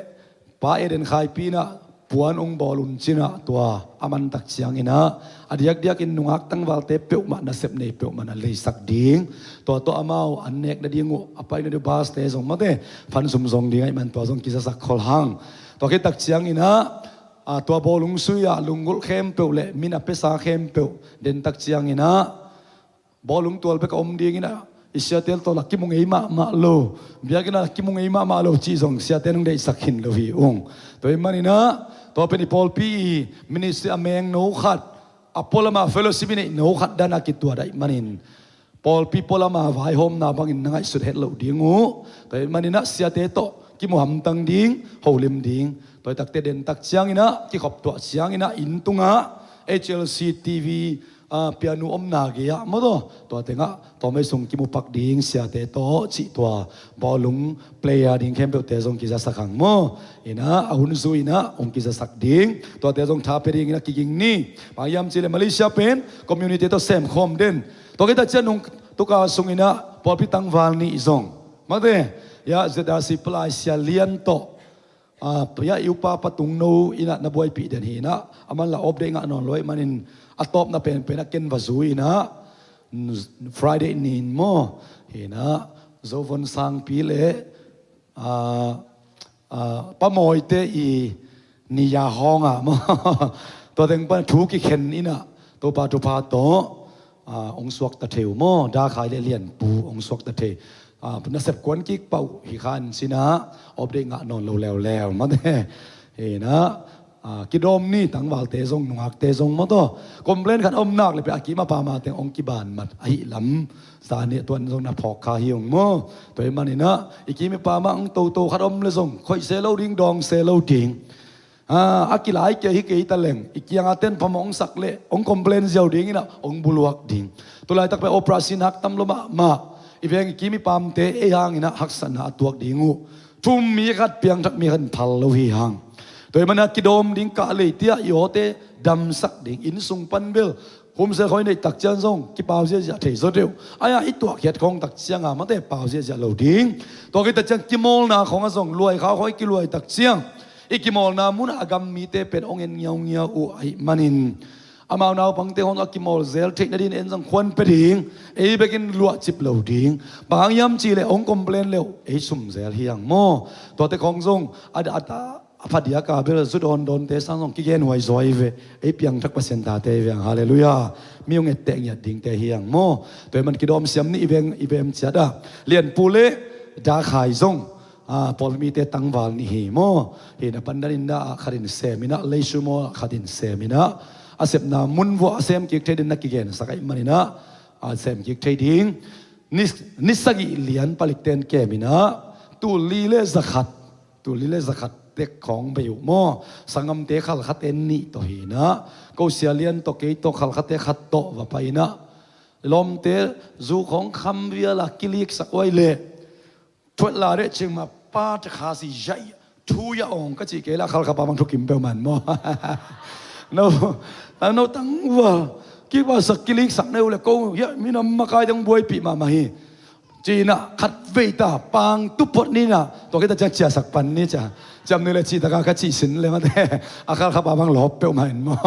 Pa Eden Khaipi in ah puan hong bawl un ci-in ah tua a man tak ciangin ah a diakdiakin nungak tangvalte peuhmah nasep nei peuhmah na leisak ding, tua tawh amau an nek nading uh a pai nading uh baste zong mate phansum zong ding ahih man tua zong kizasak khol hang. Tua khit tak ciangin ah, a, tua bawlung sui ah lunggulh khempeuh le min a piasa khempeuh den tak ciangin ah bawlung tual bek a om dingin ah i siate tawh la kimu ngei mahmah lo, biakinn ah la kimu ngei mahmah lo cih zong siate nong deihsak khin lo hi ung. Tua ahih manin ah tua pen i pawlpi i ministry a meng no khat, a pualama fellowship i neih no khat dan a kituat ahih manin pawlpi pualama vaihawmna bangin na ngaihsut het loh ding uh. Tua ahih manin ah siate tawh kimu hamtang ding, holim ding. Tua i takte den tak ciangin ah kikhop tuah ciangin ah inn tungah H L C T V, a, pianu omna gei ah maw taw, tua tengah tua mei sung kimu pak ding siate tawh cih tua bawlung player ding khempeuhte zong kizasak hang maw? Hi na, a hun zui in ah hong kizasak ding, tuate zong tha pia dingin ah kiging ni. Bang hiam cih leh Malaysia pen community tawh semkhawm den. Tua khit tak ciang nung tuka sungin ah pawlpi tangval nih zong mate, ya, Z R C palai Sia Lian tawh, a, ya, i upa Pa Tung No in ah na buaipih den hi in ah, a man la off day ngah nawn lo ahih manin a tawpna penpen a ken va zui in ah, Friday nin maw, hi in ah Zo Von Sangpi le, a, a, Pa Mawite i ni ya hawng ah maw, tua teng pan thu kikhen in ah Topa thupha tawh, a, hong suakta thei uh maw, Da Khai le Lian Pu hong suakta thei. A, nasep kuan kik pah uh hi khan ci-in ah off day ngah nawn lo leuleu mate. Hi in ah, a, kidawm ni, tangvalte zong nungakte zong maw taw. Complain khat om nak le pia a kim a pam a teng hong kiban mat ahih lam zan nih tuan zong na phawk kha hi ung maw? Tua ahih manin ah i kim i pam ah hong toto khat om le zong khoih se lo ding, dawng se lo ding. A, a kilai kei hi kei ta leng i kiang a ten phamawh hong sak le hong complain ziau dingin ah hong buluak ding. Tulaitak pen operation hak tam lua mahmah. I veng i kim i pamte ei hangin ah haksatna a tuak ding uh. Thum mi khat, piangthak mi khat in phal lo hi hang. Tua ahih manin ah kidawm ding, kah lei tiah i awte damsak ding, inn sung pan bel humsel khawng i neih tak ciang zong kipau ziahziah thei zaw deuh. Ai-ah i tuahkhiat khawng tak ciang a mate pau ziahziah lo ding. Tua khit tak ciang kimawlna khawng ah zong luai khau khawng i kiluai tak ciang i kimawlna munah a gam mite pen hong en ngiaungiau uh ahih manin amau naupangte khawng a kimawl zel theih nadin en zong khuan pia ding. Ei bekin luahcip lo ding. Bang hang hiam cih leh hong complain le uh ei sum zel hi hang maw? Tuate khawng zong a, a, a a phadiak a bel zu dawndawnte sang zong kigen huai zaw hi ve. Ei piangthak Pasian tate hi ve hang, halleluiah. Mi hong etteh ngiat dingte hi hang maw? Tua ahih man kidawm siam ni, i veng, i veng ciat ah Lian Pu le Da Khai zong, a, pawlmite tangval nih hi maw? Hi na, pandan in ah khat in sem in ah, Leisu Mall ah khat in sem in ah, a sepna mun vuah a sem kik thei ding na kigensak ahih manin ah, a sem kik thei ding. Ni, ni sagih lian palikten kem in ah, tul li le zakhat Tul li le zakhat tek khawng bei uh maw? Sanggamte khalkhate nih tawh hi in ah, ko Sia Lian tawh kei tawh khalkhate khat tawh va pai in ah, lawmte zu khawng kham vial a kiliksak uai leh thuat la deh cing mah, pa te kha si zai thu ya ong ka cih kei la khalkha pa bang thukim peuhmah maw? No, no tang ua kipasak kiliksak na uh le ko ya minam makai dang buaipih mahmah hi. Ci-in ah khat vei ta pang tup phot ni in ah, tua khit tak ciang ciahsak pan ni cia. Ciam ni le cih tak a ka cih sin le mate, a khalkha pa bang lawp peuhmah in maw?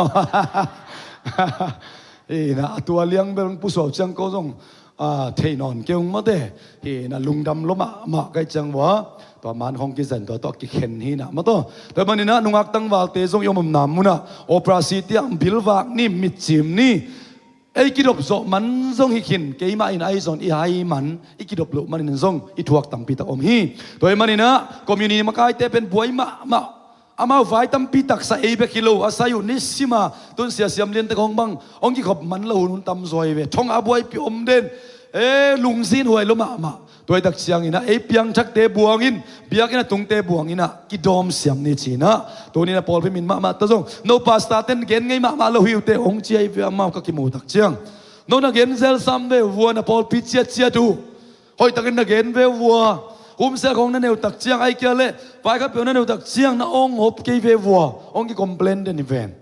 Hi in ah, a tua liang bel pusuau ciang ko zong, a, thei nawn kei ung mate. Hi in ah, lungdam lua mahmah ka hih ciang ua, tua man khawng kizan tua tawh kikhen hi in ah maw taw. Tua ahih manin ah nungak tangvalte zong i om omna munah operasi tiang bilvak ni, mitcim ni, Ei kidop zawh man zong hi khin, keimah in ahi zong i hai man, i kidop loh manin zong i thuak tampi tak om hi. Tua ahih manin ah community makaite pen buai mahmah. Amau vai tampi taksa ei bek hi lo a sai uh, nisima tun Sia Siam Lian te khong bang hong kikhop man lo hun hun tam zaw hi ve. Thong a buaipih om den. E, lungzin huai lo mahmah. Tua ahih tak ciangin ah ei piangthakte buang in, biakinn a tungte buang in ah kidawm siam ni ci-in ah, tuni-in ah pawlpi min mahmah ta zong, no pastor ten gen ngei mahmah lo hi uh teh hong ci hi ve, amau ka kimu tak ciang. No na gen zel sam ve vua, na pawlpi ciatciat uh. Hoihtakin na gen ve vua. Humsia khong na neu tak ciang, ahih kei leh vaikhapeuh na neu tak ciang na awng hop kei ve vua, hong ki-complain den hi ven.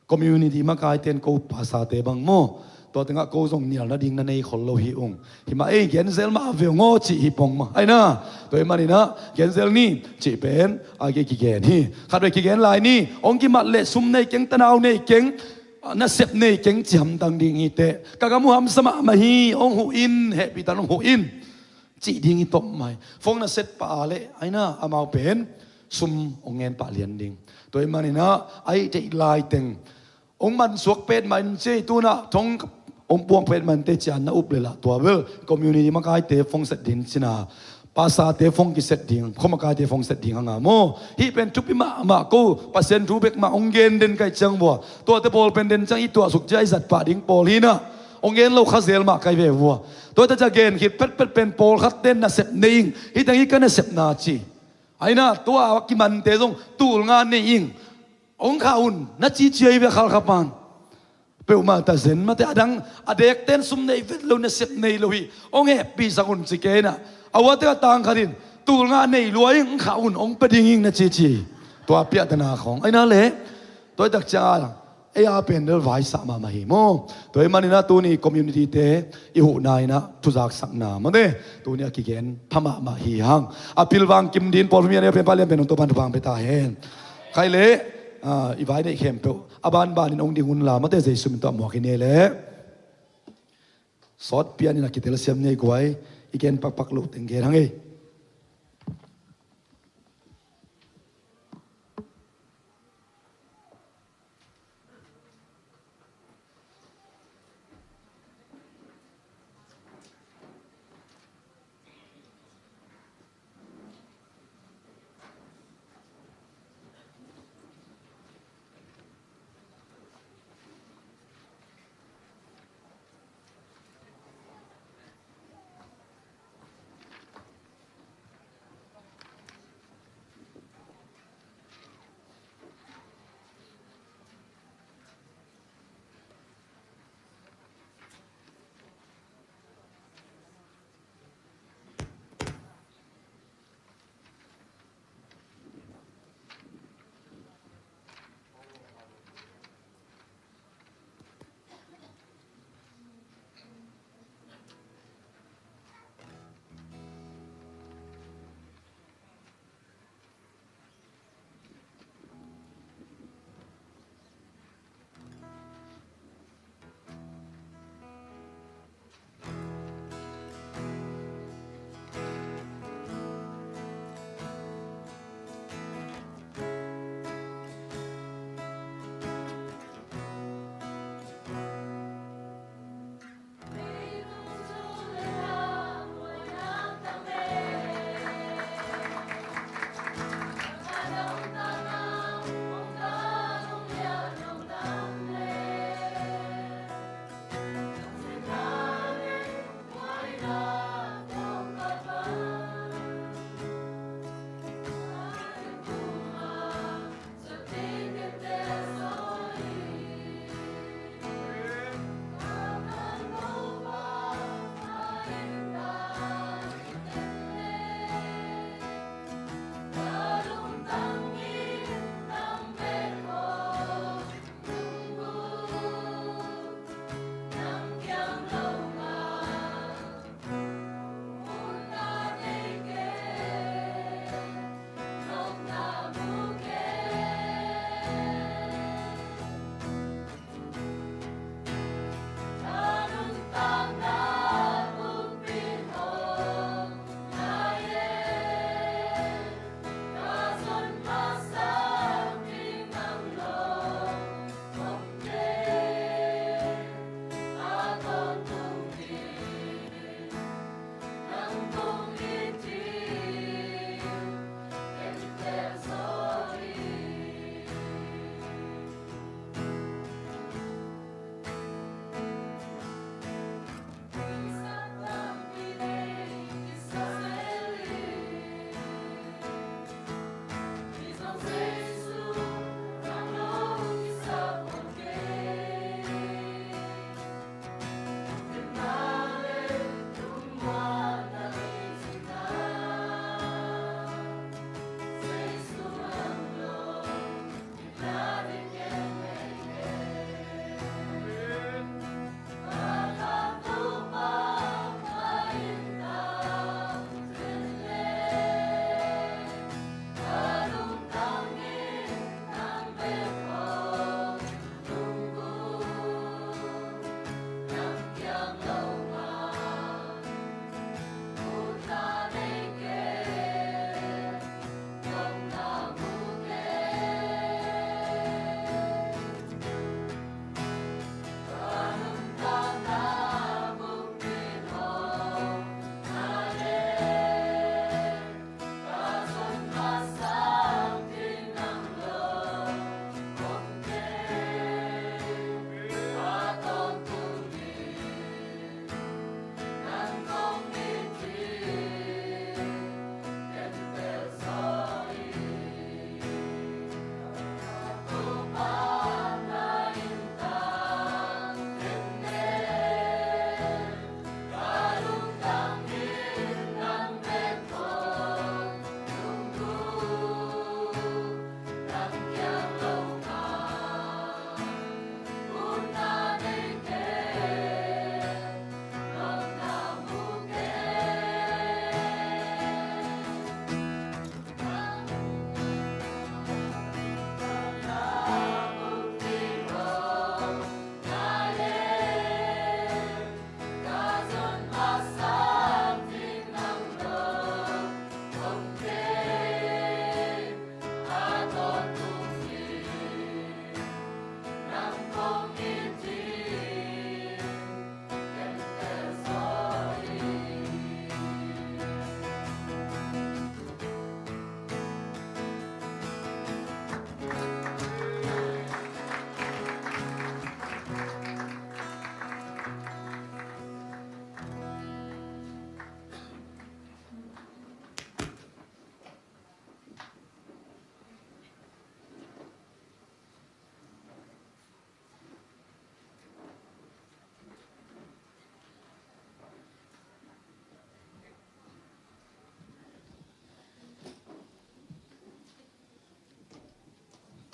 Community makaite in ko pastorte bang maw, tua tengah ko zong nial nading na nei khol lo hi ung. Hi mah ei, gen zel mah ve ung aw cih hi pong mah. Ahi na, tua ahih manin ah gen zel ni cih pen a ki, kigen hi. Khatvei kigen lai ni, hong kimat leh sum nei keng, tanau nei keng, nasep nei keng cih hamtang ding hi teh. Ka gam uh hamsa mahmah hi, hong huh in, hehpihtakin hong huh in, cih ding hi top mai. Phone na set pah a leh, ahi na, amau pen sum hong ngen pah lian ding. Tua ahih manin ah a hih theih lai teng hong mansuak petmah in ci, tu-in ah thong hong puang petmah in teh ci-in na up leh lah, tua bel community makaite phone set ding ci-in ah, pastorte phone kiset ding, khuamakaite phone set ding hang a maw. Hih pen thupi mahmah, ko Pasian thu bek mah hong gen den ka hih ciang vua, tuate pawl pen den ciang i tuahsuk ciang i zat pah ding pawl hi-in ah, hong gen lo kha zel mah ka hi ve vua. Tua ahih tak ciang gen khit petpet pen pawlkhat ten nasep nei ing, hih teng hi ka nasepna ci. Ahi na, tua a kimante zong tul nga nei ing, hong khah un, na cici hi ve Khalkha pan. Peuhmah ta zen mah teh, a dang a dekten sum nei vet lo, nasep nei lo hi, hong hehpihsak un ci kei in ah. A uate ka tang khat in tul nga nei lua ing, hong khah un, hong pia ding ing, na cici hi. Tua piahtana khong ahi na leh. Tua ahih tak ciang a ei a pen del vaisah mahmah hi maw. Tua ahih manin ah tuni community-te i huhna in ah thuzaksakna mawte, tuni a kigen pha mahmah hi hang. A pilvang kim ding pawlpi mi a neu pen pa lian pen hong Topa'n thupha pia ta hen. Khai leh, ah, i vai neih khempeuh a banbanin hong ding un la mawte, Jesu min tawh a muak hi ni leh. Sawt pianin a kitelsiam ni ei guai, i gen pakpak loh teng gen hang ei.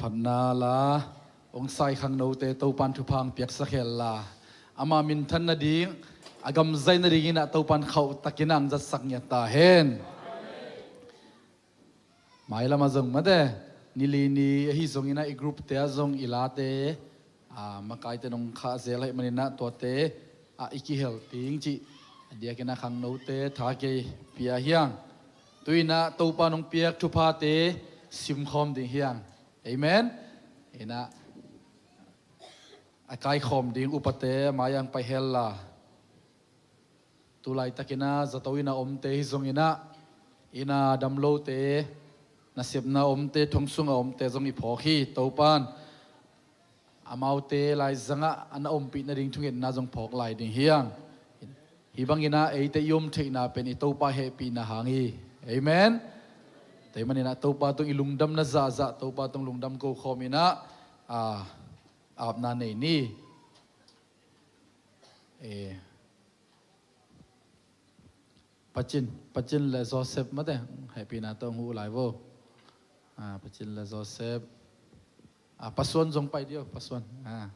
Phatna la, ong sai khangnote Topan thupha ong piaksak hen la, ama minthan nading, a gamzai nadingin ah Topan khauhtakin ah ong zatsak ngiat ta hen. Mailam ah zong mate, nili ni ahi zongin ah i group te ah zong i late, a, makaite nong khah zel ahih manin ah tuate, a, i kihel ding cih a diakin ah khangnote tha kei pia hi hang. Tu-in ah Topa nong piak thuphate simkhawm ding hi hang. Amen. In ah a kaikhawm ding upate mai-ah ong pai hen la. Tu laitakin ah zato inn ah omte hi zongin ah, inn ah damlote, nasepna omte, thong sungah omte zong i phawk hi. Topan amaute laizangah a na ompih nading thungetna zong phawk lai ding hi hang. Hih bangin ah eite i om theihna pen i Topa hehpihna hang hi. Amen. Tua ahih manin ah Topa tung i lungdamna zahzah, Topa tung lungdam ko khawm in ah, a, apna nei ni. Eh, Pacin, Pacin le Joseph mate, hehpihna tawh ong huh lai vo. Ah, Pacin le Joseph. Ah, Pasuan zong pai dih o, Pasuan. Ah.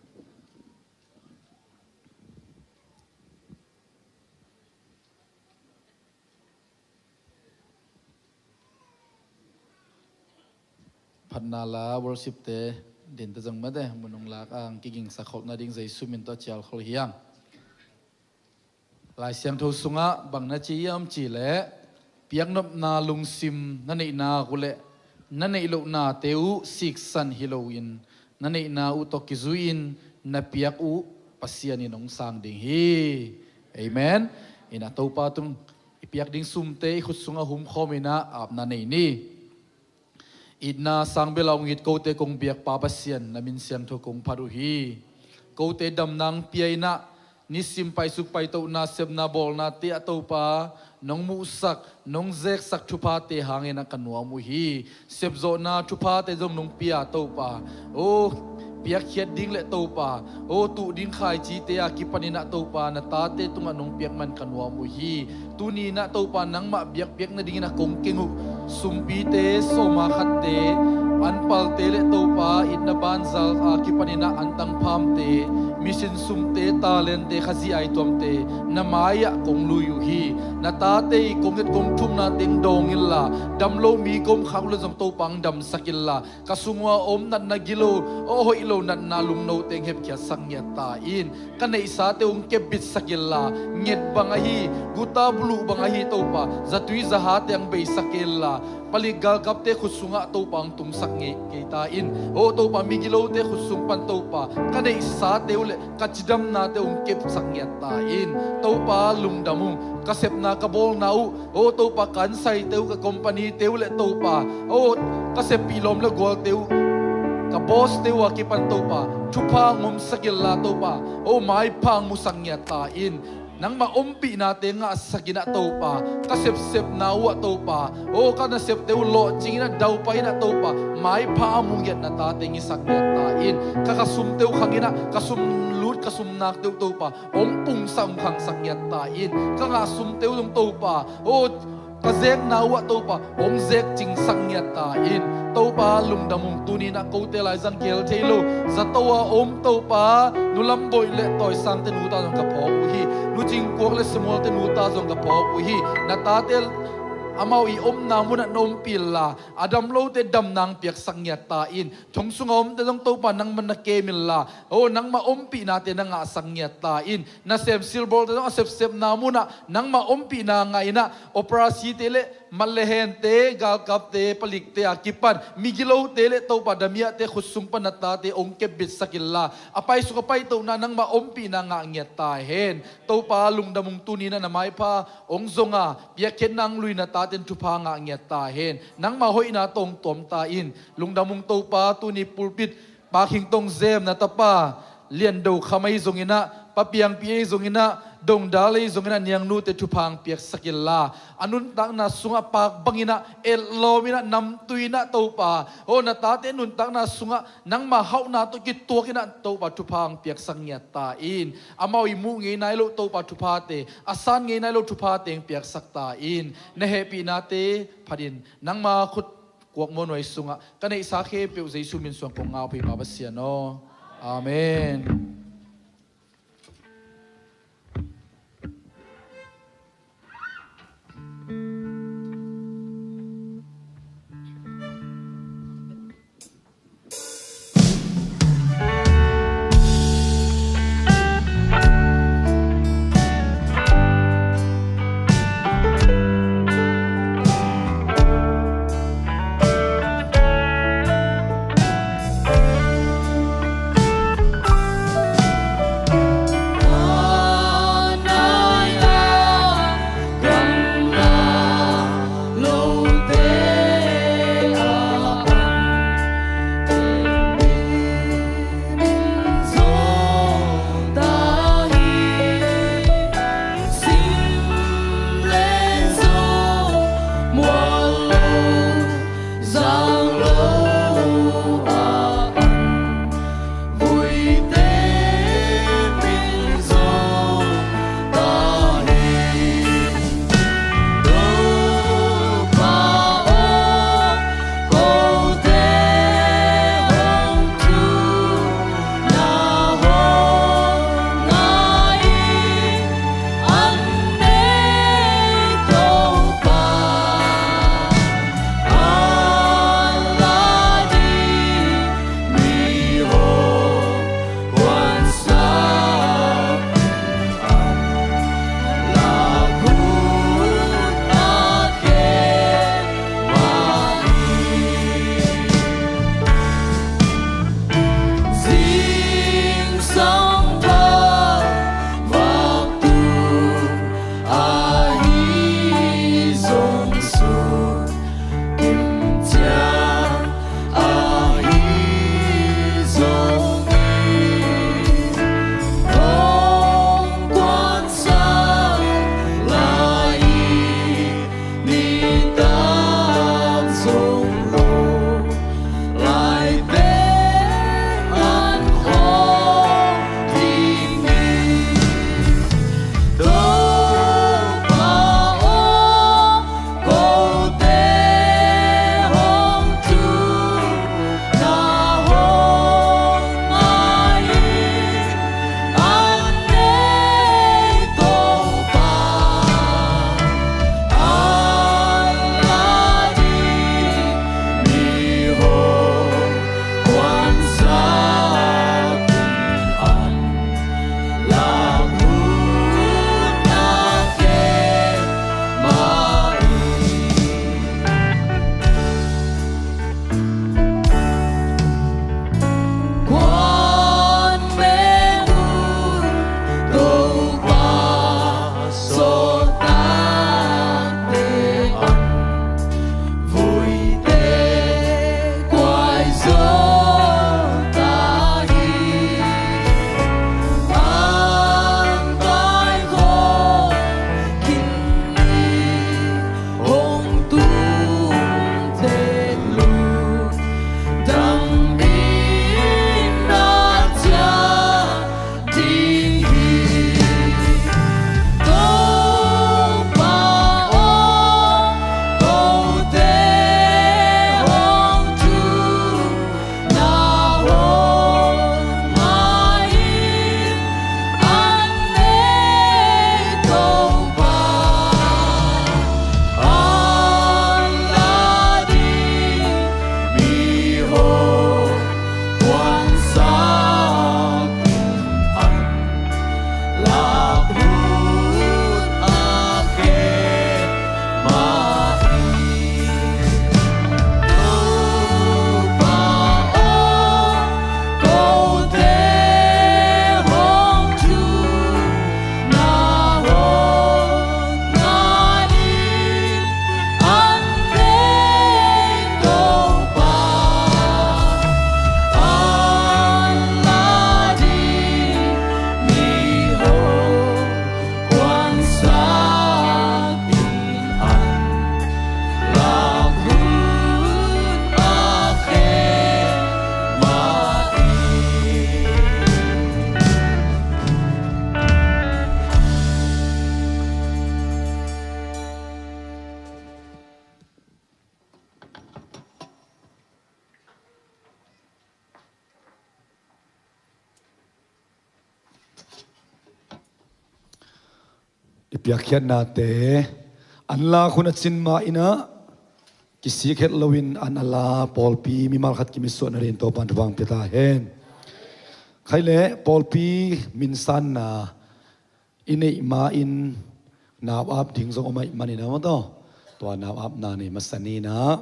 Phatna la worship te dinte zong mate, mun ong lak ang kigingsak kholh nading Jesu min tawh cial khol hi hang. Lai Siangtho sungah bang na ci hiam cih leh, piaknopna lungsim na neihna uh leh na neih lohnate uh siksan hi loin, na neihna uh tawh kizui-in na piak uh Pasian in ong sang ding hi. Amen. In ah Topa tung i piak ding sumte i khut sungah humkhawm in ah apna nei ni. Itna sang bel a ong it kote kong biakpa Pasian, na min siangtho kong phat uh hi. Kote damna ong pia in ah, nisim paisuk paitohna, sepna bawlnate ah Topa, nong muhsak, nong zeksak thuphate hangin ah ka nuam uh hi. Sepzawhna thuphate zong nong pia Topa. Oh, piakkhiat ding le Topa, oh, tuh ding khaicite a kipanin ah Topa, na tate tungah nong piak man ka nuam uh hi. Tuni in ah Topa nangmah biakpiak nadingin ah kong keng uh sumpite, sawma khatte, anpalte le Topa itna banzal a kipanin ah antang phamte, mission sumte, talente, Khazih aituamte na mai-ah kong lui uh hi. Na tate i kong et kong thumna teng dawng inla, damlo mi ka om khak uh le zong Topa ong damsak inla, ka sung ua om natna gilo, aw hoih lo natna lungno teng hepkhiatsak ngiat ta in. Ka neihsate ong kepbitsak inla, nget bang ahi, guta buluh bang ahi Topa, zatui zaha teng beisak inla, palik galkapte khut sungah Topa ong tungsak ngei kei ta in. Aw Topa, migilote khut sung pan Topa, ka neihsate uh le ka cidamnate ong kepsak ngiat ta in. Topa lungdam ung, ka sepna ka bawlna uh, aw Topa, ka ansaite uh, ka companyte uh le Topa, aw ka seppih lawm le gualte uh, ka bosste uh a kipan Topa, thupha ong omsak inla Topa, aw maipha ong musak ngiat ta in. Nangmah ompihnate ngahsak in ah Topa, ka sepsepna uh ah Topa, aw ka nasepte uh lawhcing in ah daupai in ah Topa, maipha a mu ngiat na tate ong hisak ngiat ta in. Ka, ka sumte uh khang in ah, ka sum lut ka sum nakte uh Topa, ong pungsak ong khangsak ngiat ta in. Ka ngah sumte uh zong Topa, aw ka zekna uh ah Topa, ong zek cingsak ngiat ta in. Topa lungdam ung, tuni in ah kote laizang kihel thei lo, zato a om Topa, Nu Lam Boih le Tawisangte nu ta zong ka phawk uh hi. Nu Cing Kuak le Samuelte nu ta zong ka phawk uh hi. Na tate amau i omna munah na ompih inla, a damlote damna ong piaksak ngiat ta in. Thong sungah omte zong Topa nangmah na kem inla, aw nangmah ompihnate na ngahsak ngiat ta in. Nasem silbawlte zong a sepsepna munah nangmah ompihna ngah in ah, operasite le mat le hente, galkapte, palikte a kipan migilote le Topa damiahte khut sung pan na tate ong kepbitsak inla, a paisuk a paitohna nangmah ompihna ngah ngiat ta hen. Topa lungdam ung, tuni in ah na maipha ong zong a, piakkhiatna ong lui na taten thupha ngah ngiat ta hen. Nangmah hoihna tawh ong tuam ta in. Lungdam ung Topa, tuni pulpit Pak Hing Tong Zem na tapa Lian Do Kham ahi zongin ah, Pa Piang Pi ahi zongin ah, Dong Dal ahi zongin ah, niangnute thupha ong piaksak inla, a nuntakna sungah pak bangin ah, etlawm in ah, namtui in ah Topa, aw na tate nuntakna sungah nangmah hauhna tawh kituak in ah Topa thupha ong piaksak ngiat ta in. Amau i muh ngei nai loh Topa thuphate, a san ngei nai loh thuphate ong piaksak ta in. Na hehpihnate phat in, nangma khut Walk Mo nuai sungah ka neihsa khempeuh Jesu min suang kong ngak uh hi, Pa Pasian aw. Amen. Piakkhiatnate an lak hun a cin ma-in ah kisik het loin an a la pawlpi mimal khat kim i suah nadingin Topa'n thupha hong pia ta hen. Khaile pawlpi minsanna i neih ma-in nau ap ding zong om ahih manin ah maw taw, tua nau apna nei masa ni-in ah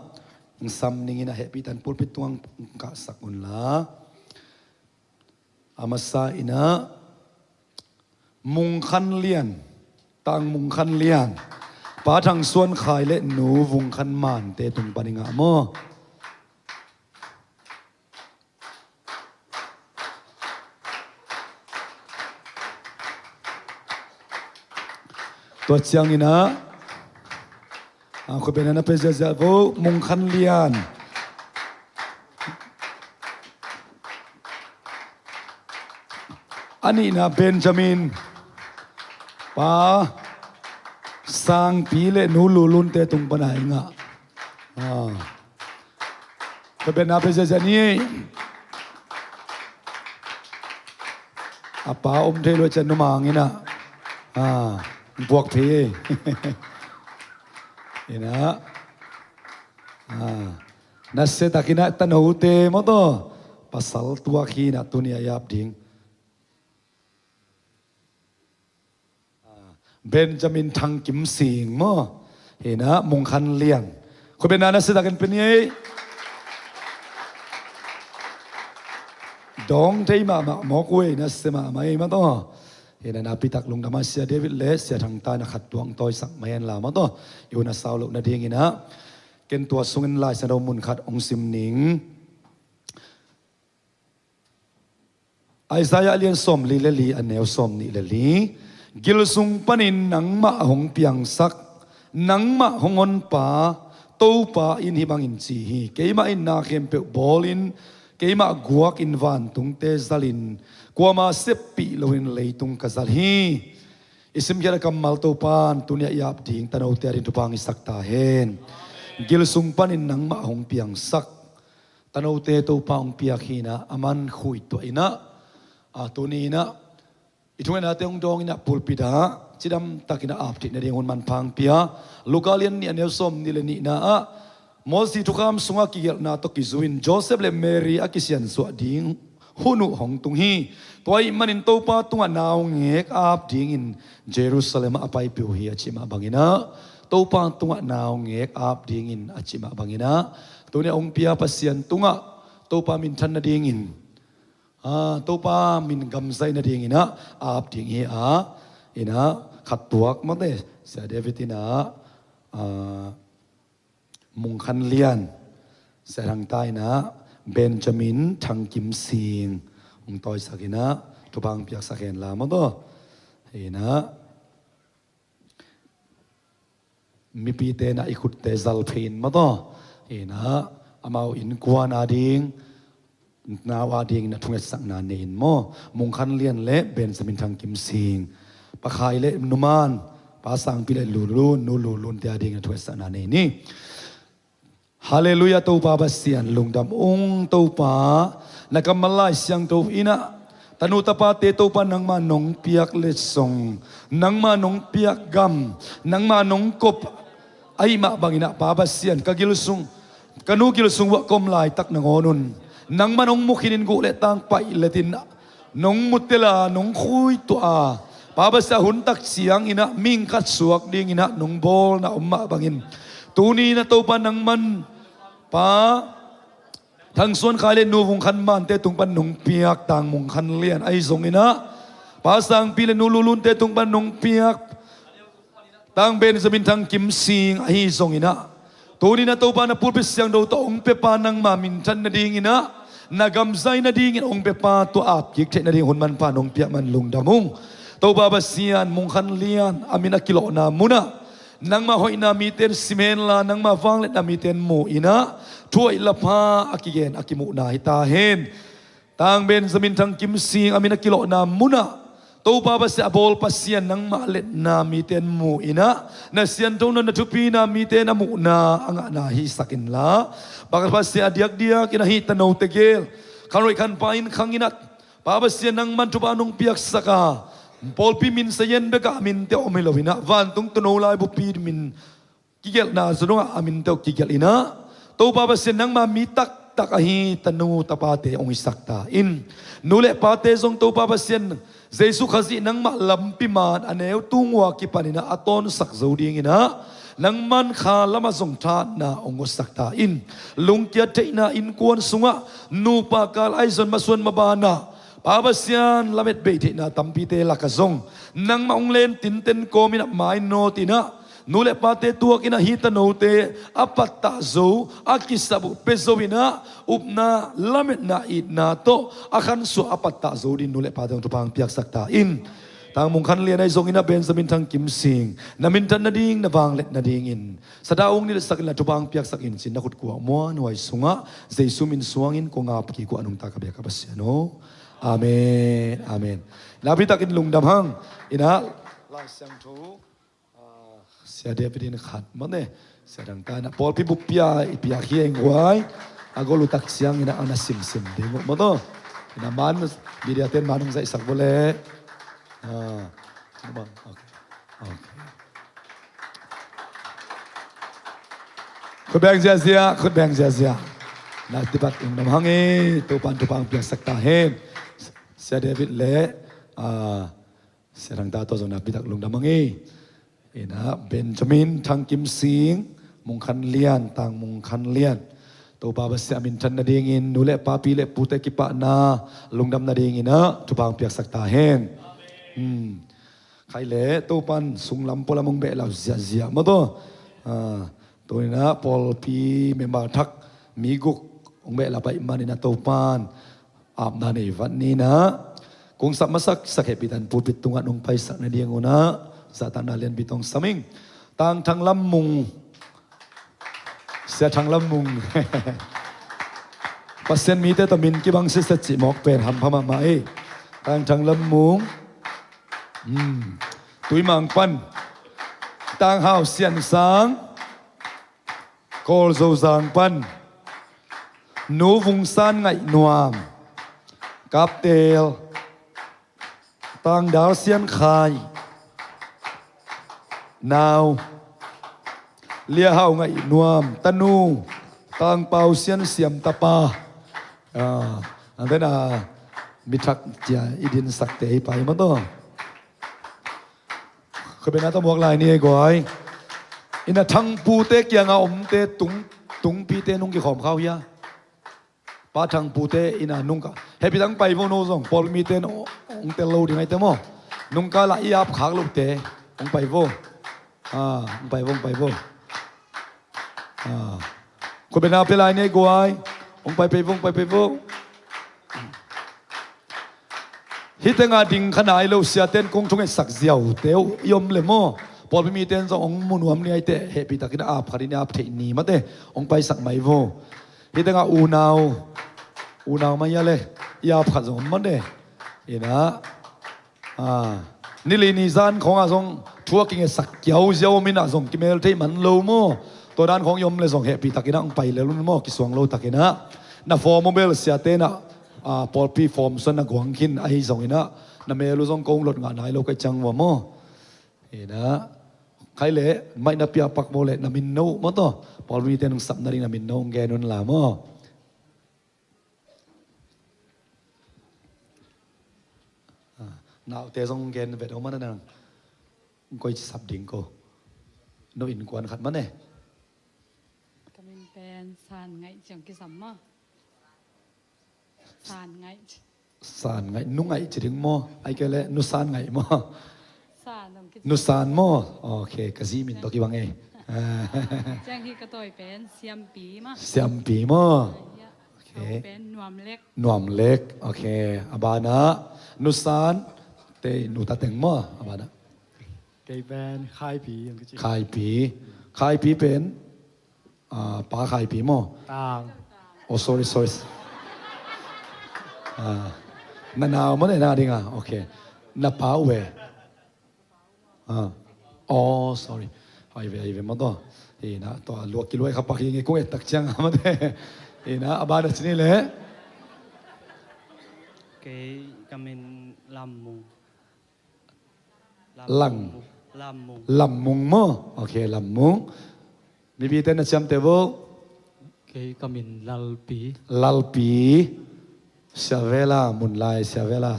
hong sam ning in ah hehpihtakin pulpit tungah hong kahsak unla. A masa in ah Mung Khan Lian, Tang Mung Khan Lian, Pa Thang Suan Khai le Nu Vung Khan Mante tung pan i ngah maw? Tua ciangin ah, a, khutbetna na pia ziahziah vo, Mung Khan Lian. A nihna Benjamin, Pa Sangpi le Nu Lu Lunte tung pan a i ngah. A. Khutbetna pia ziahziah ni. A pa om thei lua ciang numang in ah, a, buak phei. In ah, a, nasia takin ah tanote maw taw, pasal tuak hi-in ah tuni a i ap ding Benjamin Thang Kim Sing maw? Hi-in ah Mung Khan Lian. Khutbetna nasia takin pia ni ei. Dawng thei mahmah mawk uh ei, nasia mahmah ei maw taw. Hi-in ah nakpi tak lungdam a, Sia David le Sia Thang Ta in ah khat tuak hong tawisak mai hen la maw taw. I hun a sau loh nadingin ah ken tua sungin Lai Siangtho mun khat hong sim ning. Isaiah a lian sawmli le li, a neu sawmnih le li. Gil sung panin nangmah a hong piangsak, nangmah hong honpa Topa in hih bangin ci hi: Keimah in na khempeuh bawlin, keimah guakin vantungte zalin, kuama seppih loin leitung ka zal hi. I simkhiat a kammal Topa'n tuni a i ap ding tanote adingin thupha hong hisak ta hen. Gil sung panin nangmah a hong piangsak. Tanote Topa hong piak hi-in ah, a man khuituah in ah, a, tuni in ah i thungetnate hong dawng in ah pulpit ah cidam takin ah ap theih nading hun manpha hong pia. Luka lian nih, a neu sawmnih le nihna ah Moses thukham sungah kigelhna tawh kizui-in Joseph le Mary a kisiansuah ding hun uh hong tung hi. Tua ahih manin Topa tungah naungek a ap dingin Jerusalem ah a paipih uh hi, a cih mah bangin ah, Topa tungah naungek a ap dingin a cih mah bangin ah, tuni a hong pia Pasian tungah Topa minthan nadingin, a, Topa min gamzai nadingin ah a ap ding hi a, in ah khat tuak maw te, Sia David in ah, a, Mung Khan Lian, Sia Thang Ta in ah Benjamin Thang Kim Sing hong tawisak in ah thupha hong piaksak hen la maw taw. In ah mipite in ah i khutte zal phei in maw taw. In ah amau innkuan ading, nau adingin a thungetsakna nei in maw. Mung Khan Lian le Benjamin Thang Kim Sing, Pa Khai le Nu Man, Pa Sangpi le Lu Lun, Nu Lu Lunte adingin a thungetsakna nei ni. Halleluiah, Topa Pasian lungdam ung. Topa, na kammal Lai Siangtho in ah tanu tapate Topa nangma nong piak letsong, nangma nong piak gam, nangma nong kop ahih mah bangin ah Pa Pasian, ka gil sung, ka nu gil sung uah ka om laitak nangawn un nangman hong mu khinin guh le tang paih letin nong mutel a, nong khuituah a, Pa Pasian, a hun tak ciangin ah mihing khat suak dingin ah nong bawlna om mah bangin, tuni in ah Topa nangman Pa Thang Suan Khai le Nu Vung Khan Mante tung pan nong piak Tang Mung Khan Lian ahi zongin ah, Pa Sangpi le Nu Lu Lunte tung pan nong piak Tang Benjamin Thang Kim Sing ahi zongin ah, tuni in ah Topa na pulpit siangtho tawh hong piapa nangma minthan nadingin ah, na gamzai nadingin hong piapa tua ap kik theih nading hun manpha nong piak man lungdam ung. Topa Pasian, Mung Khan Lian a min a kilawhna munah nangma hoihna mite in sim henla, nangma vangliatna mite in mu in ah, thu hoih lapha a kigen a kimuhna hi ta hen. Tang Benjamin Thang Kim Sing a min a kilawhna munah Topa Pasian, a bawl Pasian nangmah letna mite in mu in ah, na sianthona, na thupina mite in a muhna a ngahna hisak inla, Pa Pasian, a diakdiakin ah hih tanote gel khanruai khanpa in khang in ah, Pa Pasian, nangman thupha nong piaksak a, Pawlpi min sayen bek a minte om hi lo inah, vantung tuuno laibupi min kigelhna zong dongah a minte uh kigelh inah, Topa Pasian nangma mi taktak ahi tanu tapate hong hisak ta in. Nu le pate zong Topa Pasian Jesu Khazih nangmah lampi man a neu tung ua kipan inah a tawnsak zo ding inah, nangman kha lamah zong thahatna hong guatsak ta in. Lungkiat theihna innkuan sungah nupa kal ahi zong masuan mabanah Pa Pasian lamet bei theihna tampite lakah zong nangmah hong len tinten kawm inah mainawt inah, nu le pate tuak inah hi tanote a pattah zo, a kisap uh pia zo inah, upna, lametna, itna tawh a khansuah a pattah zo ding nu le pate hong thupha hong piaksak ta in. Tangmung Khan Lian ahi zong inah Benjamin Thang Kim Sing, na minthan nading, na vanglet nadingin Sadah hong nilhsak inla thupha hong piaksak in, cin na khut kuah muanhuai sungah Jesu min suangin kong ap kik uh a nungta ka biak ka Pasian aw. Amen. Amen. Nakpi takin lungdam hang. Inah Lai Siangtho, ah, Sia David in khat mawte, Sia Thang ta inah pawlpi buppi a i piak hi eng guai. A gol uh tak ciang inah a na simsim ding uh mawte. Inah man media ten man hong zaihsak vawleh. Ah, okay. Okay. Khut beng ziahziah, khut beng ziahziah. Nakpi tak lungdam hang ei, Topan thupha hong piaksak ta hen. Sia David le, ah, Sia Thang ta tawh zong nakpi tak lungdam hang ei. Inah Benjamin Thang Kim Sing, Mung Khan Lian, Tang Mung Khan Lian. Topa Pasian a minthan nadingin nu le papi le pute kipahna lungdam nadingin ah thupha hong piaksak ta hen. Hmm. Khai le Topan sunglam pualam hong behlap ziahziah mawte. Ah, tu inah pawlpi member thak mi guk hong behlap ahih man inah Topan apna nei vat ni inah. Kong sap masak sak hehpih tan pulpit tungah nong paisak nading un ah zahtakna lianpi tawh hong sam ing. Tang Thang Lam Mung. Sia Thang Lam Mung. Pasian mite tawh min kibang sitset cih mawk pen hampha mahmah ei. Tang Thang Lam Mung. Hmm. Tuimang pan Tang Hau Sian Sang, Kawl Zozang pan Nu Vung San Ngaih Nuam, Kaptel Tang Dal Sian Khai, Nau Lia Hau Ngaih Nuam, tanu Tang Pau Sian Siam tapa. Ah, and then, ah, mi thak cia i dinsakte hi pai mawte. Khut beng a tawh muak lai ni ei guai. Inah Thang pute kiangah omte tung, tungpite nung kikhawm khau hia. Pa Thang pute inah nungka. Hehpih tak hong pai vo no zong. Pawlpi mite in hong tel lo ding ahih teh maw. Nungka lah i ap khak lote. Hong pai vo. Ah, hong pai vo, hong pai vo. Ah. Khut beng a pia lai ni ei guai. Hong pai pai vo, hong pai pai vo. Hih tengah ding kha nai lo siate in kong thungetsak ziaute uh i om le maw. Pawlpi mite in zong hong mu nuam ni ahih teh hehpih takin a ap khat in i ap theih ni mate. Hong paisak mai vo. Hih tengah unau, unau mai a le i ap khat zong om mate. Inah, ah, ni li ni zan khawngah zong thu a kingetsak kiau ziau om inah zong kimel thei man lo maw. Tua dan khawng i om le zong hehpih takin ah hong pai lel un maw, kisuang lo takin ah. Na form uh bel siate inah, ah, pawlpi form suan na guang khin ahi zongin ah na mel uh zong kong lot ngah nai lo ka hih ciang uh a maw. Inah, khai le, mic na pia pak maw le, na min no uh maw taw. Pawlpi mite in hong sap nading na min no uh hong gen un la maw. Ah, naute zong gen vet om a na nang. Koi ci sap ding ko. No innkuan khat mah ne. Ka min pen San Ngaih ci hong kisam maw. San Ngaih ci. San Ngaih, Nu Ngaih ci ding maw. Ahih kei leh Nu San Ngaih maw. San hong kisam. Nu San maw. Ok, ka zi min tawh kibang ei. Ciang hi ka tawi pen Siampi maw. Siampi maw. Ah, ya. Ok. Ka u pen Nuam Lek. Nuam Lek. Ok. A banah Nu San, te nu ta teng maw. A banah. Kei pen Khaipi, hong kici. Khaipi. Khaipi pen, ah, Pa Khaipi maw. Tang. Oh, sorry, sorry. Ah, na nau maw ne na ding a. Ok. Na pa uh e. Ah. Oh, sorry. Ai ve, ai ve maw taw. Inah, tua luak kiluai kha pak hi nge kung et tak ciang a mate. Inah, a banah ci ni le. Kei ka min Lam Mung. Lang. Lammung. Lammung maw? Ok, Lammung. Mipite na ciamteh vo. Kei ka min Lalpi. Lalpi. Sia Vela, mun lai Sia Vela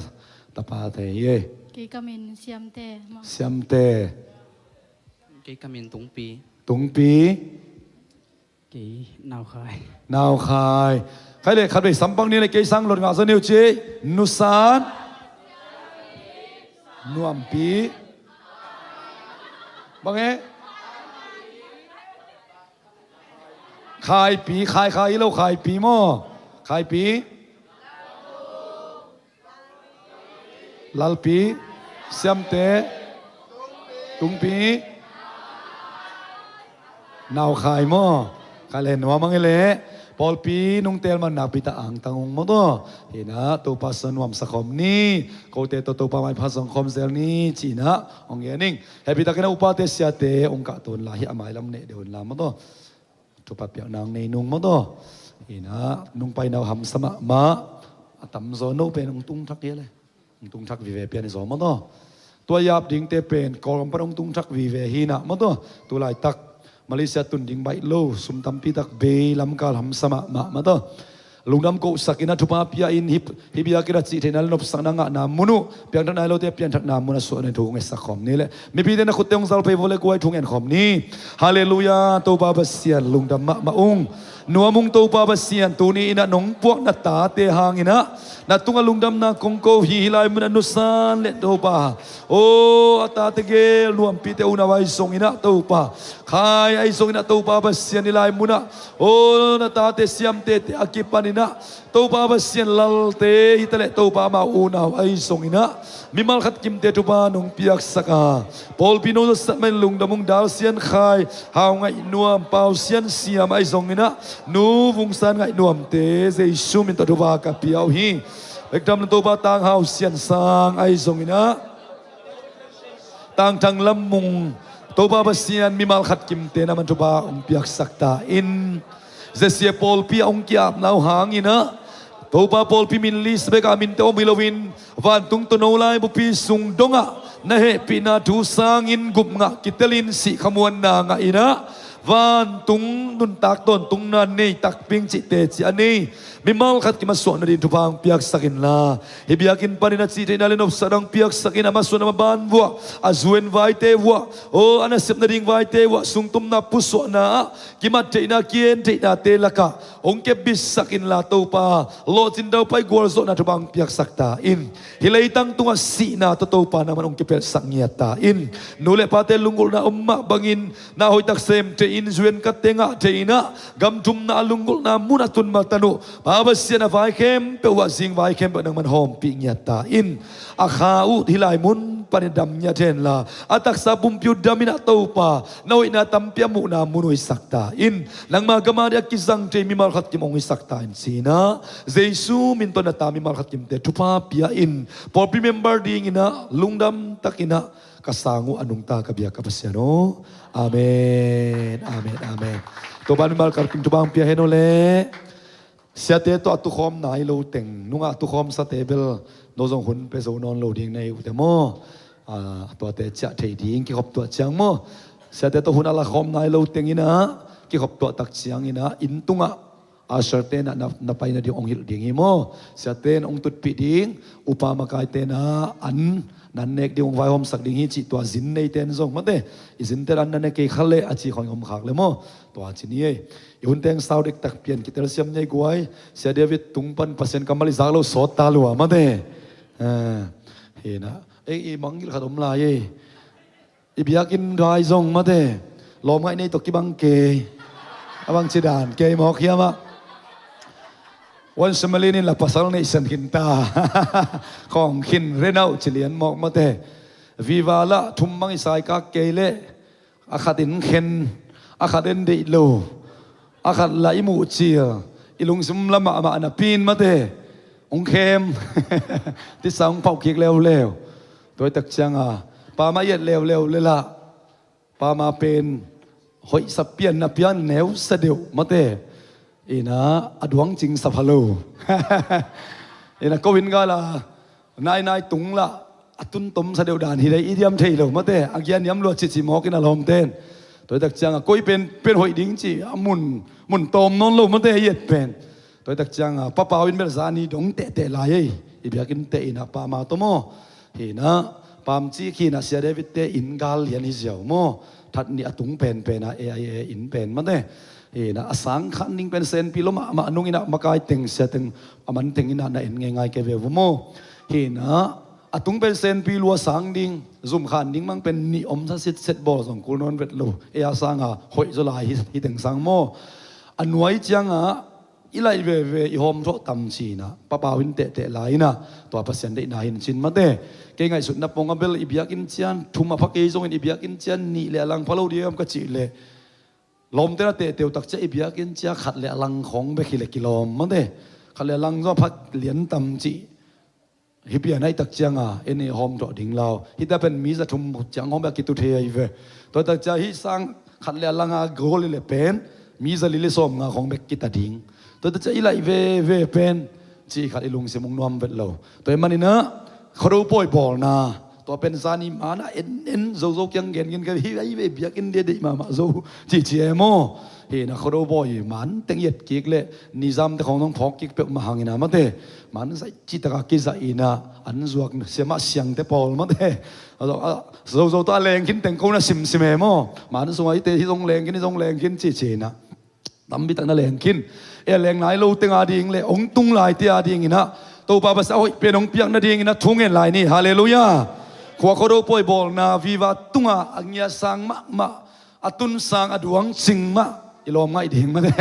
tapate hi ei. Kei ka min Siamte maw? Siamte. Kei ka min Tungpi. Tungpi. Kei Naukhai. Naukhai. Khai le khat vei sampang ni le kei sang lot ngah zaw ni uh ci. Nusan. Nuampi. Bang e? Khaipi, Khai, Khai hi lo, Khaipi maw? Khaipi. Lalpi, Siamte, Tungpi, Naukhai maw? Khai le nuam ang e le. Pawlpi nungtel man nakpi tak angtang ung maw taw. Hi na, Topa sa nuamsa khawm ni. Kote tawh Topa maipha zong khawm zel ni. Ci na, ong gen ing. Happy takin a upate siate ong kah tun la hi a mailam neh deuh un la maw taw. Thupha piak nang nei nung maw taw. Hi na, nung pai nau hamsa mahmah. A tamzaw no pen ong tung thak hi a le. Ong tung thak vive pian hi zaw maw taw. Tua yap dingte pen Kawlgam pan ong tung thak vive hi na maw taw. Tu laitak Malaysia tun ding baih lo, sum tampi tak bei, lamkal hamsa mahmah maw taw. Lungdam kohsak in a thupha pia in hih, hih biakinn a cih theihna le nopsakna ngahna mun uh, piangthakna hi lote pianthakna mun a suahna thu ngetsak khawm ni le. Mipite na khutte hong zal phei vo le guai thu ngen khawm ni. Halleluiah, Topa Pasian lungdam mahmah ung. Nuam ung Topa Pasian, tuni in a nong puak na tate hang in a na tungah lungdamna kong ko hi, hih lai mun a nusan le Topa. O, a tate gel Nuampite unau ahi zong in a Topa. Khai ahi zong in a Topa Pasian hih lai mun ah. O, na tate Siamtete a kipan in a Topa Pasian lalte hi ta leh Topa amau unau ahi zong in a mimal khat kimte thupha nong piaksak a, pawlpi nong zawsat man lungdam ung. Dal Sian Khai, Hau Ngaih Nuam, Pau Sian Siam ahi zong in a, Nu Vung San Ngaih Nuamte Jesu min tawh thupha ka pia uh hi. Bekdam na Topa Tang Hau Sian Sang ahi zong in a, Tang Thang Lam Mung, Topa Pasian mimal khat kimte na man thupha hong piaksak ta in. Zesia pawlpi a hong ki-apna uh hang in a, Topa pawlpi min list bek a minte om hi loin, vantung tawh no laibupi sung dongah na hehpihna thu sangin gupngah kitelin sihkhamuanna ngah in a, vantung nuntak tawntungna nei takping cih teci a nei mimal khat kim a suahna ding thupha hong piaksak inla, hih biakinn panin a cihtheihna le nopsakna hong piaksak in, a masuan a maban vuah, a zuen vaite vuah, aw, a nasepna ding vaite vuah, sungtumna pusuahna ah kimat theihna, kihen theihnate lakah hong kepbitsak inla Topa, lawhcin daupai gualzawhna thupha hong piaksak ta in. Hih leitang tungah sihna tawh Topa nangman hong kipelhsak ngiat ta in. Nu le pate lunggulhna om mah bangin na hoihtak sem thei in, zuenkatte ngah thei in a, gam thumna a lunggulhna mun a tun matan uh Pa Pasian, a vai khempeuh uh ah zing vai khempeuh nangman hawmpih ngiat ta in. A kha uh hih lai mun panin dam ngiat henla, a taksa pumpi uh dam in a Topa, na hoihna tampi a muhna mun uh hisak ta in. Nangma gam ah ding a kizang thei mimal khat kim hong hisak ta in ci in a, Jesu min tawh na ta mimal khat kimte thupha pia in. Pawlpi member ding in a lungdam tak in a ka sang uh a nungta ka biak ka Pasian aw. Amen, amen, amen. Topa mimal khat kim thupha hong pia hen aw le. Siate tawh a tukhawm nai lo teng, nungah a tukhawmsate bel no zong hun pia zo nawn lo ding na hi uh teh maw? Ah, tuate ciah thei ding kikhop tuah ciang maw? Siate tawh hun a lakhawm nai lo teng in a kikhop tuah tak ciang in a, inn tungah usher-te na, na, na paina ding hong hilh ding hi maw? Siate na hong tutpih ding, upa makaite na an nan nek ding, hong vaihawmsak ding hi cih tua zin neite in zong mate, i zinte an nan nek kei kha leh a ci khawng om khak le maw? Tua ci ni ei. I hun teng sau dektak pian kitelsiam ni ei guai. Sia David tung pan Pasian kammal i zak lo sawt ta lua mate. Ah, hi na. Ei, i mangngilh khat om lai ei. I biakinn gai zong mate, lawmngaih nei tawh kibang kei. A bangci dan kei mawk hiam ah? Wan Sumalin in la pasal neih san khin ta. Khawng khin renauh ci lian mawk mate. Viva lah thum bang i saikak kei leh, a khat in khen, a khat in deih lo, a khat lah i muh cil, i lungsim la mahmah napi in mate, hong khem. Tisa hong phauh kik leuleu. Tuaitak cianga pama i et leuleu le lah, pama pen hoihsa pian na pian neusa deuh mate. Ina a duang cingsa pha lo. Ina ko inn gala nainai tung lah, a tun tomsa deuh dan hi dei i diam thei lo mate, a gia niam lua cici mawk in a lawmten. Tua hi tak cianga koi pen pen hoih ding ci a mun mun tawm nawn lo mate, i et pen. Tua hi tak cianga papau in bel zani dong tehteh lai ei, i biakinn teh ina pama tawh maw. Hina pamci khina Sia David te inn gal lian hi ziau maw. That nih a tung penpena A I A inn pen mate. Hina a sang khan ding pen senpi lo mahmah nung ina makai teng sia teng a man teng ina na en ngeingai kei ve uh maw. Hina a tung pen senpi lua sang ding zum khan ding mang pen nih om sa sitset bawl zong kul nawn vet lo. Ei a sanga hoih zaw lai hi, hi teng sang maw. A nuai cianga i laih veve i hawm thawh tam cina papau in tehteh lai ina tua Pasian deihna hin cin mate. Kei ngaihsutna pong a bel i biakinn cian thum a pha kei zongin i biakinn cian nih le a lang pha lo diam ka cih leh lawmte na tehteu tak cia i biakinn cia khat le a lang khawng bek hi le kilawm mate. Khat le a lang zong a pha lian tam cih hi pian ahi tak cianga en i hawm thawh ding lau. Hita pen mi za thum ciang hawm bek kitu thei ahi ve. Tua tak cia hi sang khat le a langa goal i le pen mi za li le sawm nga khawng bek kita ding. Tua tak cia i laih veve pen ci khat i lungsim ung nuam vet lo. Tua i manina khuado pawi bawlna tua pen zani mana en en zozo kiang gen gen ka hi ahi ve, biakinn dia deih mahmah zo ci ci e maw. Hina khuado bawi man teng i et kik le nizam te khawng zong phawk kik peuh mah hangina mate. Man zaih citaka kizaih ina an zuak siamah siangte pawl mate. Zozo tawh a lengkhin teng ko na simsim e maw. Man sungah hite hi zong lengkhin hi zong lengkhin cihcih ina tampi tak na lengkhin. E a leng nai lo teng ading le hong tung lai te ading ina Topa Pasian a hoih pen hong piak nading ina thu ngen lai ni. Halleluiah. Khua khuado pawi bawlna viva tunga a ngiasang mahmah a tunsang a duang cing mah i lawm ngaih ding mate.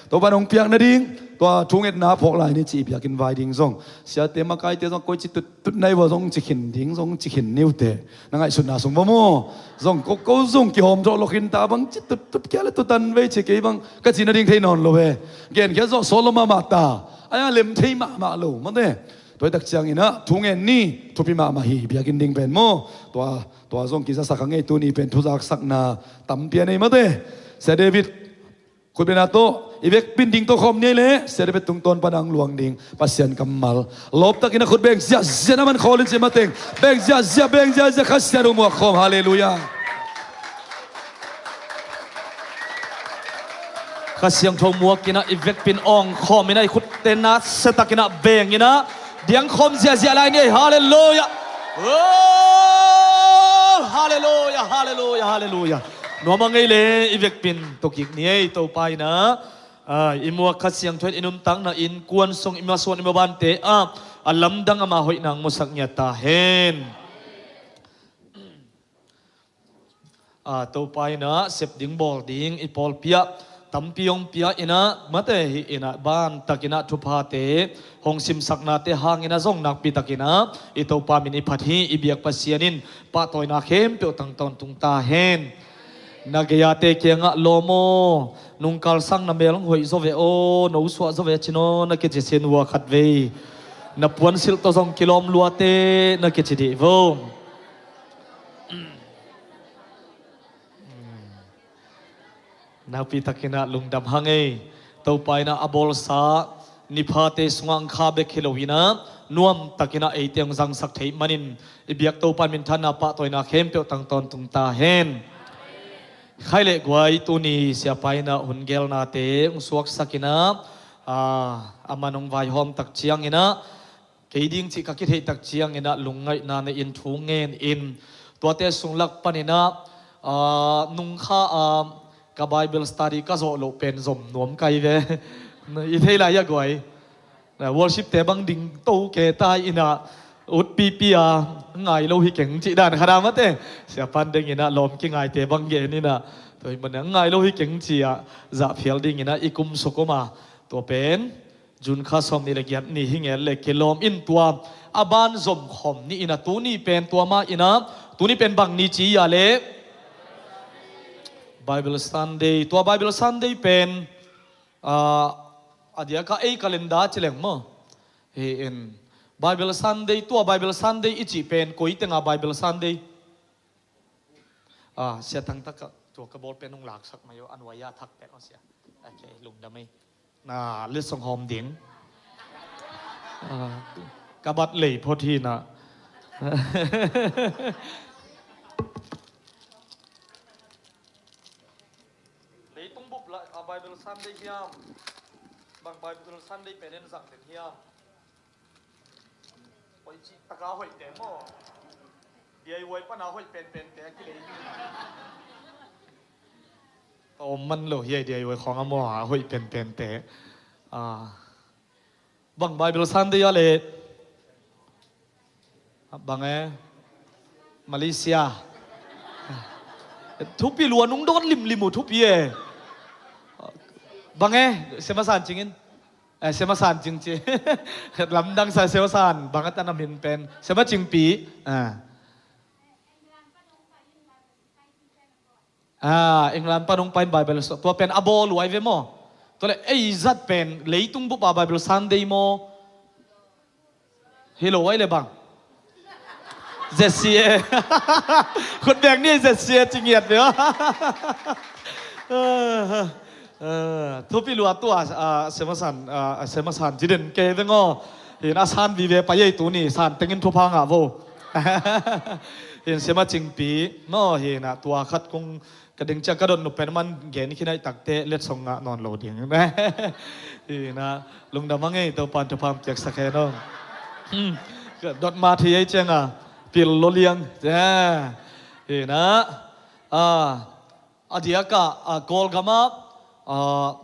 Topa nong piak nading tua thu ngetna phawk lai ni ci i biakinn vai ding zong siate makaite zong koi ci tuttut nai vua zong ci khin ding zong ci khin niute na ngaihsutna sung va maw. Zong ko ko zong kihawm thawh lo khin ta bang ci tuttut kia le tutan vei ci kei bang ka ci nading thei nawn lo ve. Genkhiat zawh sawt lo mahmah ta ai a lem thei mahmah lo mate. Tua hi tak ciangin ah thu ngen ni thupi mahmah hi biakinn ding pen maw. Tua tua zong kizasak a ngei tuni pen thuzaksakna tampi a nei mate. Sia David khutbena tawh i vekpin ding tawh khawm ni ei le Sia David tungtawn pana ang luang ding Pasian kammal lawptakin a khut beng ziahziah na man khawlin cih mateng beng ziahziah beng ziahziah Kha Siangtho muak khawm. Halleluiah. Kha Siangtho muakin ah i vekpin awng khawmin ah i khutte na siatakin ah bengin ah diang khawm ziahziah lai ni ei. Halleluiah. Oh, halleluiah, halleluiah, halleluiah. Nuam a ngei le i vekpin tokik ni ei Topa in ah. Ah, i muak Kha Siangtho in i nuntakna innkuan sung i masuan i mabante ah a lamdang ama hoihna ang musak ngiat ta hen. Ah, Topa in ah sep ding bawl ding i pawlpi ah tampi hong pia in ah mate hi in ah bantakin ah thuphate hong simsaknate hangin ah zong nakpitakin ah i Topa min i phat hi. I biak Pasian in pahtawina khempeuh tang tawntung ta hen. Na gei-ate kiangah lawm aw, nungkal sang na mel hong hoih zaw ve aw, no suah zaw ve a cin aw na kici sin ua khat vei. Na puansilh tawh zong kilawm luate na kici dih vo. Nakpitakin ah lungdam hang ei. Topa in ah a bawlsa niphate sungah ang kha bek hi loin ah nuamtakin ah eite hong zangsak theih manin i biak Topa minthanna pahtawina khempeuh tang tawntung ta hen. Khai le guai tuni siapa in ah hun gelnate hong suaksakin ah, ah, a man hong vaihawm tak ciangin ah kei ding cih ka kitheih tak ciangin ah lungngaihna nei in thu ngen in tuate sung lak panin ah, ah, nungkha ah ka Bible study ka zawh loh pen zom nuam kai ve. I thei lai a guai. Worship te bang ding to ke ta in ah ut pipi a ngai lo hi keng cih dan khat a mate. Siapa in deng in ah lawm kingaite bang gen in ah tua hi manin ngai lo hi keng ci ah zah phial ding in ah i kum suk om a tua pen June kha sawm nih le giat ni hi ngel le kilawm in tua a ban zom khawm ni in ah tuni pen tua mah in ah tuni pen bang ni ci a le Bible Sunday. Tua Bible Sunday pen, ah, a diaka ei calendar ci leng maw. Hi in Bible Sunday, tua Bible Sunday i cih pen koi tenga Bible Sunday. Ah, sia tangtak ah tua ka ball pen hong laksak mai uh a nuai a thak pen aw sia. Okay, lungdam ei. Na letsong hawm ding. Ah, ka bat lei phot hi na. Leitung bup lah a Bible Sunday hiam? Bang Bible Sunday pen en zang den hiam? Hoih cih taka hoih te maw? D I Y pana hoih penpente a kilei hi. A om man lo hi a, D I Y khawng a maw, a hoih penpente. Ah. Bang Bible Sunday a le? Bang e? Malaysia. Thupi lua nung dawn limlim uh thupi e. Bang e? Sema san cingin. Eh, sema san cing ci. Lamdang sa sema san. Bang a tan a min pen. Sema cingpi. Ah. Ah, England pan hong pai in Bible Sunday. Tua pen a bawl uh ai ve maw? Tua le ei zat pen leitung bup a Bible Sunday maw? Hi lo ai le bang. Z C A. Khut beng ni Z C A ci ngiat ve. Ah, thupi lua tua, ah, sema san, ah, sema san ci den kei ve ngaw. Hi na san vive pai ei tu ni san tengin thupha ngah vo. Hi na sema cingpi. Maw hi na tua khat kong ka ding ciang ka dot nupen man gen khin ai takte letsong ngah nawn lo ding. Hi na lungdam a ngei Topan thupha piaksak hen aw. Hmm. Ka dot ma thei ai cianga pil lo liang. Hi na, ah, a diaka, ah, Kawlgama, ah,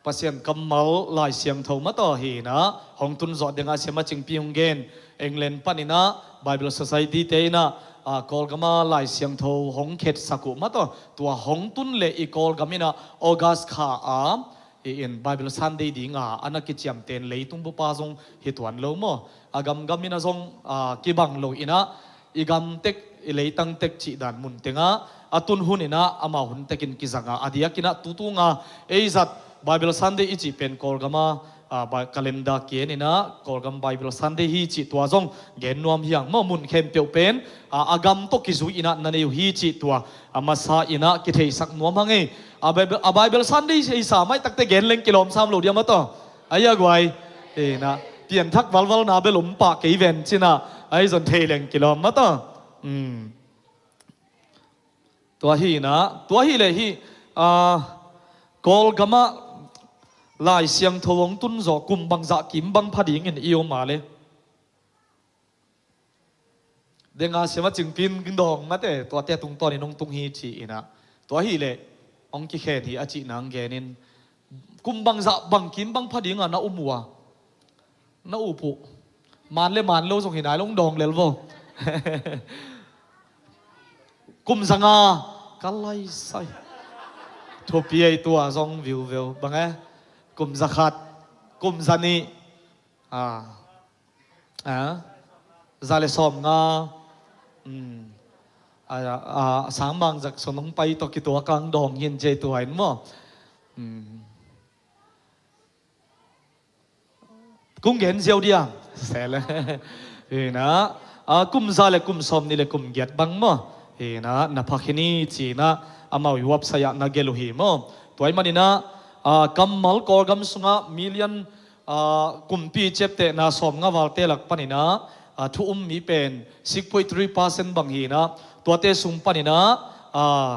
Pasian kammal Lai Siangtho mataw hi na hong tun zawh dinga sema cingpi hong gen. England paninah Bible Society te inah, ah, Kawlgama Lai Siangtho hong khetsak uh mataw. Tua hong tun le i Kawlgam inah August kha a hi in Bible Sunday dinga a na kiciamten leitung bupa zong hi tuan lo maw? A gamgam inah zong, ah, kibang lo inah i gam tek, i leitang tek cih dan mun tengah a tun hun inah amau hun tekin kizanga a diakinah tutunga ei zat Bible Sunday i cih pen Kawlgama, ah, Bi-, calendar kian inah Kawlgam Bible Sunday hi cih tua zong gen nuam hiang maw? Mun khempeuh pen, ah, a gam tawh kizui inah na nei uh hi cih tua a masa inah kitheisak nuam hang ei. A Bible, a Bible Sunday hi sa mai takte gen leng kilawm sam lo diam a taw? Ai a guai. Inah pianthak valvalna bel om pah kei ven cinah ai zon thei leng kilawm mataw. Hmm. Tua hi inah, tua hi le hi, ah, Kawlgamah Lai Siangtho hong tun zawh kum bangzah kim bang pha dingin i om a le? Denga sema cingpin dawng mate, tuate tungtawnin hong tung hi ci inah. Tua hi le hong kikhen hi a cih nang genin kum bangzah bang kim bang pha dinga na um uh a? Na up uh. Man le man lo zong hi nai long dawng lel vo. Kum zanga ka laisai. Thupi ei tua zong viuveu. Bang e? Kum zakhat. Kum zanih. Ah. Ah. Za le sawm nga. Hmm. Ah, ah, sang mang zak song nong pai tawh kitua kang dawng hin cei tua in maw? Hmm. Kung gen ziau diam? Sel. Hi na, ah, kum za le kum sawm nih le kum giat bang maw? Hi na, na phak hi ni ci na, amau i website ah na gel uh hi maw? Tua ahih manin ah, ah, kammal Kawlgam sungah million, ah, kumpi ciaptehna sawm nga valte lak panin ah, ah, thu um mi pen six point three percent bang hi na, tuate sung panin ah, ah,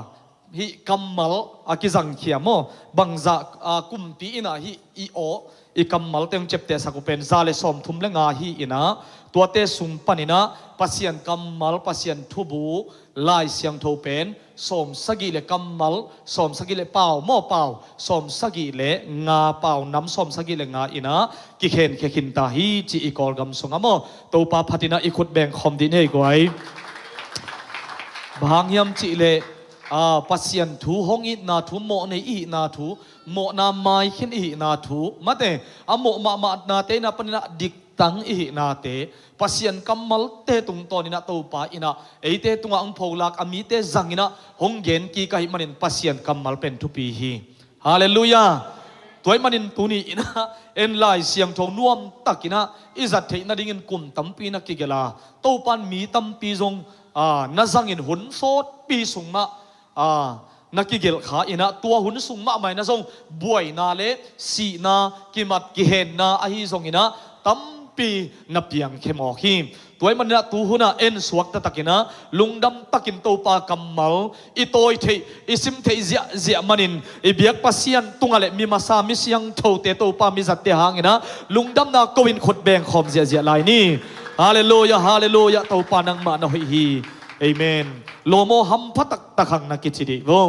hih kammal a kizangkhia maw? Bangzah, ah, kumpi in ah hih i aw, i kammalte hong ciaptehsak uh pen za le sawm thum le nga hi in ah, tuate sung panin ah Pasian kammal, Pasian thubu, Lai Siangtho pen sawm sagih le kammal, sawm sagih le pau maw, pau sawm sagih le nga, pau nam sawm sagih le nga in ah kikhenkhia khin ta hi ci i Kawlgam sungah maw? Topa phatin ah i khut beng khawm dih ni ei guai. Bang hang hiam cih leh, ah, Pasian thu hong itna thu, mawhnei i hihna thu, mawhna maikhin i hihna thu, mate, a mawh mahmahnate in ah panin ah diktang i hihnate, Pasian kammalte tungtawnin ah Topa in ah eite tungah hong pholak a mite zangin ah hong gen kik ahih manin Pasian kammal pen thupi hi. Halleluiah. Tua ahih manin tuni in ah en Lai Siangtho nuamtakin ah i zat theih nadingin kum tampi na kigelh a, Topan mi tampi zong, ah, na zangin hun sawtpi sung mah, ah, na kigelh kha in ah, tua hun sung mahmah in ah zong buaina le sihna, kimat kihenna ahi zongin ah tam pi na piangkhe mawk hi. Tua ahih manin ah tu hun ah en suak taktakin ah lungdam takin Topa kammal i tawi theih, i sim theih ziahziah manin i biak Pasian tungah le mi masa, mi siangthote, Topa mi zatte hangin ah lungdamna ko-in khut bengkhawm ziahziah lai ni. Halleluiah, halleluiah, Topa nangmah na hoih hi. Amen. Lawm aw, hampha taktak hang na kici dih vo.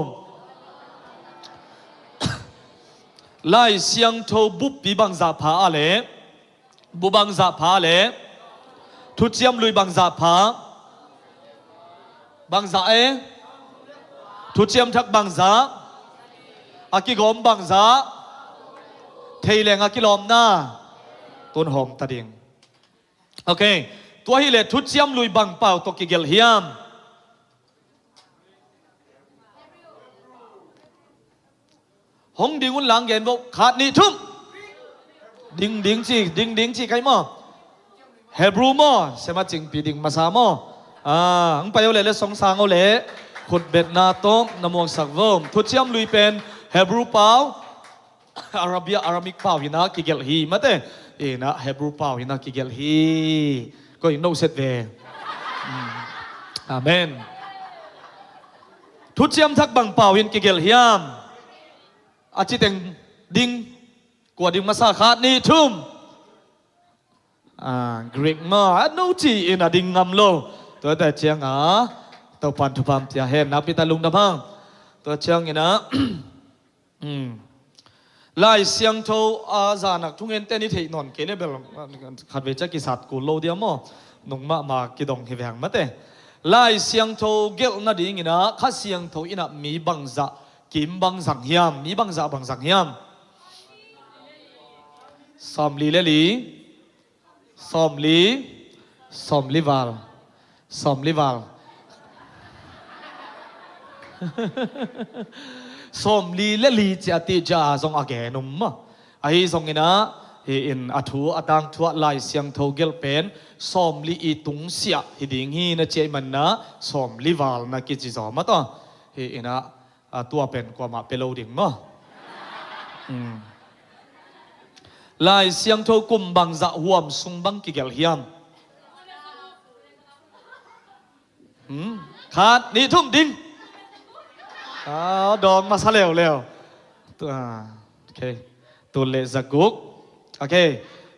Lai Siangtho buppi bangzah pha a le, bu bangzah pha le, thuciam lui bangzah pha, bangzah e, thuciam thak bangzah, a kigawm bangzah, thei leng a kilawmna, tun hawm ta ding. Ok, tua hi le thuciam lui bang pau tawh kigelh hiam? Hong ding un lang gen vo. Khat, nih, thum. Ding ding ci, ding ding ci kai maw? Hebrew maw? Sema cingpi ding masa maw? Ah, ang pai o le le song sang o le. Khutbetna tawh na muangsak vo. Thuciam lui pen Hebrew pau, Arabia, Aramaic pau hi na kigelh hi mate. Ina Hebrew pau hi na kigelh hi. Koi no set ve. Hmm. Amen. Thuciam thak bang pau in kigelh hiam? A citeng ding. Kua ding masa? Khat, nih, thum. Ah, Greek maw? A no ci in a ding ngam lo. Tua ta ciang a Topan thupha pia hen na pi ta lungdam hang. Tua ciang in a Lai Siangtho a zanak thungen ten i theih nawn kei le bel khatvei ciang kisat kul lo dia maw? Nung mahmah kidong hi veng mate. Lai Siangtho gelh nadingin a Kha Siangtho in a mi bangzah kim bang zang hiam? Mi bangzah bang zang hiam? Sawmli le li. Sawmli. Sawmli val. Sawmli val. Sawmli le li ci a ti cia zong a gen um maw? Ahi zongin a, hi in a thu a tangthu ah Lai Siangtho gelh pen sawmli i tungsiah hi ding hi na ci ahih manin a sawmli val na kici zaw mah tawh. Hi in a, a tua pen kuamah pia lo ding maw? Hmm. Lai Siangtho kum bangzah huam sung bang kigelh hiam? Hmm? Khat, nih, thum ding. Ah, dawng masa leuleu. Tu, ah, ok. Tul le zaguk. Ok.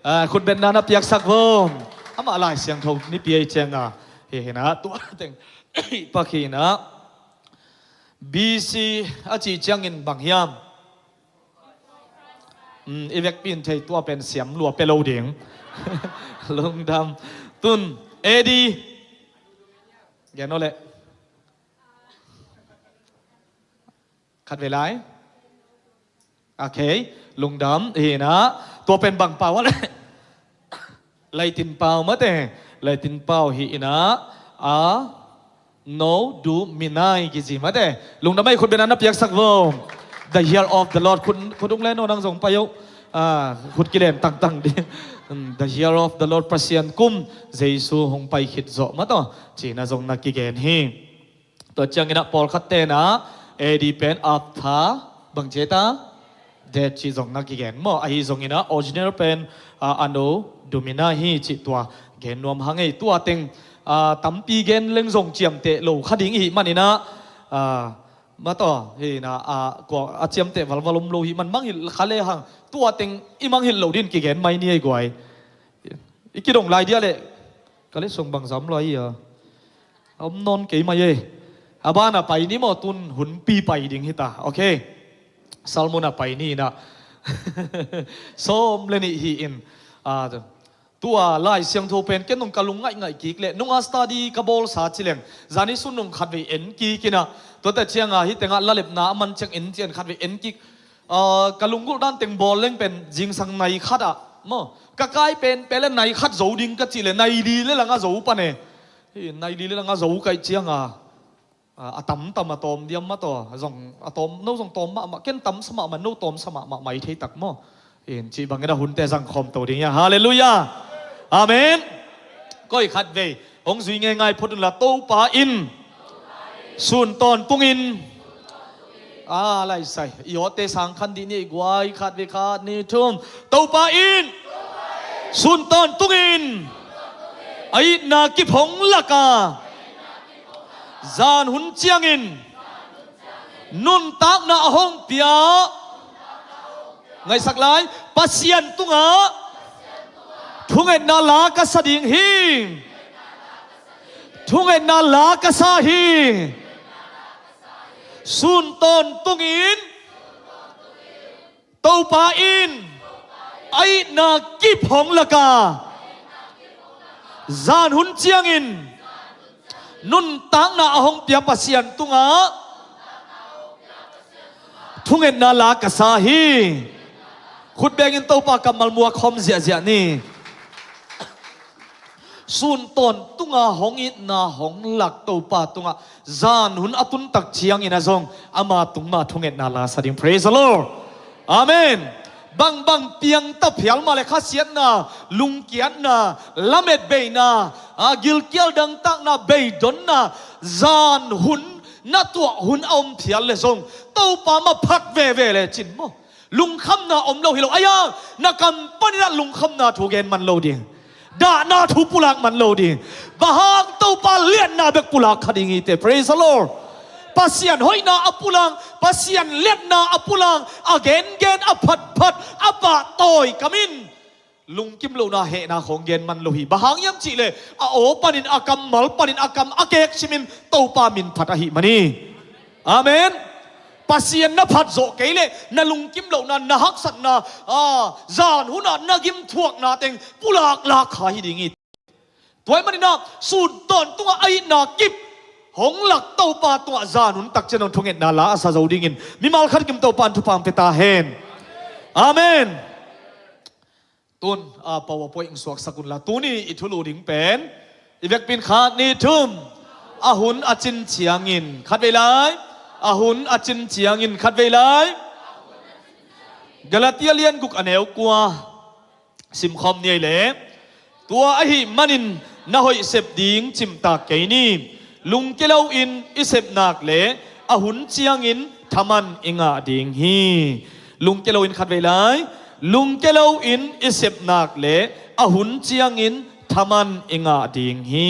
Ah, khutbetna na piaksak vo. Amah Lai Siangtho ni pi ei ciang a. Hi hi na tua teng. Pak hi na. B C a cih ciangin bang hiam? Hmm, i vekpi in thei tua pen siam lua pia lo ding. Lungdam. Tun, A D. Gen aw leh. Khat vei lai. Ok, lungdam, hi in a, tua pen bang pau a leh. Laitin pau mate, Laitin pau hi in a, a, no, du, mi nai, kici mate. Lungdam ei khutbetna na piaksak vo. The year of the Lord, khut, khut ung le no nang zong pai o. Ah, khut kilen tangtang ding. Hmm, the year of the Lord, Pasian kum, Jesu hong pai khit zawh mah tawh. Cina zong na kigen hi. Tua ciangin a pawlkhat ten a, A D pen aptha, bang ci ta? Dead cih zong na kigen maw? Ahi zongin a original pen, a, anno domini hi cih tua gen nuam hang ei. Tua teng, a, tampi gen leng zong ciamteh lo kha ding i hih manin a, a, mah tawh, hi na, a, kua, a ciamteh valval om lo hih man mangngilh kha le hang. Tua teng i mangngilh lo din kigen mai ni ei guai. I kidong lai dia leh. Ka letsong bang zam lai a. A om nawn kei mai ei. A ban a pai ni maw, tun hunpi pai ding hi ta. Ok. Salmon a pai ni na. Sawm le nih hi in. A, tua Lai Siangtho pen ken nung ka lung ngaihngaih kik leh. Nung a study ka bawlsa ci leng. Zani sun nung khatvei en kik in a. Tua ta ciang a hi teng a lalepna a man ciang en ci en khatvei en kik. Ah, ka lunggulh dan teng bawl leng pen zingsang nai khat ah maw, ka kai pen pen le nai khat zo ding ka cih le nai li le lang a zo pan e. Hi, nai li le lang a zo kaih ciang a, ah, a tamtam a tawm diam mah tawh, zong a tawm, no zong tawm mahmah, ken tamsa mahmah, no tawmsa mahmah mai thei tak maw? In cih bangin a hunte zang khawm to ding ia. Halleluiah. Amen. Koi khat vei hong zui ngeingai phot unla, Topa in sun tawntung in. A, lai sai. I awte sang khan dih ni, guai, khat vei khat, nih, thum. Topa in Sun tawntungin a itna kip hong lak a, zan hun ciangin nuntakna a hong pia, ngaihsak lai, Pasian tungah thungetna la ka sa ding hi. Thungetna la ka sa hi. Sun tawntungin Topa in a itna kip hong lak a, zan hun ciangin nuntakna a hong pia Pasian tungah thungetna la ka sa hi. Khut bengin Topa kammal muak khawm ziahziah ni. Sun tawntunga hong itna hong lak Topa tungah zan hun a tun tak ciangin a zong ama tung mah thungetna la sa ding. Praise the Lord. Amen. Bangbang piangta phial mah le khasiatna, lungkiatna, lamet beina, a, gilkial dangtakna, beidonna, zan hun na tuah hun a om phial le zong Topa mah phat veve le cin maw, lungkhamna om lo hi lo. Aia, na kam paninah lungkhamna thu gen man lo ding, dahna thu pulak man lo ding. Bang hang? Topa liatna bek pulak kha ding hi te. Praise the Lord. Pasian hoihna a pulak, Pasian liatna a pulak, a gengen, a phatphat, a pahtawi kamin lungkim lohna hehna khong gen man lo hi. Bang hang hiam cihleh a aw panin, a kammal panin, a kam a kek simin Topa min phat ahi man hi. Amen. Pasian na phat zawh kei leh na lungkim lohna, na haksatna, a, zan hunah na gimthuakna teng pulak lak kha hi ding hi. Tua ahih maninah sun tawntungah a itna kip hong lak Topa tungah zan hun tak ciang hong thungetna la a sa zo dingin mimal khat kim Topa in thupha hong pia ta hen. Amen. Tun a PowerPoint hong suaksak unla, tuni i thulu ding pen i vekpi in khat, nih, thum. A hun a cin ciangin, khatvei lai. A hun a cin ciangin, khatvei lai. Galatia lian guk a neu kua simkhawm ni ei leh. Tua ahih manin na hoih sep ding cimtak kei ni. Lungkia loin i sep nak leh a hun ciangin thaman i ngah ding hi. Lungkia loin, khatvei lai. Lungkia loin i sep nak leh a hun ciangin thaman i ngah ding hi.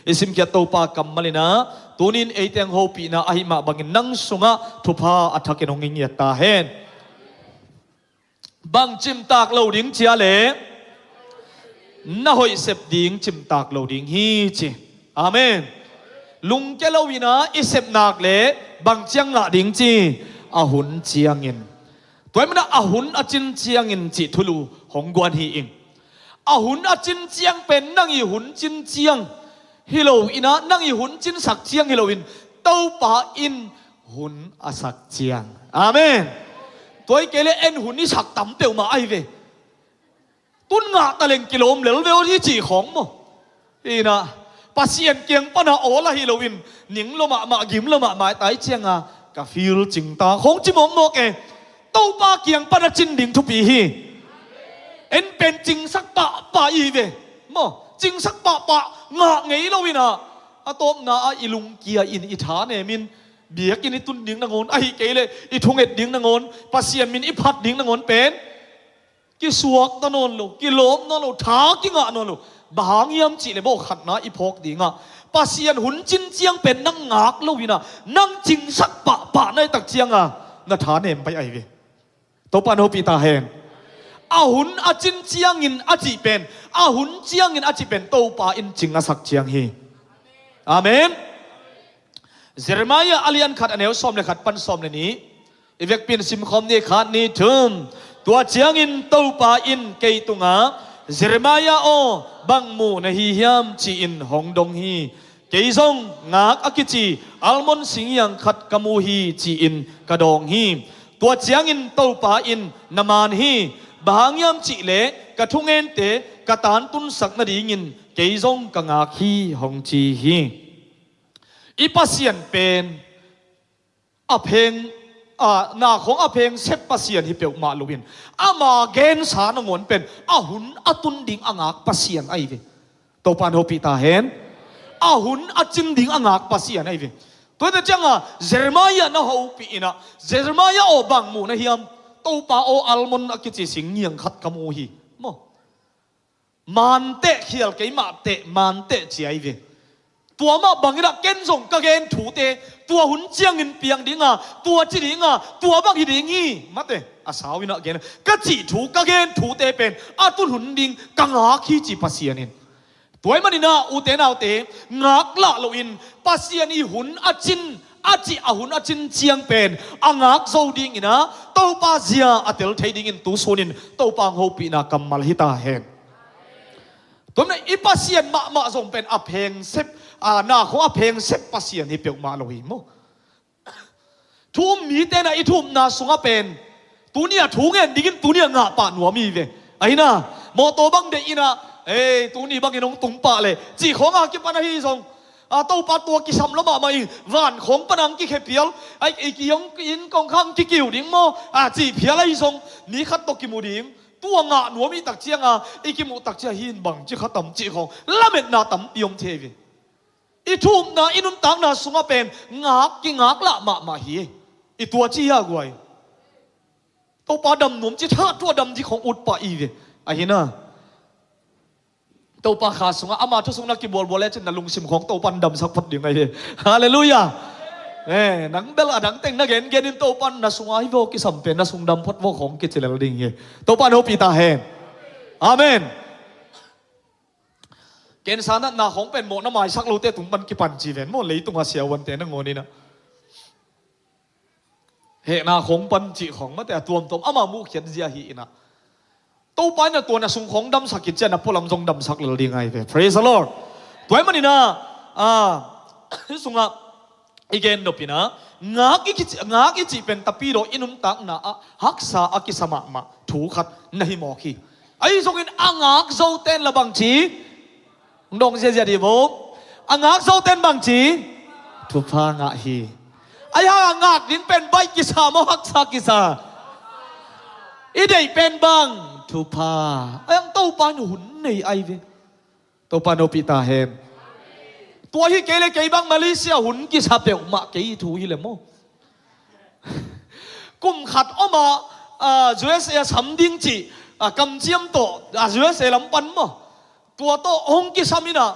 I simkhiat Topa kammal inah tunin eite hong hopihna ahih mah bangin nang sungah thupha a thakin hong ngiat ta hen. Bang cimtak lo ding cia leh na hoih sep ding cimtak lo ding hi ci. Amen. Lungkia loinah i sep nak leh bang ciang ngah ding ci? A hun ciangin. Tua ahih maninah a hun a cin ciangin cih thulu hong guan hi ing. A hun a cin ciang pen nang i hun cin ciang hi loinah, nang i hun cinsak ciang hi loin Topa in hun a sak ciang. Amen. Tua hi kei leh en hun i sak tam peuhmah ahi ve. Tun ngah taleng kilawm lel ve aw hi cih khawng maw. Inah Pasian kiang pana awl ahi loin ning lua mahmah, gim lua mahmah i tai cianga ka feel cing ta khawng ci mawkmawk e. Topa kiang pana cin ding thupi hi. En pen cingsak pahpah i hi ve maw. Cingsak pahpah ngah ngei loinah a tawpna ah i lungkia in, i thanemin biakinn i tun ding nangawn, ahi kei leh i thunget ding nangawn, Pasian min i phat ding nangawn pen kisuakta nawn lo, kilawm nawn lo, tha kingah nawn lo. Bang hang hiam cihleh bawh khatna i phawk dingah Pasian hun cin ciang pen nang ngak loinah nang cingsak pahpah na hih tak cianga na thanem pai ahi ve. Topa in hopih ta hen. A hun a cin ciangin a cih pen, a hun ciangin a cih pen Topa in cing a sak ciang hi. Amen. Jeremiah a lian khat a neu sawm le khat pan sawm le nih. I vekpi in simkhawm ni, khat, nih, thum. Tua ciangin Topa in kei tungah, Jeremiah aw, bang muh na hi hiam ci-in hong dong hi. Kei zong ngak a kici almond singiang khat ka mu hi ci-in ka dawng hi. Tua ciangin Topa in na maan hi. Bang hang hiam cihleh ka thungente ka tantunsak nadingin kei zong ka ngak hi, hong ci hi. I Pasian pen a pheng, a, na khawng a pheng sep Pasian hi peuhmah loin ama gensa nangawn pen a hun a tun ding a ngak Pasian ahi ve. Topa in hopih ta hen. A hun a cin ding a ngak Pasian ahi ve. Tua hi ta cianga Jeremiah na hopih inah, Jeremiah aw, bang muh na hiam? Topa aw, almond a kici singiang khat ka mu hi maw. Manteh khial kei mah teh, manteh ci ahi ve. Tua mah bangin ah ken zong ka gen thute tua hun ciangin piang dinga, tua ci dinga, tua bang hi ding hi, mate, a sau in ah gen, ka cih thu, ka gen thute pen a tun hun ding ka ngak hi ci Pasian in. Tua ahih manin ah ute naute, ngak lah loin Pasian i hun a cin, a cih a hun a cin ciang pen a ngak zo dingin ah Topa zia a tel thei dingin tu sunin Topa hong hopihna kammal hi ta hen. Tua manin i Pasian mahmah zong pen a phengsep, a, na khong a phengsep Pasian hi peuhmah lo hi maw. Thu um mite na i thu upna sungah pen tuni a thu ngen dingin tuni a ngah pah nuam hi ve. Ahi na, mawtaw bang deih in ah, ei, tuni bangin hong tung pah leh cih khong a kipan ahi zong, a, Topa tua kisam lua mahmah ing, van khong pan ang kikhia phial, ai, i ki hong inn kong khang kikiu ding maw, a, cih phial ahi zong, mi khat tawh kimu ding. Tua ngah nuam i tak cianga i kimuh tak ciang hi in bangci kha tam cih khong lametna tampi om thei ve. I thu upna, i nuntakna sungah pen ngak, kingak lah mahmah hi. I tua ci hi a guai. Topa dam nuam ci tha, tua dam ding khong ut pah i ve. Ahi na, Topa kha sungah ama thu sung na kibualbual lecin na lungsim khong Topa in damsak phot ding ahi hi. Halleluiah. Eh, nang bel a dang teng na gengen in Topa in na sungah hi vaw kisam pen na sung dam phot vaw khong kici lel ding hi. Topa in hopih ta hen. Amen. Cancer natna khong pen mawhna maisak lote tung pan kipan ci ven maw, leitungah siavuante nangawn in ah. Hehna khong pan cih khong mate a tuamtuam ama muhkhiat zia hi in ah. Topa in ah tua na sung khong damsak hi ciang na pualam zong damsak lel ding ahi ve. Praise the Lord. Tua ahih manin ah, a, hih sungah i gen nop in ah, ngak i kici, ngak i cih pen tapidaw i nuntakna ah haksa a kisa mahmah thu khat na hi mawk hi. Ahi zongin a ngak zote in la bangci, hong dong ziazia dih bo. A ngak zote in bangci, thupha ngah hi. Ahi hang a ngak ding pen baih kisa maw, haksa kisa? I deih pen bang, thupha. Ahi hang Topa in hun nei ahi ve. Topa in hopih ta hen. Tua hi kei le kei bang Malaysia hun kisa peuhmah kei thu hi le maw. Kum khat om a, a, U S A a sam ding cih, a, kamciam tawh, a, U S A lam pan maw. Tua tawh hong kisam in ah,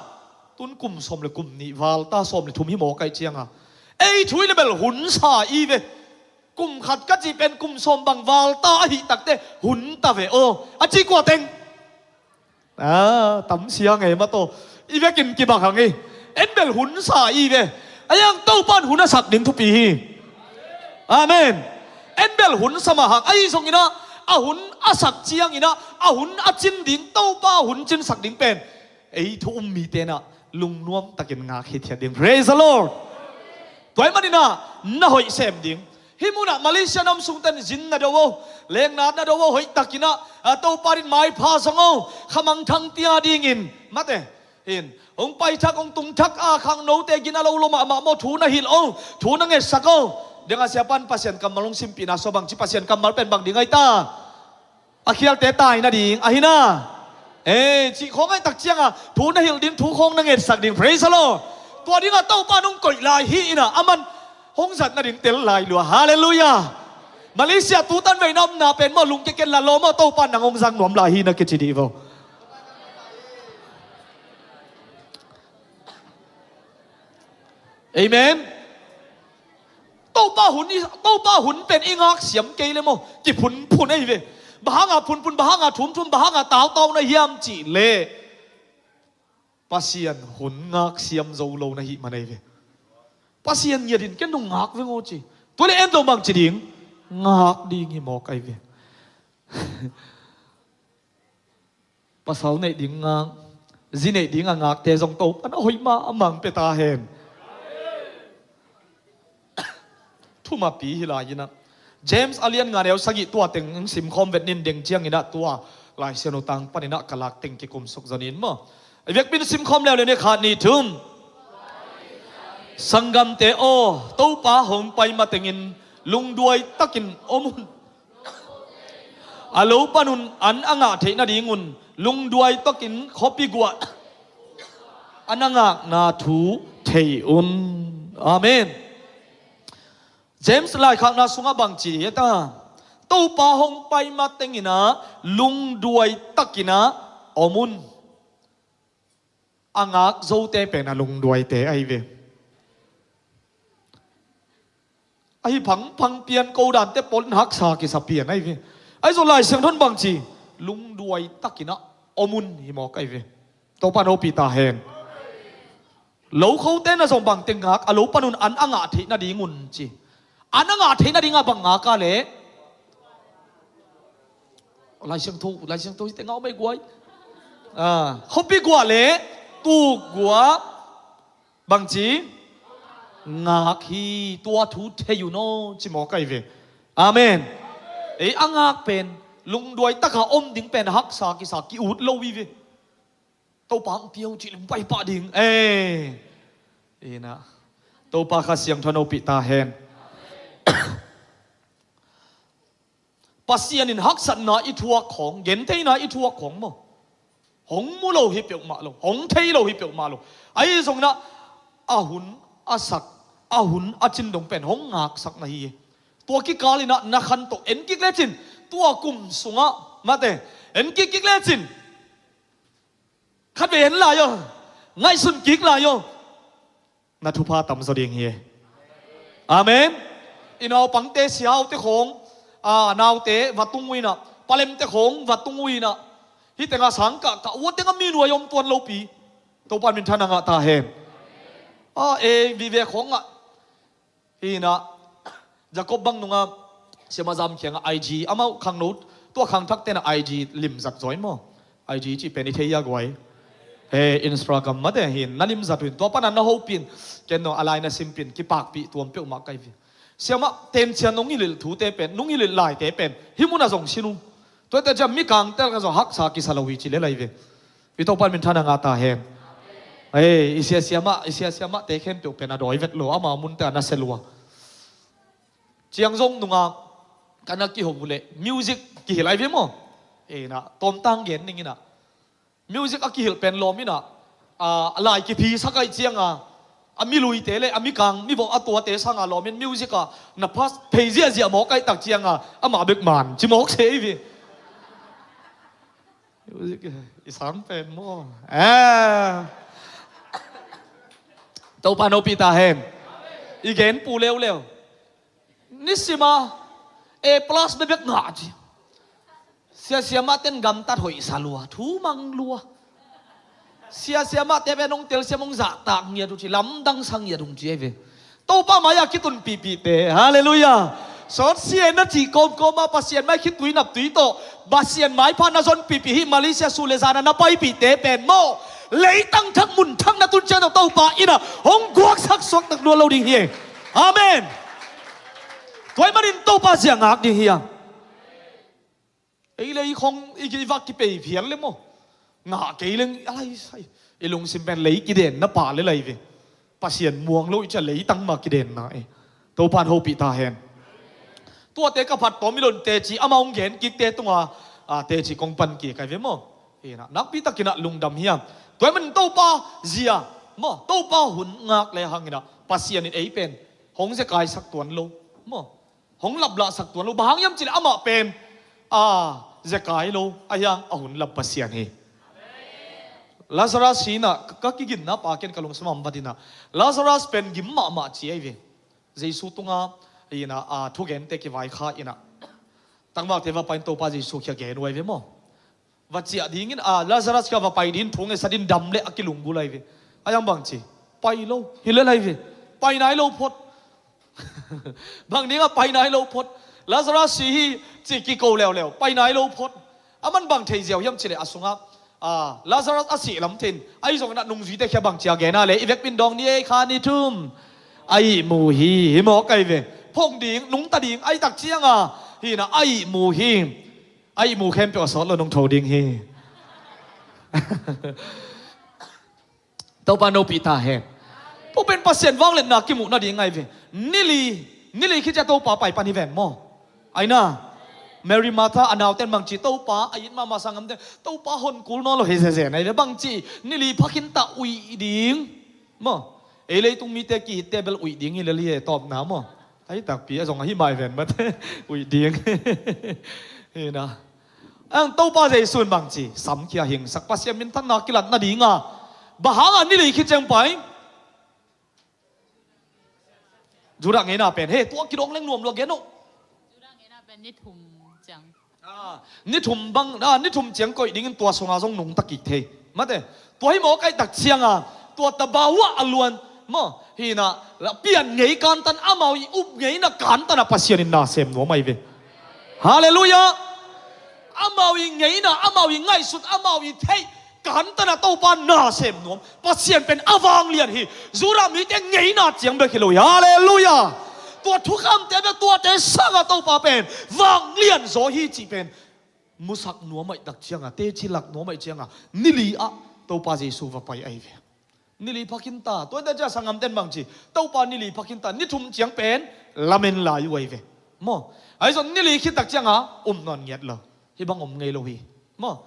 tun kum sawm le kum nih val ta, sawm le thum hi mawk ahih cianga, ei thu hi le bel hun sa i ve. Kum khat ka cih pen kum sawm bang val ta ahih takte hun ta ve aw, a ci kua teng. A, tam sia ngei mataw. I vekin kibang hang hi. En bel hun sa i ve. Ahi hang Topa in hun a sak ding thupi hi. Amen. En bel hun sa mah hang. Ahi zongin ah, a hun a sak ciangin ah, a hun a cin ding, Topa hun cinsak ding pen ei thu um mite in ah lungnuam takin ngak hithiat ding. Praise the Lord. Tua ahih manin ah na hoih sem ding. Hih munah Malaysia nam sungten zin na do o, lengnat na do o, hoih takin ah, a, Topa in maipha zong o, khamangthang tia dingin, mate, in hong paithak, hong tungthak a, khangnote gina lo lo mahmah maw, thu na hilh o, thu na ngetsak o. Dengah siapan Pasian kammal hong simpihna sua bangci Pasian kammal pen bang ding ahi ta? A khialte tai nading ahi na. Eh, cih khawng ahih tak cianga thu na hilh ding, thu khawng na ngetsak ding. Praise the Lord. Tua dingah Topa in hong koih lai hi in ah, aman hong zat nading tel lai lua. Halleluiah. Malaysia tutan veina omna pen maw, lungkia ken la lawm aw, Topa in nang hong zang nuam lai hi na kici dih vaw. Amen. Topa hun i, Topa hun pen i ngak siam kei le maw, kiphunphun ahi ve. Bang hanga phunphun, bang hanga thumthum, bang hanga tautau na hiam cih leh Pasian hun ngak siam zo lo na hih man ahi ve. Pasian ngiat in ken nong ngak veng aw ci. Tua leh en zong bangci ding? Ngak ding hi mawk ahi ve. Pasal neih ding ngak, zi neih ding a ngakte zong Topa in a hoih mah a mang pia ta hen. Thumapi hi lai in ah, James a lian nga neu sagih tua teng simkhawm vet nin, deng ciangin ah tua Lai Siangtho tang panin ah ka lak teng kikum suk zaw nin maw. A vekpi in simkhawm leuleu ni, khat, nih, thum. Sanggamte aw, Topa hong pai matengin lungduai takin om un. A lo panun an a ngah theih nadingun lungduai takin khuapi guah an a ngakna thu thei un. Amen. James laikhakna sungah bangci hi ta? Topa hong pai matengin ah lungduai takin ah om un. a ngak zote pen a lungduaite ahi ve. Ahi phangphang pian ko dante pawl in haksa kisa pian ahi ve. Ahi zong Lai Siangtho in bangci, lungduai takin a om un hi mawk ahi ve. Topa in hopih ta hen. Lokhote na zong bangte ngak a lo pan un an a ngah theih nading un ci. An a ngah theih nading a bang ngak a leh Lai Siangtho, Lai Siangtho hite ngau mai guai. Ah, khuapi gua leh tuk gua bangci ngak hi, tua thu thei un aw ci mawk ahi ve. Amen. Ei a ngak pen lungduai taka om ding pen haksa kisa ki-ut lo hi ve. Topa hong pia uh cih leh hong pai pah ding. Eh. Ina. Topa Kha Siangtho in hopih ta hen. Pasian in haksatna i thuak khawng, gentheihna i thuak khawng maw, hong mu lo hi peuhmah lo, hong thei lo hi peuhmah lo. Ahi zongin ah a hun a sak, a hun a cin dong pen hong ngaksak na hi hi. Tua kikal in ah na khan tawh en kik lecin, tua kum sungah mate en kik kik lecin, khatvei en lai aw, ngaihsun kik lai aw, na thupha tamzaw ding hi. Amen. I naupangte siaute khawng, a, naute va tung uh in ah, palemte khawng va tung uh in ah, hih tengah sang kah kah ua tengah mi nuai om tuan lopi. Topa in minthanna ngah ta hen. A, e vive khawngah, hi in ah, Jacob bang nungah Siamah Zam kiangah I G, amau khangno, tua khangthakte in ah I G limzat zaw in maw. I G cih pen i thei a guai. He, Instagram mate hi in na limzat uh in, tua pan ah na hopih in, ken no a lai na simpih in, kipakpih tuam peuhmah ka hi ve. Siamah, tencian nong hilh thute pen, nong hilh laite pen hih munah zong sin uh. Tuate ciang mikangte lakah zong haksa kisa lo hi ci lel ahi ve. I Topa in minthanna ngah ta hen. Ei, i sia siamah, i sia siamahte khempeuh pen a dawi vet lo, ama munte a nasia lua. Ciang zong nungak ka na kiho uh leh music kihilh ahi ve maw. Ei, na tawmtang gen ning in ah, music a kihilh pen lawm in ah, a, a lai kiphisak ahih ciangin a, a miluite le a mikang mivok a tuate sangin lawm in music ah na pha thei ziahziah mawk ahih tak ciangin amah bek man ci mawk se ahi ve. Music i sang pen maw. Eh. Topa in hopih ta hen. I gen pu leuleu. Nisima A plus bebek ngah ci. Sia siamahte in gamtat hoih sa lua, thu mang lua. Sia siamahte pen hong telsiam, hong zahtak ngiat uh ci, lamdang sa ngiat uh ci ahi ve. Topa mai-ah kitunpihpihte, halleluiah. Sawt sia na cih kawmkawm ah Pasian mai khitui naptui tawh Pasian maipha na zonpihpih, hih Malaysia su le zan ah na paipihte pen maw, leitang thak mun thak na tun ciang tawh Topa in ah hong guaksak suakta lua lo ding hi. Amen. Tua ahih manin Topa zia ngak ding hi a. Ei le ei khong i kivak kipei phial le maw, ngah kei leng a lai sai. I lungsim pen lei kidenna pah le lai ve. Pasian muang lo i cia leitang mah kidenna e. Topa in hopih ta hen. Tuate ka phat tawm i lon teci amah hong gen kikte tunga, a, teci kong pan kik ahi ve maw. Hi in ah nakpi takin ah lungdam hiam. Tua ahih manin Topa zia maw, Topa hun ngak le hang in ah Pasian in ei pen hong zekaisak tuan lo maw, hong laplahsak tuan lo. Bang hang hiam cih leh amah pen, a, zekai lo, ahi hang a hun lap Pasian hi. Lazarus hi in ah ka, ka kiginna pa ken ka lungsim ah om vat in ah, Lazarus pen gim mahmah ci ahi ve. Jesu tunga hi in ah, a, thugente kivaikha in ah, tangvakte va pai in Topa Jesu kiang gen uh ahi ve maw. Va ciah dingin, a, Lazarus kiang va pai dingin thu ngetsak dingin dam leh a kilunggulh ahi ve. Ahi hang bang ci, pai lo hi lel ahi ve. Pai nai lo phot. Bang dingin pai nai lo phot. Lazarus si hi ci kiko leuleu, pai nai lo phot. Aman bang thei ziau hiam cih leh a sungah, a, Lazarus a sih lam thei in, ahi zongin ah nungzuite kiang bang ci a gen a leh, i vekpi in dawng ni ei, kha ni thum a ihmu hi, hi mawk ahi ve. Phong ding, nungta ding ahih tak ciangin, hi in ah a ihmu hi. A ihmu khempeuh a sawt lo nong tho ding hi. Topa in hopih ta hen. Tua pen Pasian vangliatna kimuh nading ahi ve. Ni li, ni li khit ciang Topa pai pan hi ven maw. Ahi na. Mary Martha a nauten bang ci, Topa a it mahmah sanggamte, Topa hon kul nawn lo hi zenzen ahi ve. Bang ci, ni li pha khin ta uih ding maw. Ei leitung mite ki-itte bel uih ding hi lel hi e, tawpna maw. Ahi takpi a zong ahi mai ven mate. Uih ding. Hi in ah. Ang Topa Jesu in bang ci, samkhia hingsak, Pasian minthanna kilat nadingin, Bang hanga ni li khit ciang pai? Judah ngeina pen, he, tua kidong leng nuam lua gen uh. Judah ngeina pen ni thum ciang. Ah, ni thum bang, ah, ni thum ciang koih dingin tua sunga zong nungta kik thei. Mate, tua hi mawk ahih tak cianga, tua tabawa a luan, maw, hina, la pian ngei kantan, amau i up ngeina kantana Pasian in na sem nuam ahi ve. Halleluiah. Amau i ngeina, amau i ngaihsut, amau i theih kantana Topa na sem nuam. Pasian pen a vanglian hi. Judah mite ngeina ciang bek hi lo hi. Halleluiah. Tua thukamte bek, tuate sanga Topa pen vanglian zaw hi cih pen musak nuam ahih tak cianga, teci lak nuam ahih cianga, ni li ah Topa Jesu va pai ahi ve. Ni li pha khin ta. Tuate cia sanggamten bang ci, Topa ni li pha khin ta, ni thum ciang pen lamen lai uh ahi ve. Maw, ahi zong ni li khit tak cianga um nawn ngiat lo. Hih bang om ngei lo hi. Maw,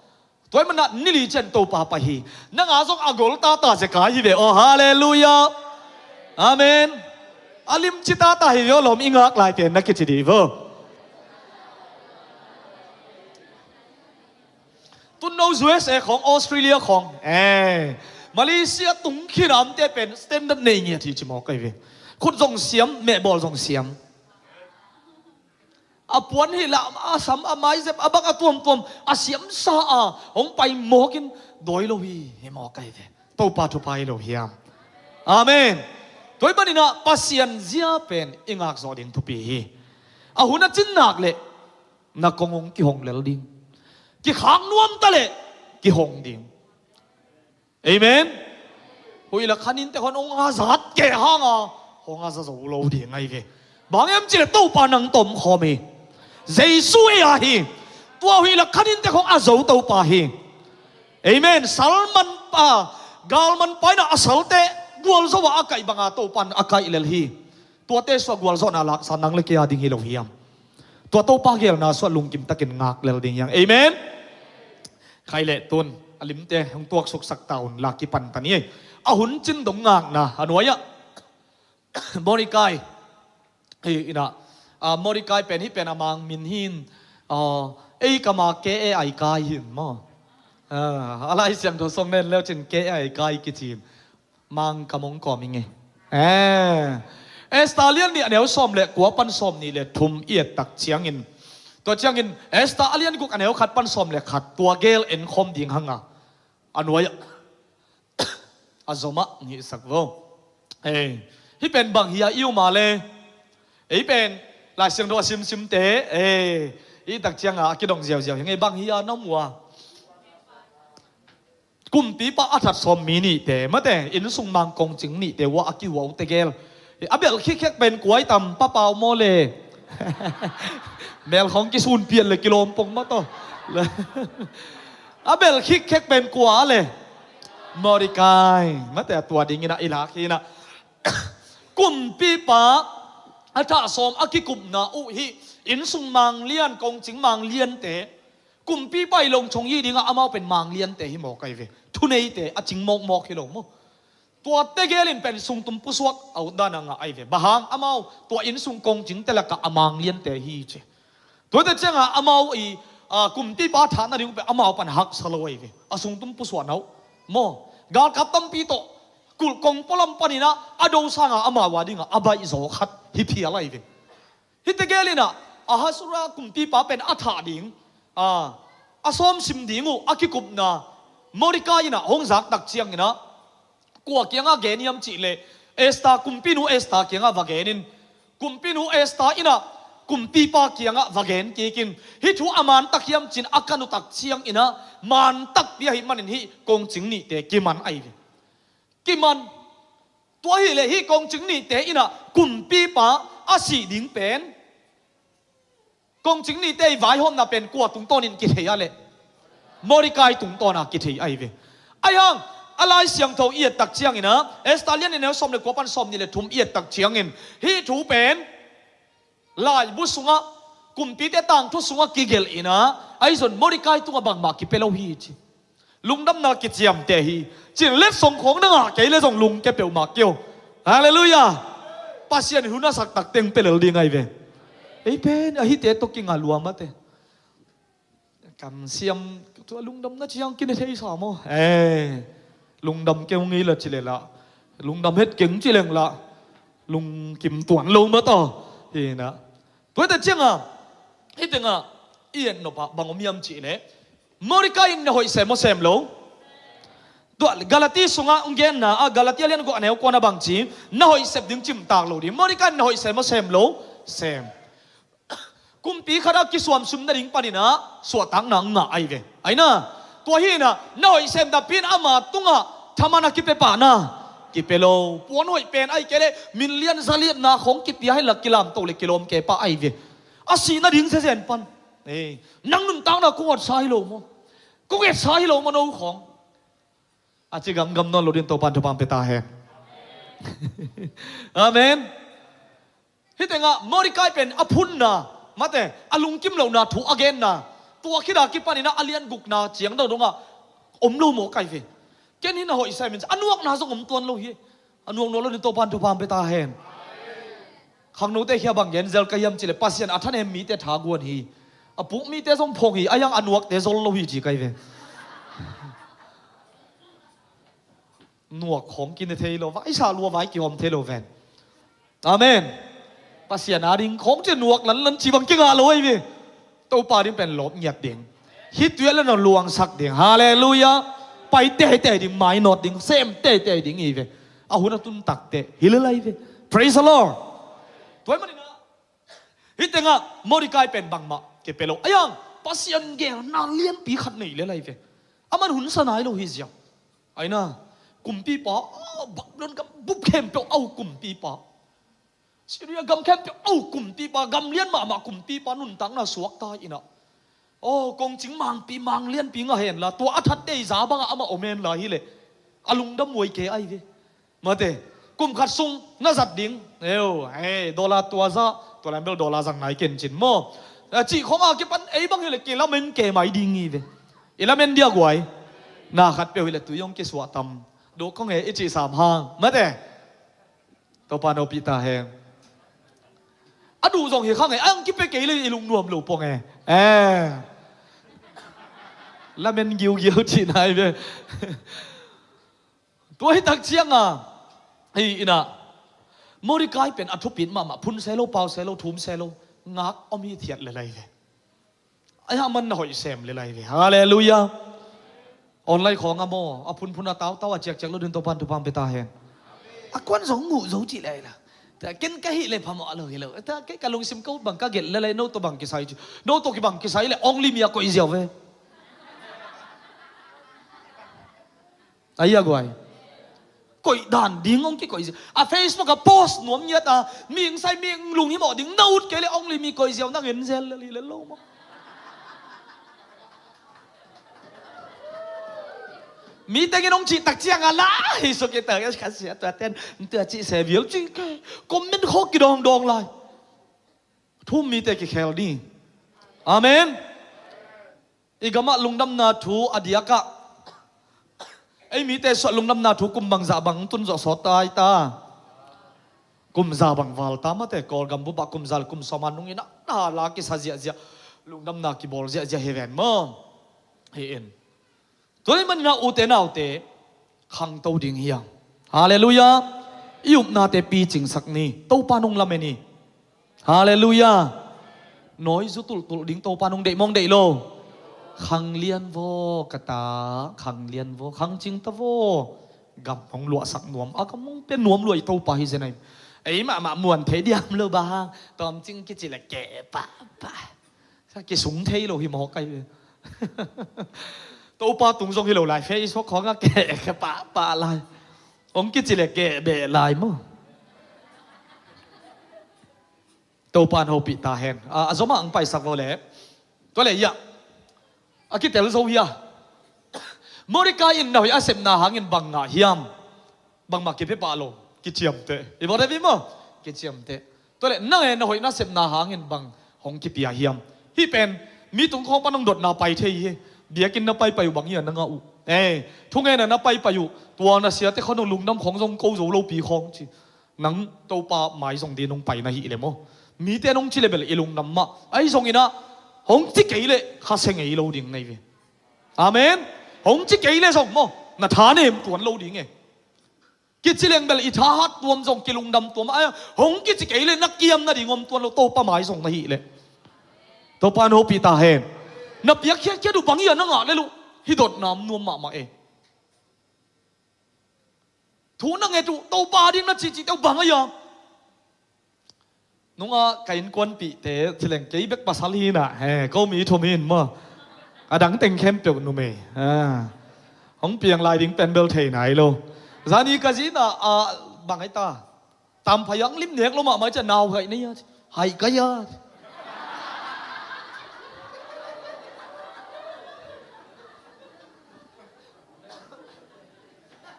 tua ahih manin ni li ciang Topa pai hi. Nanga zong a gol tata zekai hi ve aw. Halleluiah. Amen. A limci tata hi ve aw, lawm, i ngak lai pen na kici dih vo. Tun no U S A khawng, Australia khawng, eh, Malaysia tung khin a omte pen standard nei ngiat hi ci mawk ahi ve. Khut zong siam, mehbawl zong siam. A puan hi lah, a sam, a maizep, a bak, a tuamtuam a siamsa a hong pai mawkin dawi lo hi, hi mawk ahi ve. Topa thupha hi lo hiam? Amen. Tua ahih manin ah Pasian zia pen i ngak zawh ding thupi hi. A hun a cin nak leh na kong hong kihong lel ding. Kikhak nuam ta leh kihong ding. Amen. Huih la khanin te hong a zat keh hanga hong a za zo lo ding ahi ve. Bang hiam cih leh Topa nang tawh om khawm hi. Jesu ei a hi. Tua huih la khanin te hong a zo Topa hi. Amen. Salman pa, galman pa in ah a salte gualzo a a kaih banga Topa in a kaih lel hi. Tuate suah gualzawhna laksa nang le kei a ding hi lo hiam? Tua Topa geelna suah lungkim takin ngak lel ding hiam? Amen. Khai leh tun a limte hong tuaksuksak ta un, la kipan ta ni. A hun cin dong ngakna a nuai-ah Mordecai. Hih in ah, ah, Mordecai pen, hih pen a mang min hi in, ah, ei kam a K A I kai hi in maw. Ah, a Lai Siangtho song nen le uh cin K A I kai kici in. Mang kam hong kawm ing e. Eh. Esther a lian nih a neu sawm le kua pan sawm nih le thum i et tak ciangin, tua ciangin Esther a lian guk a neu khat pan sawm le khat, tua gel en khawm ding hang a, a nuai-ah a zom ah hong hisak vo. Eh. Hih pen bang hi a i um a le? Ei pen Lai Siangtho a simsimte, eh, i tak cianga a kidong ziauziau hi ing e. Bang hi a na um uh a? Kumpipa a that sawm mi nihte, mate, innsung mang kongcing nihte uh a a kihua uh tegel. A bel khikkhek pen kua i tam, Papau maw le? Mel khawng kisun pian le kilawm pong mah tawh. A bel khikkhek pen kua le? Mordecai. Mate, a tua dingin ah i lak hi in ah. Kumpipa a thah sawm a kikupna uh hih innsung mang lian, kongcing mang liante, kumpipa i longchong hi dingah amau pen mang liante hi mawk ahi ve. Thuneite a cing mawkmawk hi lo maw. Tua tegel in pen sungtum pusuak a utdan a ngah ahi ve. Bang hang? Amau tua innsung kongcingte lakah a mang liante hi ci. Tuate cianga amau i, a, kumpipa thah nading uh pen amau pan haksa lo ahi ve. A sungtum pusuakna uh maw. Galkap tampi tawh kulh kong pualam panin ah a do sanga amau a dingah a baihzaw khat hi phial ahi ve. Hih tegel in ah Ahasuera kumpipa pen a thah ding, a, a sawmsim ding uh a kikupna Mordecai in ah hong zak tak ciangin ah, kua kiangah gen hiam cih leh, Esther, kumpinu Esther kiangah va gen in. Kumpinu Esther in ah kumpipa kiangah va gen kik in. Hih thu a man tak hiam ci-in a kan uh tak ciangin ah, man takpi ahih manin hih kongcing nihte kiman ahi ve. Kiman. Tua hileh hih kongcing nihte in ah kumpipa a sih ding pen, kongcing nihte i vaihawmna pen kua tungtawnin kithei a leh? Mordecai tungtawna kithei ahi ve. Ahi hang, a Lai Siangtho i et tak ciangin ah, Esther lian nih a neu sawm le kua pan sawm nih le thum i et tak ciangin, hih thu pen laibu sungah, kumpite tangthu sungah kigelh in ah, ahi zong Mordecai tungah bangmah kipia lo hi ci. Lungdamna kiciamteh hi. Cin letsong khawng na ngah kei leh zong lungkia peuhmah kei o. Halleluiah. Pasian in hun a sak tak teng pia lel ding ahi ve. Ei pen ahite tawh kinga lua mate. Kamsiam, tua lungdamna ciang kine thei sa maw. Eh. Lungdam keu ngei la ci le lah, lungdam het keng ci leng lah, lungkim tuan lo mah tawh. Hi na. Tua hi ta ciangah, hi tengah i et nopah bang om hiam cih leh, Mordecai in na hoih sem aw sem lo? Tua Galati sungah hong genna ah, Galati a lian guk a neu kuana bang ci, na hoih sep ding cimtak lo ding. Mordecai in na hoih sem aw sem lo? Sem. Kumpi khat a kisuamsum nading paninah suahtakna ngah ahi ve. Aina, tua hinah na hoih sem tampi in ama tungah thaman a kipia pahna kipia lo. Puan hoih pen ahi kei leh min lian za lianna khong kipia hi la kilamto le kilawm kei pah ahi ve. A sih nading zezen pan. Ei, nang nuntakna kong etsa hi lo maw? Kong etsa hi lo maw no khong? A ci gamgam nawn lo din Topan thupha pia ta hen. Amen. Hi tengah Mordecai pen a phunna, mate, a lungkim lohna thu a genna, tua khita kipaninah a lian gukna ciang dongdongah om lo maw kai ve. Ken hi na hoih sem in a nuakna zong om tuan lo hi. A nuak nuak lo din Topan thupha pia ta hen. Khangnote khia bang gen zel ka hiam cih leh Pasian a thanem mite thaguan hi. A puk mite zong phong hi, a hiang a nuakte zol lo hi ci kai ve. Nuak khong kine thei lo, vai sa lua vai kihawm thei lo ven. Amen. Pasian a ding khong ci nuak lanlan ci bang kingah lo ahi ve. Topa ding pen lawp ngiat ding. Hih tuia le na luangsak ding. Halleluiah. Pai teitei ding, mainawt ding, sem teitei ding hi ve. A hun a tun takteh hi le lai ve. Praise the Lord. Tua hi maninah, hi tengah Mordecai pen bangmah kipia lo. A hiang, Pasian gelna lianpi khat nei le lai ve. Aman hun sa nai lo hi ziang. Aina, kumpipa, ah, Babylon gam bup khempeuh a uk kumpipa, Syria gam khempeuh a uk kumpipa, gam lian mahmah kumpipa nuntakna suakta inah, aw, kongcing mangpi, mang lianpi ngah henla, tua a thatte i za bangah amah om henla hileh a lungdam huai kei ahi ve. Mate, kum khat sung na zat ding, eu, hei, dollar tua zah, tua lam bel dollar zang nai ken cin maw? A cih khong a kipan ei bang hileh kilamen kei mai ding hi ve. I lamen dia guai. Na khat peuh hileh tui hong kisuah tam. Duk kong he i cih sam hang. Mate. Topa no pih ta hen. A duh zong hi khang e, ang kipia kei le i lungnuam lo pong e. Eh. Lamen giugiau cih nai ve. Tua hi tak cianga, hi inah, Mordecai pen a thupit mahmah, phun se lo, pau se lo, thum se lo, ngak om hi thiat le lai ve. Ai ha man na hoih sem le lai ve. Halleluiah. Online khawng a maw, a phunphun a tautau a ciakciak lo din Topan thupha pia ta hen. A kuan zong nguh zo cih lai la. Ta ken ka hih le phamawh lo hi lo. Ta kei ka lungsim ko bang ka gelh le lai, no tawh bang kisai ci. No tawh kibang kisai le only mi a koih ziau ve. Ahi a guai. Koih dan ding hong kikoih ziau. A Facebook a post nuam ngiat a, mi hong sai, mi hong lunghimawh ding na ut kei le only mi koih ziau na ngen zel lel hi lel lo maw? Mi tengin hong cih tak ciang a la hi suk i tak ka sia tua ten tua cih se vial cih ke comment khawk kidawngdawng lai. Thu um mite kikhel ding. Amen. I gamah lungdamna thu a diakah ei mite suah lungdamna thu kum bangzah bang tun zawh sawt ta ai ta. Kum za bang val ta mate, Kawlgam bupah kum za le kum sawma nungin a na la kisa ziahziah, lungdamna kibawl ziahziah hi ven maw? Hi in. Tua hi maninah ute naute khangto ding hiam? Halleluiah. I upnate picingsak ni. Topa nong lamen hi. Halleluiah. Nawi zu tulhtul ding Topa nong deih mong deih lo? Khanglian vaw ka ta, khanglian vaw, khangcing ta vaw. Gam hong luahsak nuam a, gam hong pia nuam luai Topa hi zen ai. Ei mahmah muan thei diam lo bang hang, tawmcing kici le keh pahpah. Sa kisung thei lo hi mawk ai. Topa tung zong hi lo lai, Facebook khawngah keh pahpah lai. Hong kici le keh beh lai maw? Topa an hopih ta hen. A, a zomah ang paisak vaw le. Tua le hiah a kitel zo hiah. Mordecai in na hoih a sepna hangin bang ngah hiam? Bangmah kipia pah lo. Kiciamteh. I bawl dek maw? Kiciamteh. Tua le nang e na hoih na sepna hangin bang hong kipia hiam? Hih pen mi tung khawng pan hong dotna pai thei hi. Biakinn na paipai uh bang hiam na ngah uh? Eh, thungenna na paipai uh, tua na siate khawng hong lungdam khawng zong ko zo lopi khawng ci. Nang Topa mai zong din hong pai na hih le maw? Mite nong ci le bel i lungdam mah. Ahi zonginah hong ci kei le khasia ngei lo ding nei ve. Amen. Hong ci kei le zong maw? Na thanem tuan lo ding e. Kici leng bel i thahat tuam zong kilungdam tuam a, hong kici kei le na kiam nading om tuan lo, Topa mai zong na hih leh. Topa in hopih ta hen. Na piak khiatkhiat uh bang hi a na ngah lel uh, hi dotna om nuam mahmah e. Thu na nget uh Topa ding na cihcih teuh bang a hi a. Nunga ka innkuanpihte cileng kei bek pasal hi na, he, ko mi thum hi in maw. A dang teng khempeuh numei. Hong piang lai ding pen bel thei nai lo. Zani ka zi na, a, bang ai ta. Tam phai ang lim nek lo mahmah cia nau hai nei a. Hai ka ya.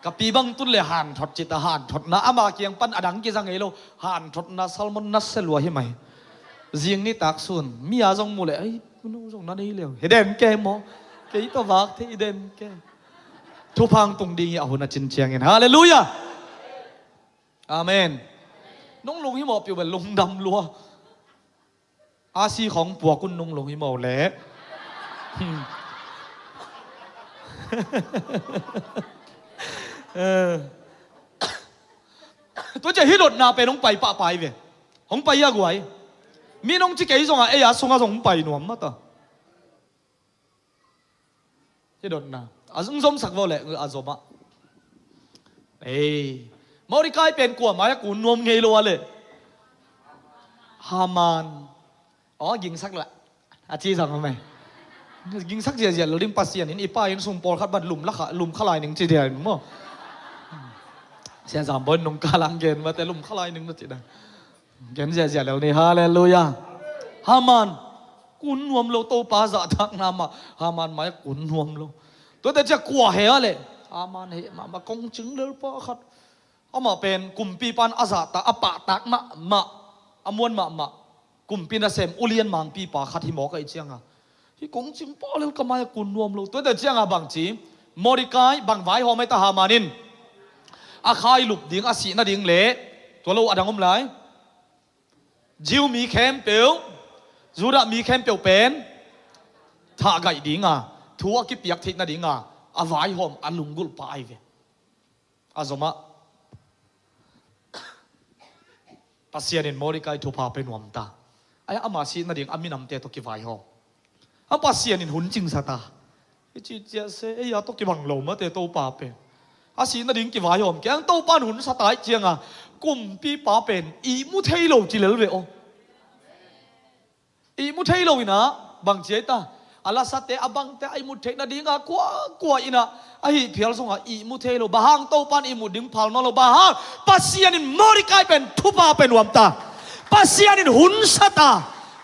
Ka pi bang tun le hanthot cita hanthotna ama kiang pan a dang kiza ngei lo. Hanthotna salmon na selua hi mai. Zing ni tak sun mi a zong mu le ai nu zong na nei leu. He den ke maw. Kei tawh vak thei den ke. Thuphang tung ding hi a hun a cin ciangin. Halleluiah. Amen. Nong lunghimawh piu bel lungdam lua. A si khong puak un nong lunghimawh leh. Tua cia hi dotna pen hong pai pahpai ve. Hong pai a guai. Mi nong ci kei zongah ei a sungah zong hong pai nuam mata. Hi dotna a zong zomsak vo le a zom ah. Ei, Mordecai pen kua mai a kun nuam ngei lo a le. Haman. Aw, gingsak lo a ci zang a mai. Gingsak ziazia lo ding Pasian in i pa in sum pawlkhat bat lum lakha lum khalai ning ci dia in maw. Sian zam bon nung kalang gen mate lum khalai ning na ci dang. Gen ziazia lel ni, halleluiah. Haman kun nuam lo, Topa zahtakna mah Haman mai kun nuam lo. Tuate cia kua he a le Haman he mahmah kongcing lelpa khat. Amah pen kumpipa in a zahtak a pahtak mahmah a muan mahmah kumpi nasem ulian mangpipa khat hi mawk ahi cianga. Hih kong cingpa lel ka mai-ah kun nuam lo. Tuate cianga bangci Mordecai bang vaihawm ahi ta Haman in a khailup ding a sih nading le tua lo a dang om lai Jew mi khempeuh, Judah mi khempeuh pen thahgaih dinga thu a kipiak theih nadinga a vaihawm a lunggulhpa ahi ve. A zomah Pasian in Mordecai thupha pe nuam ta. Ai ama sih nading a minamte tawh kivaihawm. A Pasian in hun cingsa ta. I cih ciah se ei a tawh kibang lo mate Topa pen a sih nading kivaihawm kei ang Topa in hun sa ta ih cianga kumpipa pen ihmu thei lo ci lel ve aw. Ihmu thei lo inah bang ciai ta a lasate a bangte a ihmut theih nadinga kuakua inah ahi phial zongah ihmu thei lo. Bang hang Topa in ihmut ding phal nawn lo. Bang hang Pasian in Mordecai pen thupha pe nuam ta. Pasian in hun sa ta.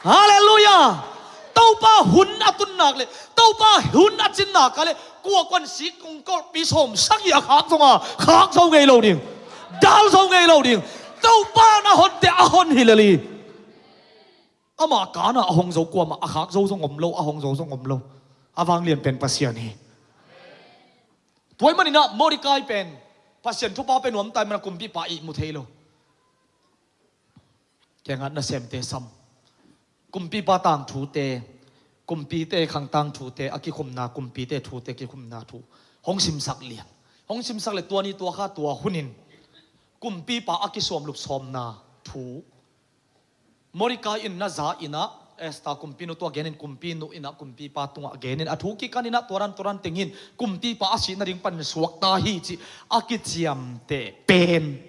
Halleluiah. Topa hun a tun nak le Topa hun a cin nak a le kuakuan sik kong kolhpi sawm sagih a khak zonga khak zo ngei lo ding. Dal zo ngei lo ding. Topa in a honte a hon hi lel hi. Ama kana a hong zo kuamah a khak zo zong om lo, a hong zo zong om lo. A vanglian pen Pasian hi. Tua ih maninah Mordecai pen Pasian thupha pe nuam ta ih mana kumpipa ihmu thei lo. Kiangah nasemte sam. Kumpipa tangthute, kumpite khang tangthute a kikhumna, kumpite thute kikhumna thu hong simsak lian. Hong simsak le tua ni tua kha tua hunin kumpipa a kisuamlup sawmna thu Mordecai in na za inah Esther kumpinu tua genin kumpinu inah kumpipa tungah genin a thu kikan inah tuaran tuaran tengin kumpipa a sih nading pan suakta hi cih a kiciamteh pen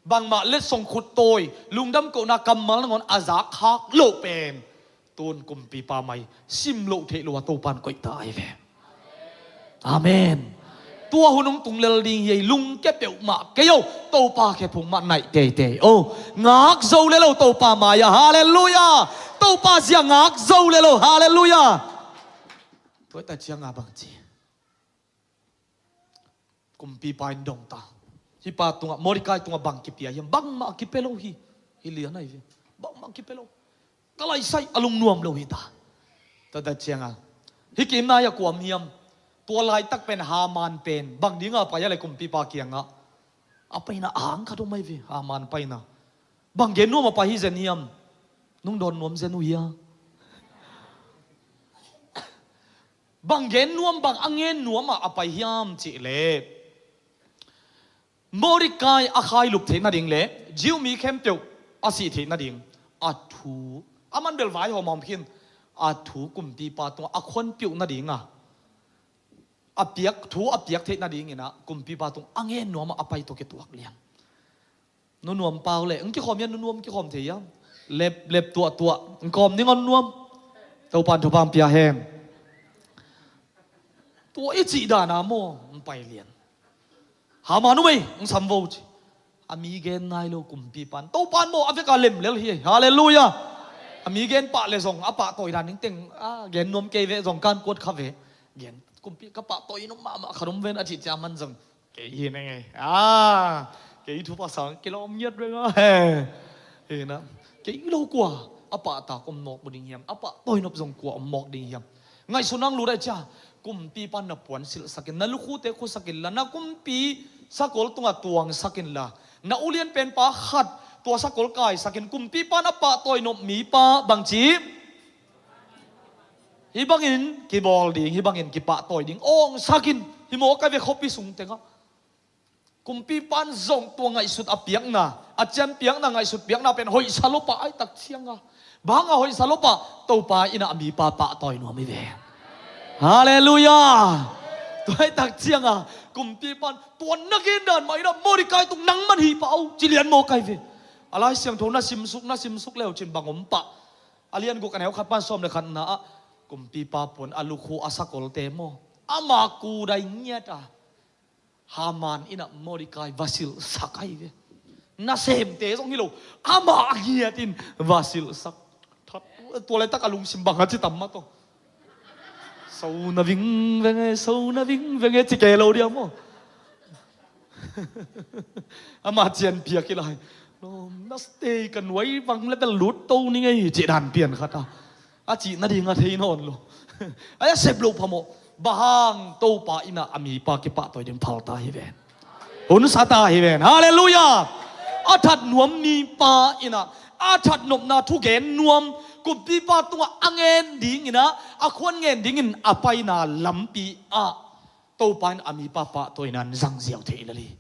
bangmah letsong khut tawi lungdam kohna kammal nangawn a zak khak loh pen tun kumpipa mai sim loh theih lo a Topa in koihta ahi ve. Amen. Tua hun hong tung lel ding hi ei lungke peuhmah kei o. Topa khephung mah naih teitei o. Ngak zo lel o Topa mai-ah. Halleluiah. Topa zia ngak zo lel o. Halleluiah. Tuaita cianga bangci kumpipa in dongta. Hih pa tungah Mordecai tungah bang kipia hiam? Bangmah kipia lo hi. Hi lian ahi ve. Bangmah kipia lo. Ka laisai a lungnuam lo hi ta. Tata cianga hih kimnai a kuam hiam? Tua laitak pen Haman pen bang dinga pai a le kumpipa kiangah a paina a hang khat om ahi ve. Haman paina bang gen nuam a pai hi zen hiam? Nung dawn nuam zen uh hia? Bang gen nuam, bang a ngen nuam ah a pai hiam cih leh, Mordecai a khailup theih nading le Jew mi khempeuh a sih theih nading a thu, a man bel vaihawm hawm khin, a thu kumpipa tungah a khuanpiuh nading a, a piak, thu a piak theih nadingin ah kumpipa tung a ngen nuam ah a pai tawh kituak lian. Nunuam pau le, ng kikhawm hiam, nunuam kikhawm thei hiam? Lep, lep tuahtuah, ng kawm ding aw nunuam. Topan thupha pia hen. Tua i cih dan a maw, ng pai lian. Haman uh mei, ng sam vo ci. A mi gen nai lo kumpipan. Topan maw, a veka lem lel hi. Halleluiah. A mi gen pah le zong, a pahtawi dan ning teng, a gen nuam kei ve zong kan kuat kha ve. Gen, kumpi ka pahtawi nuam mahmah khat om ven a cih cia man zong. Kei hi na ngei. Ah, kei thupha sang kilawm ngiat ve nga. He. Hi na. Kei lo kua a pahtak om mawk bu ding hiam? A pahtawi nop zong kua om mawk ding hiam? Ngaihsun ang lut ai cia. Kumpipan na puan silhsakin, na lukhute khusakin la, na kumpi sakol tungah tuangsakin la, na ulian penpa khat tua sakol kaisakin, kumpipan a pahtawi nop mipa bangci. Hih bangin kibawl ding, hih bangin kipahtawi ding. Awngsakin, hi maw ka ve khuapi sung tengah. Kumpipan zong tua ngaihsut a piakna, a cian piakna, ngaihsut piakna pen hoihsa lopah ai tak cianga. Banga hoihsa lopah, Topa in a mipa pahtawi nuam hi ve. Halleluiah. Tua ai tak cianga, kumpipan, tua na gen dan mah in a Mordecai tung nang man hi pah au, ci lian maw kai ve. A Lai Siangtho na simsuk, na simsuk leu cin bang om pah. A lian guk a neu khat pan sawm le khatna ah, kumpipa puan a lukhu a sakolte maw, ama kudai ngiat a, Haman in a Mordecai va silhsak ai ve. Nasemte zong hi lo, ama a ngiat in va silhsak. That, tua laitak a lungsim bang a ci tam mah tawh. So na ving venge, so na ving venge ci kei lo dia maw. Ama cian piak hi lai. Lawm, na stay ka nuai vang le bel lut to ni ngei ci dan pian khat a. A cih nading a thei nawn lo. Ai a sep lo phamawh. Bang hang Topa in a mipa kipahtawi ding phal ta hi ven. Hun sa ta hi ven. Halleluiah. A that nuam mipa in a, a that nopna thu gen nuam kumpipa tungah a ngen dingin a, a khuan ngen dingin a paina lampi ah Topa in a mipa pahtawina in zang ziau thei lel hi.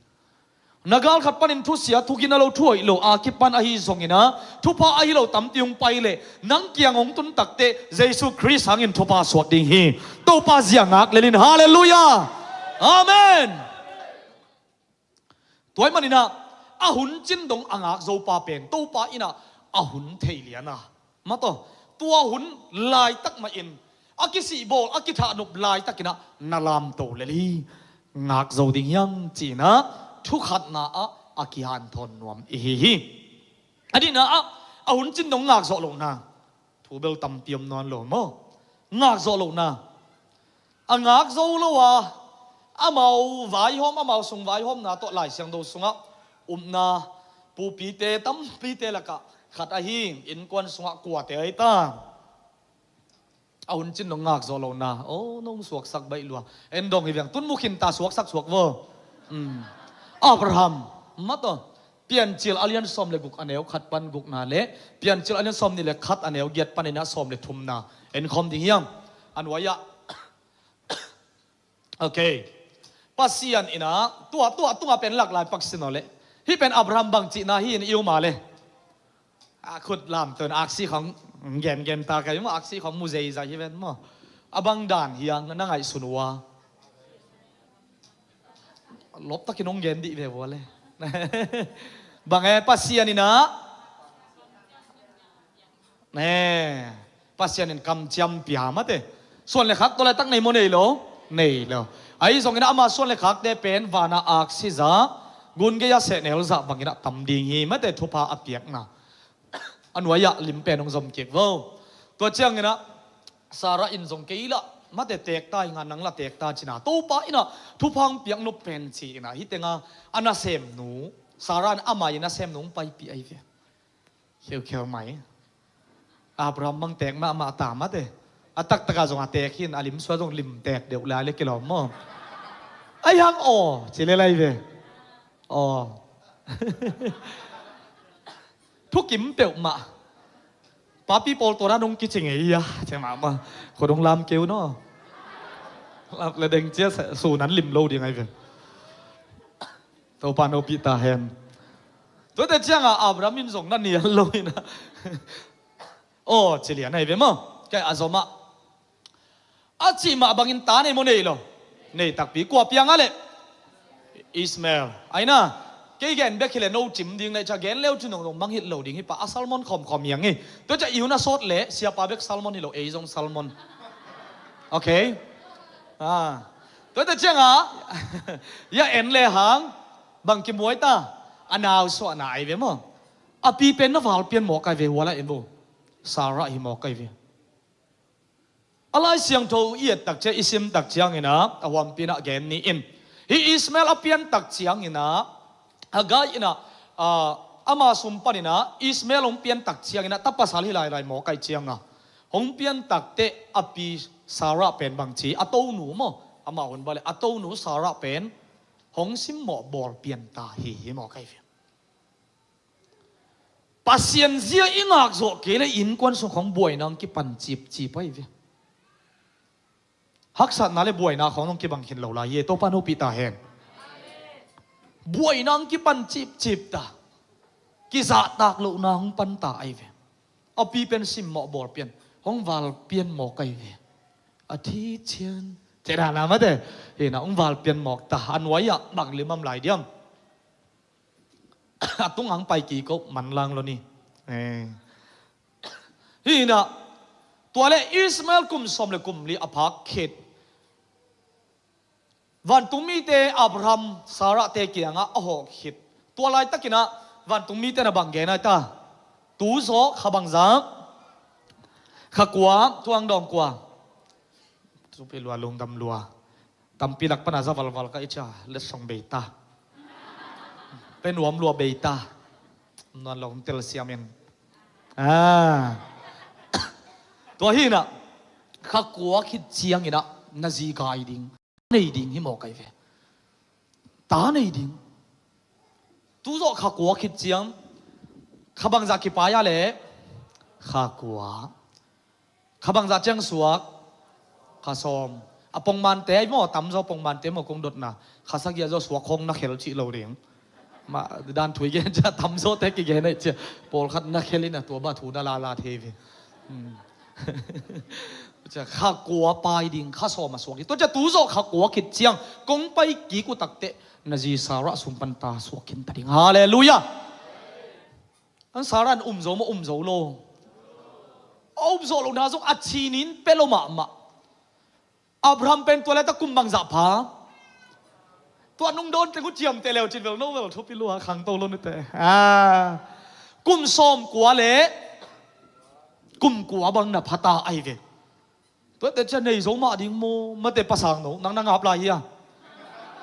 Na gal khat panin thusia, thugin a lo, thu hoih lo a kipan ahi zongin a, thupha ahi lo tampi hong pai leh nang kiang hong tun takteh Jesu Khrist hangin thupha suak ding hi. Topa zia ngak lel in. Halleluiah. Amen. Tua ahih manin a, a hun cin dong a ngak zo pa pen Topa in a, a hun thei lian a, mataw, tua hun laitak mahin a kisihbawl, a kithahnop laitakin a na lamto lel hi. Ngak zo ding hiam ci-in a, thu khatna ah a kihanthawn nuam i hi hi. A nihna ah, a hun cin dong ngak zawh lohna. Thu bel tampi om nawn lo maw. Ngak zawh lohna. A ngak zo lo a, amau vaihawm, amau sung vaihawmna tawh Lai Siangtho sungah upna pupite tampite lakah khat ahi, innkuan sungah kuate ahi ta. A hun cin dong ngak zawh lohna. Oh, nong suaksak baih lua. En dong hi veng. Tun mu khin ta, suaksak suak vo. Hmm. Abraham. Mataw. Piancil a lian sawm le guk a neu khat pan gukna le Piancil a lian sawm nih le khat a neu giat panin a sawm le thumna en khawm ding hiam? A nuai-ah. Ok. Pasian in a, tua, tua, tunga pen laklai pak sin aw le. Hih pen Abraham bang cihna hi in i um a le. A khut lamton aksi khong gengen ta ka i um, aksi khong mu zeizai hi ven maw. A bang dan hiang na ngaihsun uh a. Loptakin hong gen dih ve vua le. Bang e, Pasian in a. Ne. Pasian in kamciam pia mate. Suan le khak tawh laitak nei maw nei lo? Nei lo. Ahi zongin ama suan le khakte pen vana aksi zah, gun gei-a sehnel zah bangin a tam ding hi mate, thupha a piakna. A nuai-ah lim pen hong zom kik vo. Tua ciangin a Sarah in zong kei lah mate teek ta ing a, nang lah teek ta cin a, Topa in a thupha hong piak nop pen ci-in a, hih teng a a nasemnu, Sarah in ama i nasemnu hong paipih ahi ve. Khiukheu mai. Abraham bang teek mahmah ta mate. A taktak a zong a teek hi in, a lim suak zong lim teek deuh lai le kilawm maw. Ai hang aw ci le lai ve. Aw. Thukim peuhmah. Papi pawl tawh dan hong kici ngei a, ci mahmah. Khuadong lam keu naw. Lap le deng cia sa- sun an lim lo ding ai ve. Topa nopih ta hen. Tuate cianga Abraham in zong na nial lo ina. Aw, cilian ai ve maw? Kai a zomah a cih mah bangin ta nei maw nei lo? Nei takpi. Kua piang a leh? Ismael. Aina, kei gen bek hileh no cim ding nei ca gen leu cin dongdong mangngilh lo ding hi pah a salmon khawmkhawm hiang hi. Tua ca iu na sawt leh siapa bek salmon hi lo ei zong salmon. Okay. Ah. Tua ta cianga ya en le hang bang kimuai ta a nau suahna ai ve maw? A pi pen na val pian mawk ai ve hua la en vo. Sarah hi mawk ai ve. A Lai Siangtho i et tak cia i sim tak ciangina a huampina gen ni in hi Ismael a pian tak ciangina Hagar ina ama sum panina Ismael hong pian tak ciangina ta pasal hi lailai mawk ai cianga hong pian tak teh a pi Sarah pen bang ci a tonu maw? Ama hun bale a tonu Sarah pen hong simmawh bawl pian ta hi hi mawk ai ve. Pasian zia i ngak zawh kei le innkuan sung khong buaina ang kipan cipcip ai ve. Haksatna le buaina khong ang kibang khin lo lai hi e, Topa nopih ta hen. Buaina ang kipan cipcip ta. Kizahtak lohna hong pan ta ai ve. A pi pen simmawh bawl pian hong val pian mawk ai ve. A thi cian cedana mate hina hong val pian mawk ta a nuai ah bang limam lai diam. A tung ang pai kiko manlang lo ni. Hina tua le Ismael kum sawm le kum li a phak khit. Vantung mite Abraham Sarah te kiangah a hawh khit. Tua laitakinah vantung mite na bang gen ai ta? Tu zawh kha bangzah kha kua tuang dawng kua. Tupi lua lungdam lua. Tampi lak pana za valval ka i cia letsong bei ta. Pe nuam lua bei ta. Nuan lo hong telsiam in. Ah. Tua hinah kha kua khit cianginah na zi gai ding nei ding hi mawk ai ve. Ta nei ding. Tu zawh kha kua khit ciang kha bangzah kipai a le kha kua. Kha bangzah ciang suak kha sawm. A pongmante ai maw tamzaw pongmante maw kong dotna kha sagih a zaw suak khong na khel cih lo ding. Mah dan thui gen cia tamzawte kigen ai cia pawlkhat na khel in a tua bah thu na lala thei ve. Cia kha kua pai ding kha sawm a suak ding tua cia tu zawh kha kua khit ciang kong pai kik uh takteh na zi Sarah sum pan ta suak khin ta ding. Halleluiah. An Sarah an um zo maw um zo lo? A um zo lo na zong a cinin pe lo mahmah. Abraham pen tua le ta kum bangzah pha. Tua nung dawn teng uh ciamteh leu cin vel no vel thupi lua khangto lo nite. Kum sawm kua le kum kua bang na phata ai ve. Tuate cia nei zo mah ding maw mate pasang no nang na ngap lai hi a.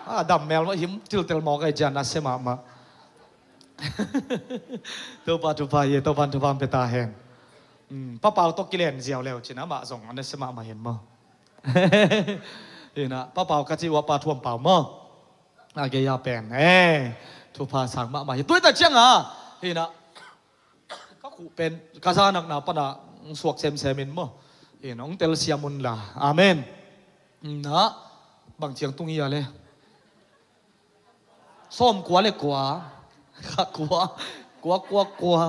A dam mel mah him tiltel mawk ai cia na se mahmah. Topa thupha hi e Topa thupha pe ta hen. Papau tawh kilen ziau leu cin amah zong a na se mahmah hen maw? Hinah papau ka ci uh a pa thuam pau maw? A gei a pen e thupha sang mahmah hi tuita cianga hinah ka khuh pen ka zanakna pana hong suak semsem in maw? Hinah hong telsiam unla amen. Na bang ciang tung hi a le sawm kua le kua kha kua kua kua kua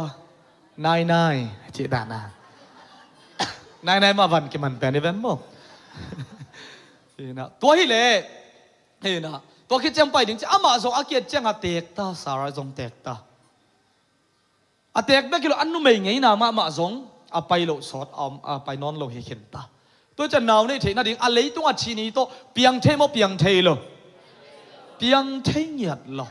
nai nai cih dana nai nai mah van kiman pen i ven maw? Hinah tua hi le hinah tua khit ciang pai ding ci amah zong a kiat ciang a teek ta Sarah zong teek ta. A teek bek hi lo an numei ngeina mahmah zong a pai loh sawt a pai nawn lo hi khin ta. Tua cian nau nei theih nading a leitung a thini tawh piang thei maw piang thei lo? Piang thei ngiat lo.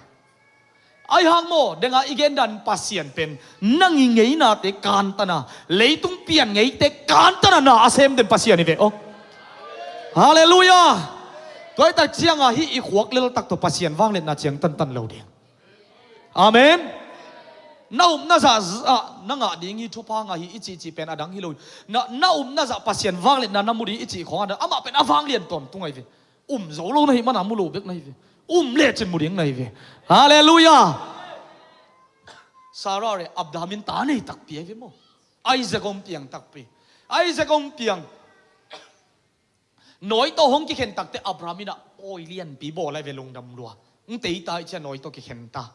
Ai hang maw denga i gendan Pasian pen nang i ngeinate kantana leitung pian ngeite kantana na a semden Pasian i ve aw. Halleluiah. Tuaitak cianga hih i khuak leltak tawh Pasian vangliatna ciang tantan lo ding. Amen. Na upna zahzah na ngah ding hi thupha ngah hi i cihcih pen a dang hi lo. Na upna zah Pasian vangliatna na mu ding i cih khawng a dang amah pen a vanglian tawntung ahi ve. Um zo lo na hi mana mu lo bek na hi ve. Um lecin mu ding na hi ve. Halleluiah. Sarah le Abraham in ta nei takpi ahi ve maw? Isaac hong piang takpi. Isaac hong piang. Nawi tawh hong kikhen takte Abraham in ah pawi lianpi bawl ahi ve, lungdam lua. Hong tei ta i cia nawi tawh kikhen ta.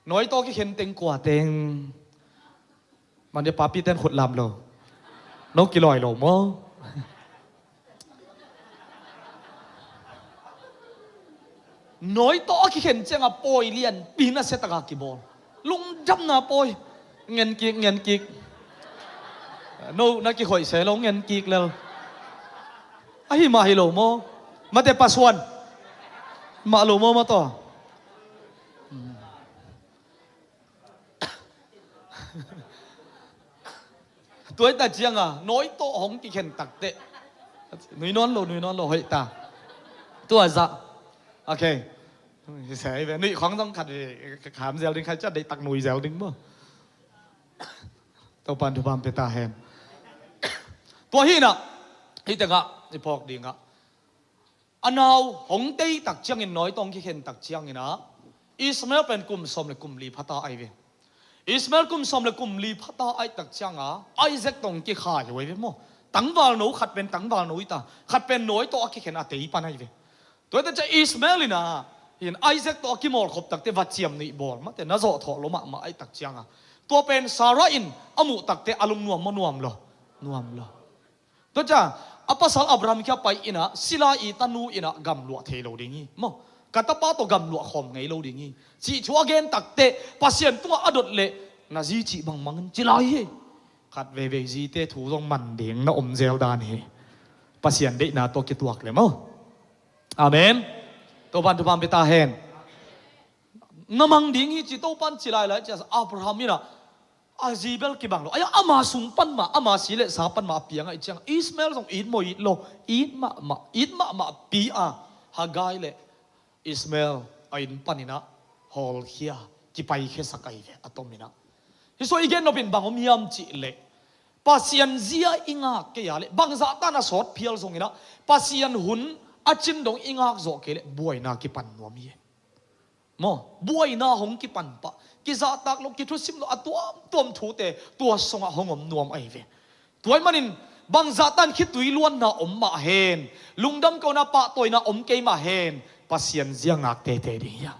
Nawi tawh kikhen teng kua teng? Mande papi ten khut lam lo. No kilawi lo maw? Nawi tawh a kikhen ciangah pawi lianpi nasia taka kibawl. Lungdamna pawi. Ngen kik, ngen kik. No, na kikhoih se lo, ngen kik lel. Ahi mah hi lo maw? Mate pasuan. Mah lo maw, mah tawh. Tua hi ta cianga nawi tawh hong kikhen takte. Nui nawn lo, nui nawn lo, hoih ta. Tua zah. Okay. Hi se ve, nui khong zong khat ve, kham zel ding, khat ciat deih tak nui zel ding maw. Topan thupam pe ta hen. Tua hi na, hi tengah i phawk dingah a nau hong tei tak ciangin, nawi tawh hong kikhen tak ciangin ah, Ishmael pen kum sawm le kum li phata ahi ve. Ishmael kum sawm le kum li phata ahi tak cianga Isaac tawh hong kikhai uh ahi ve maw. Tangvalno, khat pen tangvalno hi ta, khat pen nawi tawh a kikhen a tei pan ahi ve. Tua hi ta ciang Ishmael in ah, hin Isaac tawh a kimawlkhop takte va ciam nih bawl, mate na zawh thawh lo mahmah ahi tak cianga, tua pen Sarah in a muh takte a lungnuam maw, nuam lo? Nuam lo. Tua ciang a pasal Abraham kia pai in ah, sila i tanu in ah gamluah thei lo ding hi maw. Ka tapa tawh gamluah khawm ngei lo ding hi, cih thu a gen takte Pasian tungah a dot leh, na zi cih bangmangin ci lai hi. Khat veivei zite thu zong man ding na om zel dan hi. Pasian deihna tawh kituak le maw. Amen. Topan thupam pe ta hen. Na mang ding hi ci Topan ci lailai ciang Abraham in ah, a zi bel kibang lo. Ai, ama sung pan mah, ama si le sa pan mah a piang ahi ciang Ishmael zong it maw, it lo? It mahmah, it mahmah pi a, Hagar le Ishmael a inn panin ah hawlkhia, kipaikhia sak ahi ve, a tomin ah. Hi sua i gen nopin bang om hiam cih leh, Pasian zia i ngak kei a leh, bangzah tan a sawt phial zongin ah, Pasian hun a cin dong i ngak zawh kei leh buaina kipan nuam hi. Maw, buaina hong kipan pah, kizahtak lo, kithusim lo, a tuamtuam thute tua sungah hong om nuam ahi ve. Tua ahih manin bangzah tan khitui luanna om mah hen, lungdam kohna, pahtawina om kei mah hen, Pasian zia ngak teitei ding hi a.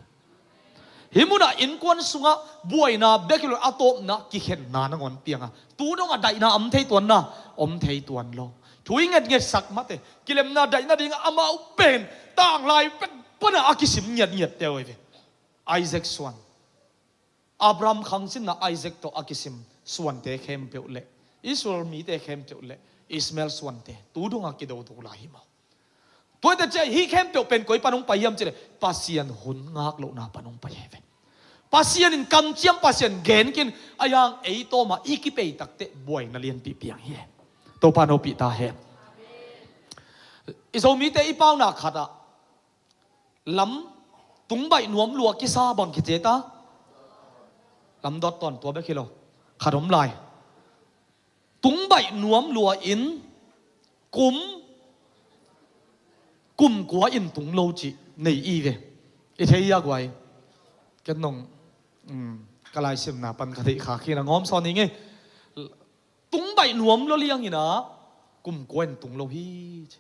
Hih munah innkuan sungah buaina bek hi lo, a tawpna kikhenna nangawn piang a, tu dongah daihna om thei tuan na? Om thei tuan lo. Thu i ngetngetsak mate, kilemna daihna dingah amau pen tanglai pek pana a kisim ngiatngiat teu ahi ve. Isaac suan, Abraham khangsinna Isaac tawh a kisim suante khempeuh le Israel mite khempeuh le Ishmael suante tu dongah kidodo lai hi maw. Tua hi ta ciang hih khempeuh pen koi pan hong pai hiam cih leh Pasian hun ngak lohna pan hong pai hi ve. Pasian in kamciam, Pasian genkin a yang ei tawmah i kipei takte buaina lianpi piang hi. Topa hopih ta hen. I Zomite i pauna khatah lam tungbaih nuam lua kisa bang kici ta? Lam dot tawn tua bek hi lo. Khat om lai. Tungbaih nuam lua in kum, kum kua in tung lo cih nei i ve. I thei hia guai? Ken nong, um, ka laisimna pan ka theih khak hi na, ngawm sawn hi ngei. Tungbaih nuam lua liangin ah kum kua in tung lo hi ci.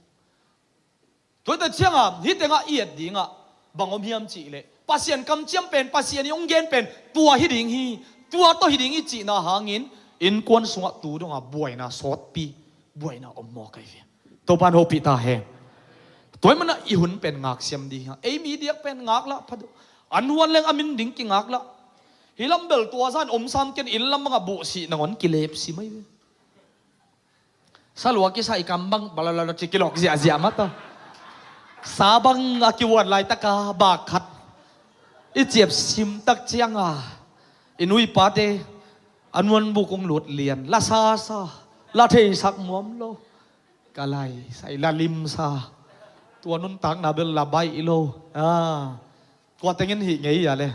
Tua hi ta ciangah hih tengah i et dingah bang om hiam cih leh, Pasian kamciam pen, Pasian i hong gen pen tua hi ding hi, tua tawh hi ding hi cihna hangin innkuan sungah tu dongah buaina sawtpi, buaina om mawk ahi ve. Topa hopih ta hen. Tua ahih manah i hun pen ngaksiam ding hi a, ei mi diak pen ngaklah pha deuh. A nuan leng a min ding kingaklah. Hih lam bel tua zan om sam ken, inn lam bangah buhsih nangawn kilepsim ahi ve. Salua kisa i kam bang balalala ci kilawk ziahziah mata. Sa bang a kivuan laitaka bak khat i ciapsim tak cianga i nu i pate a nuanbuk hong lut lian, la sasa, la theisak nuam lo. Ka lai sai, la limsa. Tua nuntakna bel la baih lo. Ah. Tua tengin hih ngei a le.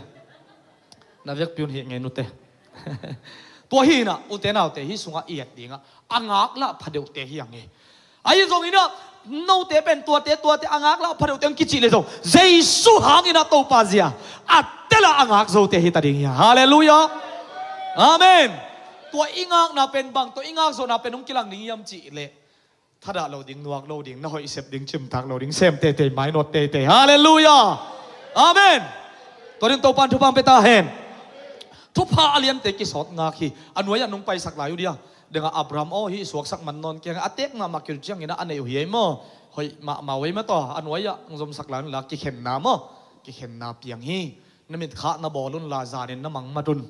Na vekpi un hih ngei nute. Tua hi inah, ute naute, hih sungah i et dingah a ngaklah phadeuhte hi a ngei. Ahi zongin ah note pen tuate, tuate a ngaklah phadeuhte hong kicih le zong, Jesu hangin ah Topa zia a tel a ngak zote hi ta ding hi a. Halleluiah. Amen. Tua i ngakna pen bang, tua i ngak zawhna pen hong kilang ding hiam cih leh, Thadah lo ding, nuak lo ding, na hoih sep ding, cimtak lo ding, sem teitei, mainawt teitei. Halleluiah. Amen. Tua ding Topan thupha hong pia ta hen. Thupha a liante kisawt ngak hi. A nuai-ah nong paisak lai uh dia, dengah Abraham aw, hih suaksak man nawn keng, a teek mahmah kil ciangin a neih uh hi ei maw? Hoih mahmah uh ei maw? Tua a nuai-ah hong zomsak lai un la, kikhenna maw? Kikhenna piang hi. Na mitkhah na bawl un la, zanin na mangmat un.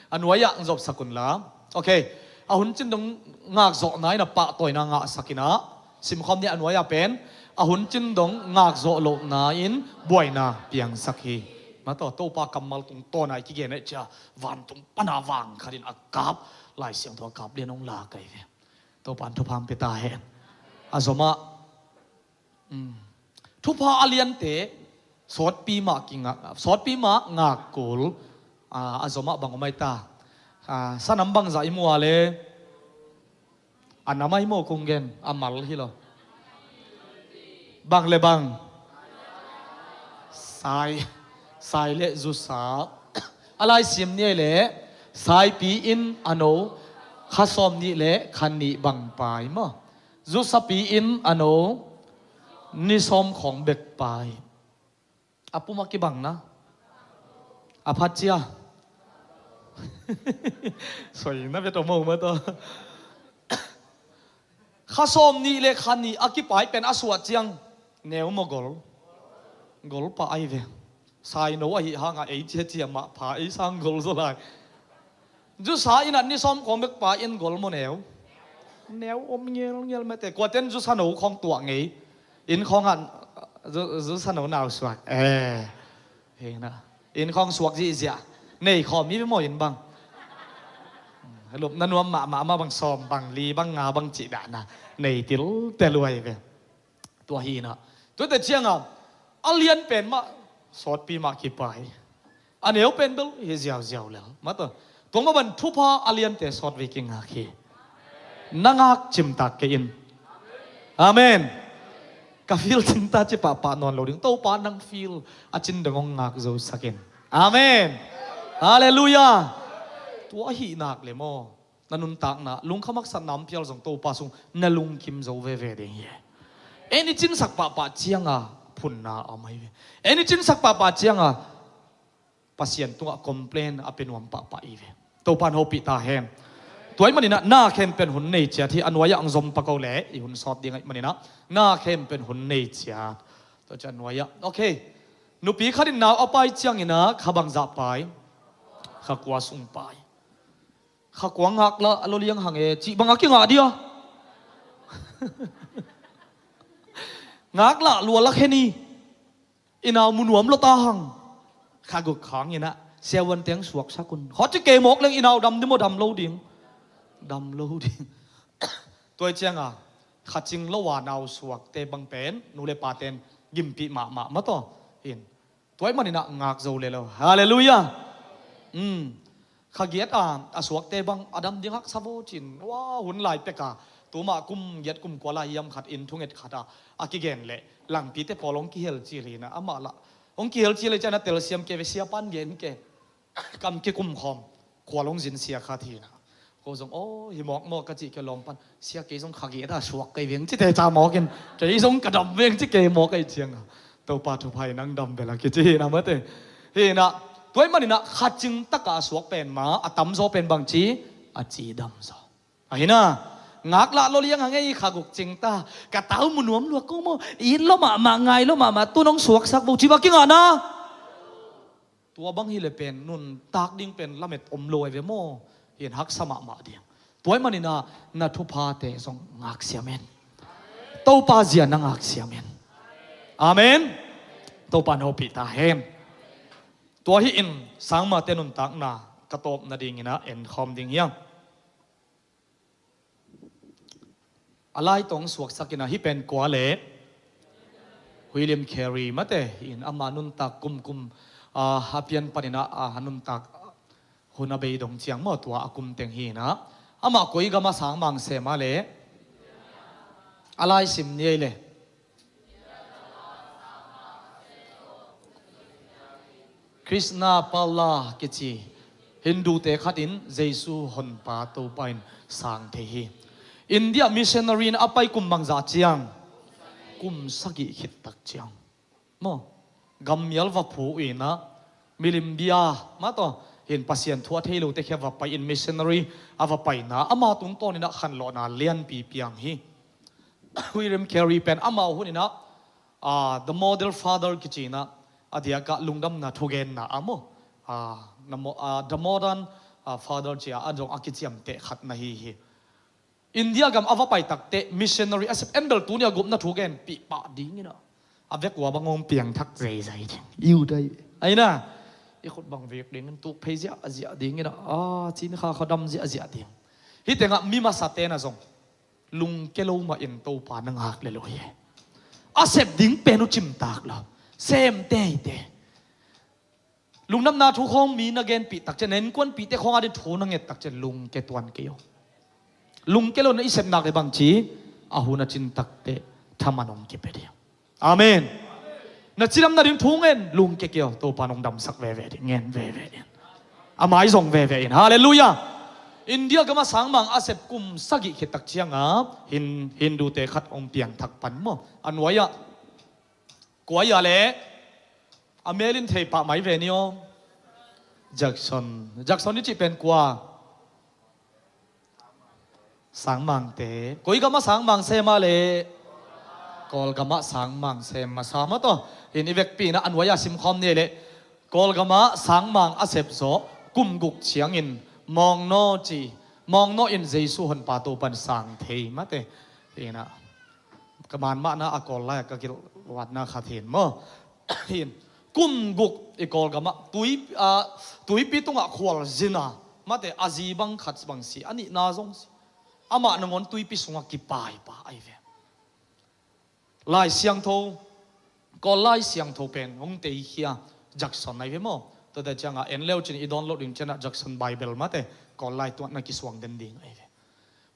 A nuai-ah hong zopsak un la. Ok. A hun cin dong ngakzawhna in a pahtawina ngahsak in ah, simkhawm ni, a nuai-ah pen, a hun cin dong ngakzawh lohna in buaina piangsak hi. Mah tawh, Topa kammal tungtawn a i kigen ahih ciang vantung pana vang khat in a kap, Lai Siangtho a kap lian hong lak ahi ve. Topan thupha hong pia ta hen. A zomah, um, thupha a liante sawtpi mah kingak, sawtpi mah ngak kul. Ah, a zomah bang om ai ta? Ah, sanam bangzah i mu a le? A nam ai maw, kong gen, a mal hi lo. Bang le bang? Sai, sai le zusa. A laisim ni ai le, saipi in a no kha sawm nih le kha nih bang pai maw? Zusapi in a no ni sawm khawng bek pai. A pum a kibang na, a phat cia. Soi na ve tawh maw, mah tawh. Kha sawm nih le kha nih a kipai pen a suah ciang neu maw, gol? Gol pah ai ve. Saino ahi hangah ei cia cia mah pha, ei sang gol zaw lai. Zusa in a ni sawm khawng bek pai in gol maw, neu? Neu om ngelngel mate. Kuaten zusa no khawng tuah ngei? Inn khawngah zu-, zusa no nau suak. Eh. Hi na. Inn khawng suak zihziah. Nei khawm hi ve maw inn bang? Lupna nuam mahmah mah bang sawm bang li bang nga bang cih dahna nei tiltel uh ai ve. Tua hi na. Tuate ciangah a lian pen mah sawtpi mah kipai. A neu pen bel hi ziauziau lel. Mah tawh. Tua mah bang thupha a liante sawt vei kingak hi. Na ngak cimtak kei in. Amen. Ka feel cingta ci pahpah nawn lo ding. Topa nang feel a cin dong hong ngak zosak in. Amen. Halleluiah. Tua ahih nak le maw, na nuntakna lungkham haksatna om phial zong Topa sung na lungkim zo veve ding hi. En i cinsak pahpah cianga phunna a om ahi ve. En i cinsak pahpah cianga Pasian tungah complain a pia nuam pahpah i ve. Topan hopih ta hen. Tua ahih maninah na khempeuh hun nei ciat hi. A nuai-ah hong zom pah ko le i hun sawt ding ahih maninah na khempeuh hun nei ciat. Tua ciah a nuai-ah, ok. Nupi khat in nau a pai cianginah kha bangzah pai? Kha kua sung pai. Kha kua ngaklah a lua liang hang e cih bangah kingah dia? Ngaklah lua lak hen i, i nau mu nuam lua ta hang. Kha guk khanginah siavuan teng suaksak un. Khaci kei mawk leng i nau dam ding maw, dam lo ding? Dam lo ding. Tua cianga kha cing lo a nau suakte bang pen nu le paten gimpih mahmah mah tawh in. Tua ahih maninah ngak zo le lo. Halleluiah. Kha giat a a suakte bang a dam ding haksa vo cin. Wa, hun lai peka tuma kum giat kum kua lai hiam khat in thunget khat a a kigen leh langpite pawl hong kihel cil hinah amah lah hong kihel cil hi cianah telsiam kei ve, siapan gen kei. Kam kikum khawm khual hong zin sia khat hinah. Ko zong aw hi mawk mawk ka cih kei lawm pan sia kei zong kha giat a suak kei veng cite ca mawkin kei zong ka dam veng ci kei mawk ahi cianga Topa thupha hi nang dam bela kici hinah mate. Hinah tua ahih maninah kha cing taka a suak pen ma a tamzaw pen bang ci a ci damzaw. Ahinah ngaklah lua liang hang ei kha guk cingta ka tau mu nuam lua ko maw, it lua mahmah ngai lua mahmah tu nong suaksak vo ci bang kingah na. Tua bang hileh pen nuntak ding pen lamet om lo ahi ve maw? Hin haksa mahmah ding. Tua ahih maninah na thuphate zong ngaksiam hen. Topa zia na ngaksiam hen. Amen. Topa na hopih ta hen. Tua hi in sangmate nuntakna ka tawp nadinginah en khawm ding hiang. A lai tawh suaksak inah hih pen kua le? William Carey mate in ama nuntak kumkum a pian paninah a nuntak hun a bei dong ciang maw tua a kum teng hinah amah koi gam a sang mang sem a le? A lai sim ni ei le? Krishna Pala kici Hindute khat in Jesu honpa Topa in sang thei hi. India missionary in a pai kum bangzah ciang? Kum sagih khit tak ciang. Maw, gammial va phu uh inah, milim bia mah tawh, hin Pasian thu a thei lote khia va pai in missionary a va paina, ama tungtawn inah khanlawhna lianpi piang hi. William Carey pen amau hun inah, ah, The Model Father kici inah, a diakah lungdamna thugenna a maw, ah, na mo-, ah, The Modern, ah, Father ci-a a zong a kiciamteh khat na hi hi. India gam a va pai takteh missionary a sep en bel tuni a gupna thu genpih pah ding inah, a vekua bang hong piangthak zeizai ding. I ut ai. Ai na, i khut bang vek ding in tuk phei ziahziah ding inah, a, cin kha kha dam ziahziah ding. Hih tengah mi masate na zong lungke lo mah in Topa na ngak le lo hi. A sep ding pen uh cimtak lo, sem teitei. Lungdamna thu khawng mi na genpih takciang, na innkuanpihte khawng adin thu na nget takciang lungke tuan kei aw. Lungke lo na i sepnak le bangci, a hun a cin takteh thaman hong kipia ding. Amen. Na cidam nading thu ngen, lungke kei aw, Topa nong damsak veve ding, ngen veve ding. A mai zong veve in. Halleluiah. India gama sangmang a sep kum sagih khit tak cianga Hin-, Hindute khat hong piangthak pan maw. A nuai-ah kua i a leh a melin thei pah mai ve ni aw. Jackson. Jackson i cih pen kua? Sangmangte. Koi gamah sangmang sem a leh? Kawlgamah sangmang sem masa mah tawh. Hin i vekpi inah a nuai-ah simkhawm ni leh, Kawlgamah sangmang a sep zawh kum guk ciangin Mawngnaw ci, Mawngnaw in Jesu honpa Topan sang thei mate. Hinah, ka man mahna a Kawl lai-ah ka kilawatna khat hin maw. Hin, kum guk i Kawlgamah tui, ah, tuipi tungah khualzina mate, a zi bang khat bang si, a nihna zong si. Amah nangawn tuipi sungah kipai pa ahi ve. Lai Siangtho, Kawl Lai Siangtho pen hong teikhia Jackson ahi ve maw. Tuate ciangah en leu cin i download ding cianah Jackson Bible mate, Kawl lai tuahna kisuang den ding ahi ve.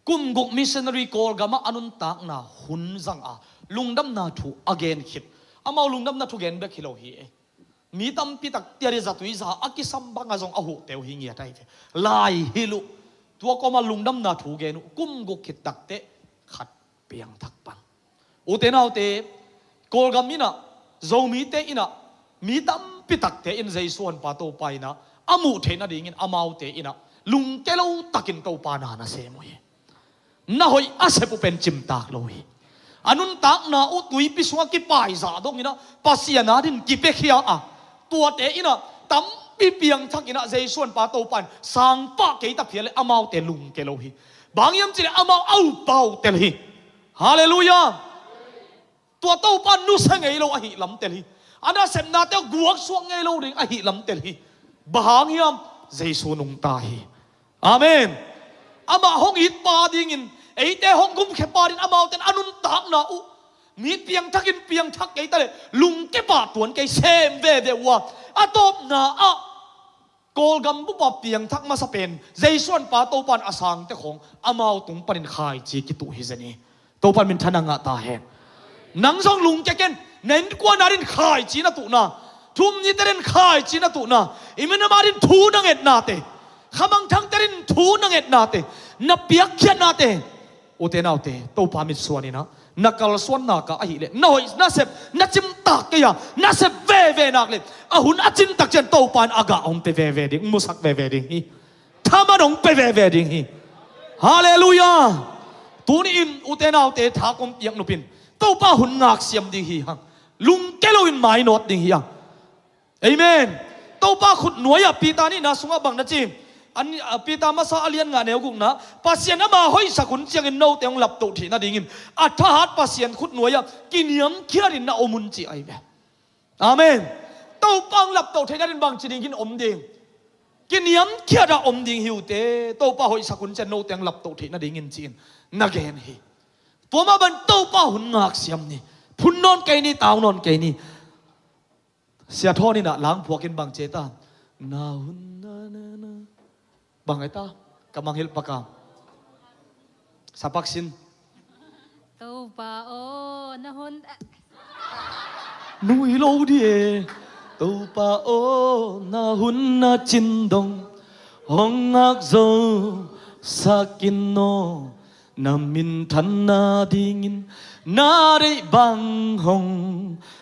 Kum guk missionary Kawlgamah a nuntakna hun zanga lungdamna thu a gen khit. Amau lungdamna thu gen bek hi lo hi ei. Mi tampi tak tiari zatui za a kisam banga zong a huhte uh hi ngiat ahi ve. Lai hilh uh. Tua kawma lungdamna thu gen uh. Kum guk khit takteh khat piangthak pan. Ute naute, Kawlgam inah, Zomite inah, mi tampi takte in Jesu honpa Topa inah a muh theih nadingin amaute inah lungke lo takin Topa na na sem uh hi. Na hoih a sep uh pen cimtak lo hi. A nuntakna uh tuipi sungah kipai zah dong inah Pasian adin kipiakhia a, tuate inah tampi piangthak inah Jesu honpa Topa in sangpah kei ta phial leh amaute lungke lo hi. Bang hiam cih leh amau a upa uh tel hi. Halleluiah. Tua Topa nusia ngei lo ahih lam tel hi. A nasepnate guaksuak ngei lo ding ahih lam tel hi. Bang hang hiam? Jesu nungta hi. Amen. Amah hong itpa dingin, eite hong gumkhia pa dingin amaute in a nuntakna uh mi piangthakin piangthak kei ta leh lungke pah tuan kei sem veve uh a, a tawpna ah Kawlgam bupa piangthak masa pen Jesu honpa Topa in a sangte khawng amau tung panin khaici kituh hi zen hi. Topa in minthanna ngah ta hen. Nang zong lungke ken, na innkuan adin khaici na tuhna, thu um nite adin khaici na tuhna, i minam adin thu na ngetnate, khamangthangte adin thu na ngetnate, na piakkhiatnate, ute naute, Topa mitsuan inah na kalsuan nak ah ahih leh na hoih na sep na cimtak kei a, na sep veve nak leh a hun a cin tak ciang Topa in a gah hong pia veve ding, musak veve ding hi. Thaman hong pia veve ding hi. Halleluiah. Tuni-in ute naute tha kong piak nop in Topa hun ngaksiam ding hi hang. Lungke loin mainawt ding hi hang. Amen. Topa khutnuai-ah Peter nihna sungah bang na ci? An, a, Peter masa a lian nga neu gukna, Pasian ama hoihsak hun ciangin note hong laptoh theih nadingin a thahat Pasian khutnuai-ah kiniamkhiatin na om un ci ahi ve. Amen. Topa hong laptoh theih nadingin bangci dingin om ding? Kiniamkhiatah om ding hi ute. Topa hoihsak hun ciang note hong laptoh theih nadingin ci-in na gen hi. Tua mah bang Topa hun ngaksiam ni. Phun nawn kei ni, tau nawn kei ni. Sia Thawn inah langphuakin bang ci ta? Na hun na na na. Bang ai ta? Ka mangngilh pak a. Sapak sin. Topa aw, na hun a. Nui lo di e. Topa aw, na hun na cin dong hong ngak zo sak in aw. Na minthanna dingin na deih bang hong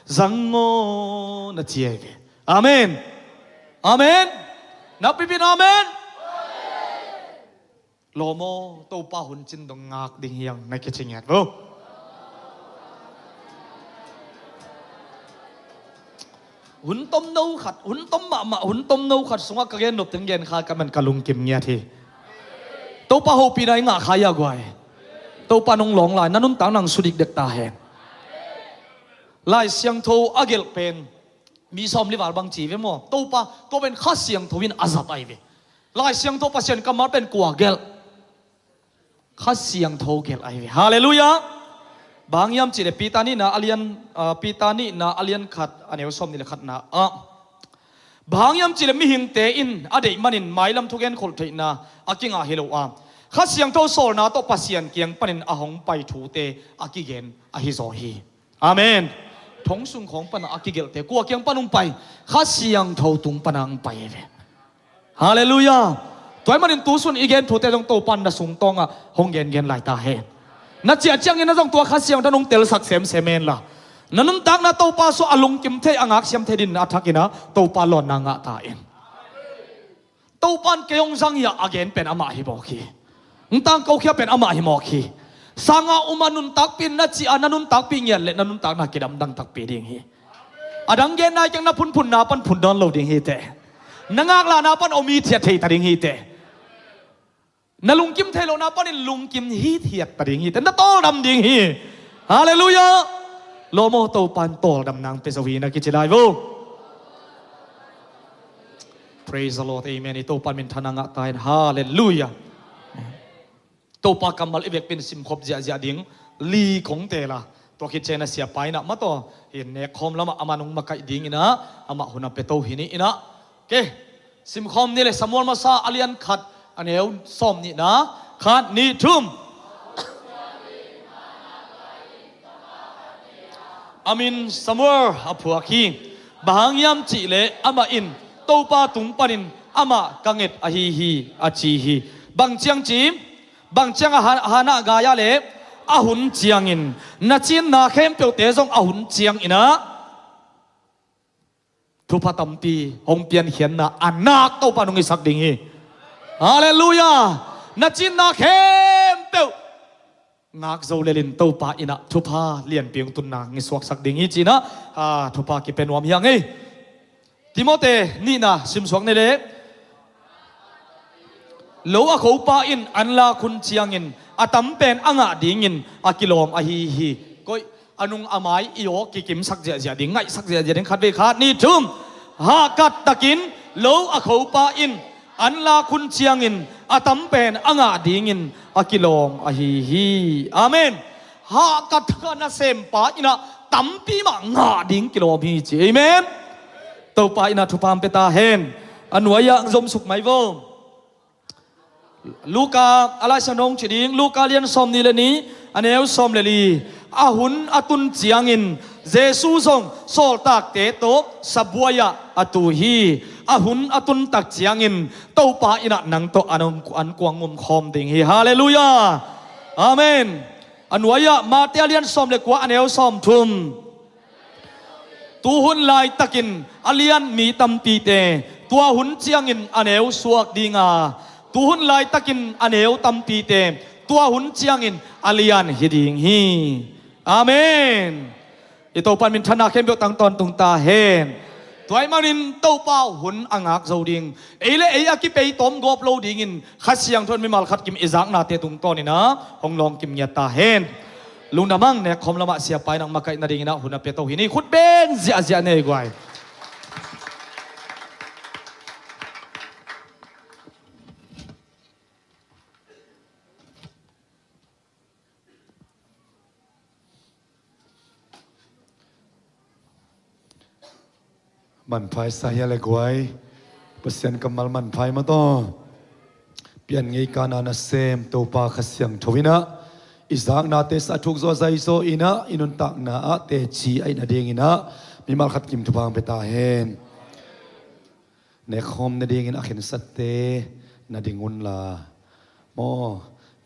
zang aw, na ci ahi ve. Amen. Amen. Nakpipin amen. Lawm aw, Topa hun cin dong ngak ding hi hang, na kici ngiat vo. Hun tomno khat, hun tom mahmah, hun tomno khat sungah ka gen nop teng gen kha ka man ka lungkim ngiat hi. Topa hopihna i ngah kha hi a guai. Topa nong lawng lai, na nuntak nang su dikdek ta hen. Lai Siangtho a gelh pen mi sawmli val bang ci ve maw? Topa, tua pen Kha Siangtho in a zat ahi ve. Lai Siangtho Pasian kammal pen kua gelh? Kha Siangtho gelh ahi ve. Halleluiah. Bang hang hiam cihleh Peter nihna a lian, ah, Peter nihna a lian khat a neu sawmnih le khatna ah, bang hang hiam cihleh mihingte in a deih manin mailam thugen kholh theihna a kingah hi lo a, Kha Siangtho sawlna tawh Pasian kiang panin a hong pai thute a kigen ahi zaw hi. Amen. Thong sung khawng pana a kigelhte kua kiang pan hong pai? Kha Siangtho tung pana hong pai ahi ve. Halleluiah. Tua ahih manin tu sun i gen thute zong Topan na sungtawngah hong gengen lai ta hen. Na ciah ciangin na zong tua Kha Siangtho in hong telsak semsem hen la, na nuntakna Topa sungah a lungkim thei, a ngaksiam thei dingin a thakin ah Topa lawnna ngah ta in. Topan kei hong zang hi a, a gen pen amah hi mawk hi. Hong tangkokhia pen amah hi mawk hi. Sanga um a nuntakpih in na cih a, na nuntakpih ngiat leh na nuntakna kidamdang takpi ding hi. A dang genna hi keng, na phunphunna pan phun nawn lo ding hi teh. Na ngaklahna pan om hithiat thei ta ding hi teh. Na lungkim thei lohna panin lungkim hithiat ta ding hi teh. Na tawldam ding hi. Halleluiah. Lawm aw, Topan tawldamna hong pia zo hi, na kici lai vo. Praise the Lord. Amen. I Topan minthanna ngah ta hen. Halleluiah. Topa kammal i vekpi in simkhop ziahziah ding li kong teel a, tua khit ciangin a siapa in ah mataw hi, nekkhawm lamah amah hong makaih dingin ah amah hun a pia to hi ni in ah. Ke, simkhawm ni le, Samuel masa a lian khat a neu sawmnihna, khat, nih, thum. A min Samuel a phuak hi. Bang hang hiam cihleh amah in Topa tung panin amah ka nget ahi hi, a ci hi. Bang ciang ci? Bang ciang a Han-, Hannah gai ah leh a hun ciangin, na cinna khempeuhte zong a hun ciangin ah thupha tampi hong piankhiatna a nak Topa nong hisak ding hi. Halleluiah. Na cinna khempeuh ngak zo lelin Topa in ah thupha lianpi hong tunna hong suaksak ding hi ci-in ah, ah, thupha kipia nuam hi hang ei. Timote nihna simsuak ni leh, lo a khopa in an lak hun ciangin a tam pen a ngah dingin a kilawm ahi hi. Koih, a nung a mai i aw kikimsak ziahziah ding, ngaihsak ziahziah ding, khatvei, khat, nih, thum. Hahkat takin lo a khopa in an lak hun ciangin a tam pen a ngah dingin a kilawm ahi hi. Amen. Hahkat kha nasempa in ah tampi mah ngah ding kilawm hi ci. Amen. Topa in ah thupha hong pia ta hen. A nuai-ah hong zomsuk mai vo. Luka a Lai Siangtho hong ci ding, Luka lian sawmnih le nih, a neu sawm le li. A hun a tun ciangin Jesu zong sawltakte tawh sabuai-ah a tu hi. A hun a tun tak ciangin Topa in ah nang tawh an, an kuang umkhawm ding hi. Halleluiah. Amen. A nuai-ah Mate a lian sawm le kua, a neu sawmthum. Tuhun laitakin a lian mi tampite tua hun ciangin a neu suak ding a, tuhun laitakin a neu tampite tua hun ciangin a lian hi ding hi. Amen. I Topa minthanna khempeuh tang tawntung ta hen. Tua ahih manin Topa hun a ngak zo ding, ei le ei a kipei tawm gawp lo dingin Kha Siangtho in mimal khat kim i zaknate tungtawnin ah hong lawng kim ngiat ta hen. Lungdam hang. Nekkhawm lamah siapa in ah makaih nadingin ah hun a pia to hi ni. Khut beng ziahziah ni ei guai. Manpha i sa hia le guai? Pasian kammal manpha i mataw. Pian ngei kana nasem Topa Kha Siangtho in ah i zaknate sa thuk zaw zai zaw in ah i nuntakna ah teci ahih nadingin ah mimal khat kim thupha hong pia ta hen. Nekkhawm nadingin a khensatte na ding unla, maw,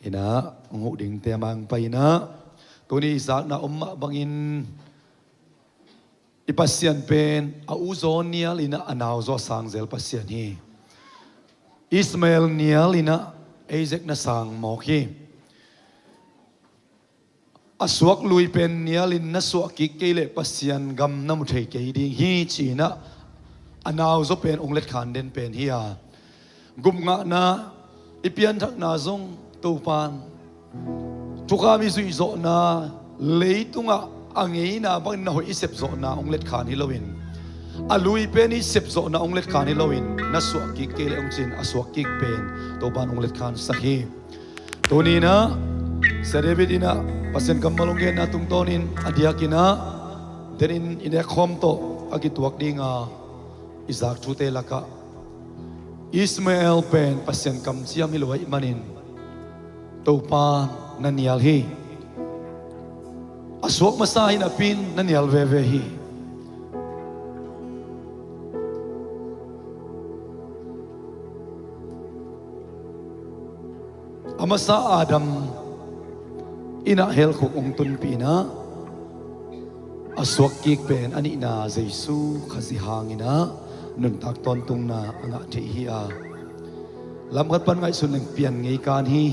Inah hong huh dingte a mang pai inah, tuni i zakna om mah bangin i Pasian pen a uzaw nial inah a nauzaw a sangzel Pasian hi. Ismael nial inah Isaac na sang mawk hi. A suak lui pen nialin na suah kik kei leh Pasian gam na mu thei kei ding hi ci inah a nauzaw pen hong letkhan den pen hi a, gupngahna i pianthakna zong Topan thukham i zuihzawhna leitungah a ngeina bangin na hoih i sepzawhna hong letkhan hi loin, a lui pen i sepzawhna hong letkhan hi loin na suah kik kei leh hong cin a suak kik pen Topan hong letkhansak hi. Tuni inah Sia David inah Pasian kammal hong genna tungtawnin a diak inah denin i nekkhawm tawh a kituak dinga i zak thute lakah Ismael pen Pasian kamciam hi lo ahih manin Topan na nial hi. A suak masa hi napi-in na nial veve hi. A masa Adam inah helkhuk hong tunpih inah a suak kik pen a nihna Jesu Khazih hang inah nuntak tawntungna a ngah thei hi a, lamkhat pan ngaihsun leng pian ngei kan hi.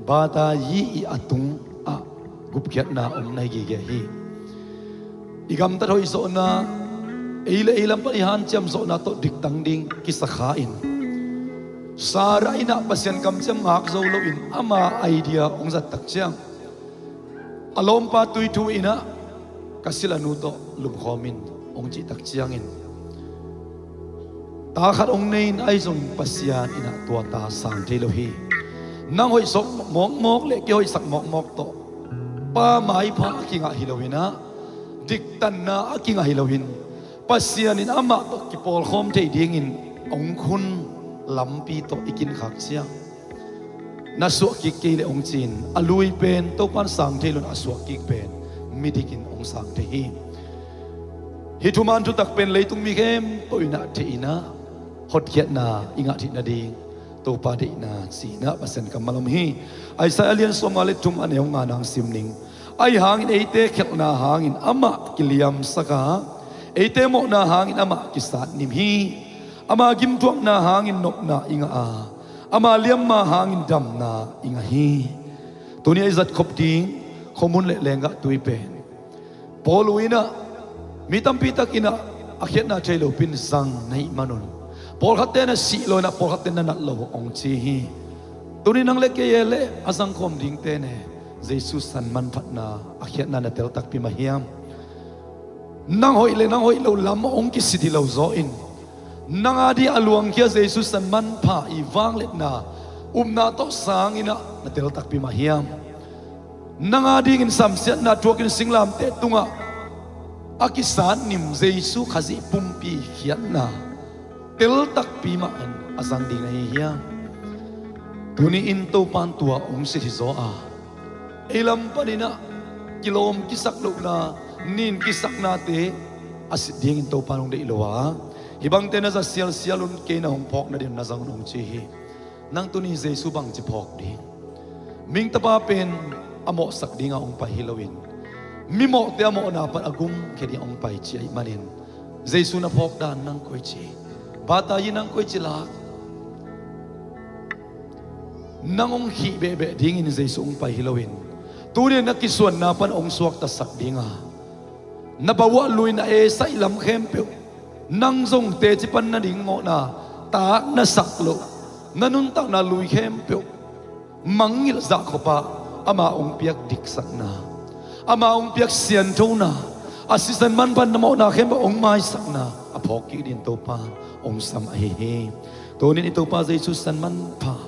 Bata yi i a tungah gupkhiatna om na hi gige hi. I gamtat hoih zawhna, ei le ei lam pan i hanciam zawhna tawh diktang ding kisa kha in, Sarah inah Pasian kamciam ngak zo loin ama idea hong zat tak ciang a lawmpa tuithu inah ka silanu tawh lumkhawm in hong cih tak ciangin ta khat hong nei in ahi zongin Pasian inah tua ta sang thei lo hi. Nang hoihsak mawkmawk le kei hoihsak mawkmawk tawh pa maipha a kingah hi lo inah diktanna a kingah hi loin Pasian in amah tawh kipawlkhawm thei dingin hong khun lampi tawh i kinkhak ciang na suah kik kei leh hong cin a lui pen Topan sang thei loin a suak kik pen midikin hong sang thei hi. Hih thuman thutak pen leitung mi khempeuh inah thei inah hotkhiatna i ngah theih nading Topa deihna ci inah Pasian kammal om hi. Isaiah a lian sawmnga le thum a neu nga nang sim ning. Ahi hangin eite khelhna hangin amah kiliamsak a, eite mawhna hangin amah kisatnim hi. Ama gimthuakna hangin nopna i ngah a, ama liamma hangin damna i ngah hi. Tuni a i zatkhop ding khomun le lenggah tui pen Paul uh inah mi tampi tak inah a khiatna thei lo pin zang na hih manun pawlkhatte na sih lo inah pawlkhatte na nat lo hong ci hi. Tuni nang le kei e le a zangkhawm dingte ne Jesu san manphatna a khiatna na tel takpi mah hiam? Nang hoih le nang hoih lo lam hong kisit hi lo zaw in nang a ding a luangkhia Jesu san manpha i vangliatna upna tawh sang inah na tel takpi mah hiam? Nang a dingin samsiatna thuakin singlamteh tungah a kisatnim Jesu Khazih pumpi khiatna tel takpi mah in a zang ding na hi hiam? Tuni in Topan tua hong sit hi zaw a, ei lam paninah kilawm kisak lohna, nin kisaknate a sit dingin Topan hong deih lo a, hih bangte na za sialsial un, kei na hong phawk nading na zang un hong ci hi. Nang tuni Jesu bangci phawk ding? Mingtapa pen a mawhsak dinga hong pai hi loin mimawhte a mawhna pan a gumkhia dinga hong pai ci ahih manin Jesu na phawk dan nang koici, bata yi nang koici lak, nang hong khih behbeh dingin Jesu hong pai hi loin tuni na kisuanna pan hong suaktasak dinga na bawah lui na esaih lam khempeuh, nang zong teci pan nading mawhna taak na sak loh, na nuntakna lui khempeuh mangngilh zahkhop a, ama hong piak diksakna, ama hong piak sianthona, a sisan manphatna mawhna khempeuh hong maisakna a phawk kik dingin Topa hong sam ahi hi. Tunin i Topa Jesu san manpha,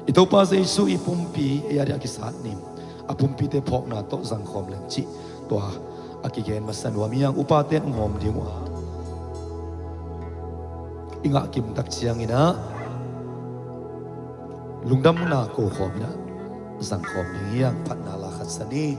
i Topa Jesu i pumpi ei a ding a kisatnim, a pumpite phawkna tawh zangkhawm leng cih tua a kigen masa nuam hi hang. Upate in hong hawm ding uh a, i ngah kimtak cianginah lungdamna kokhawm inah zangkhawm ding hi hang. Phatna la khat sa ni.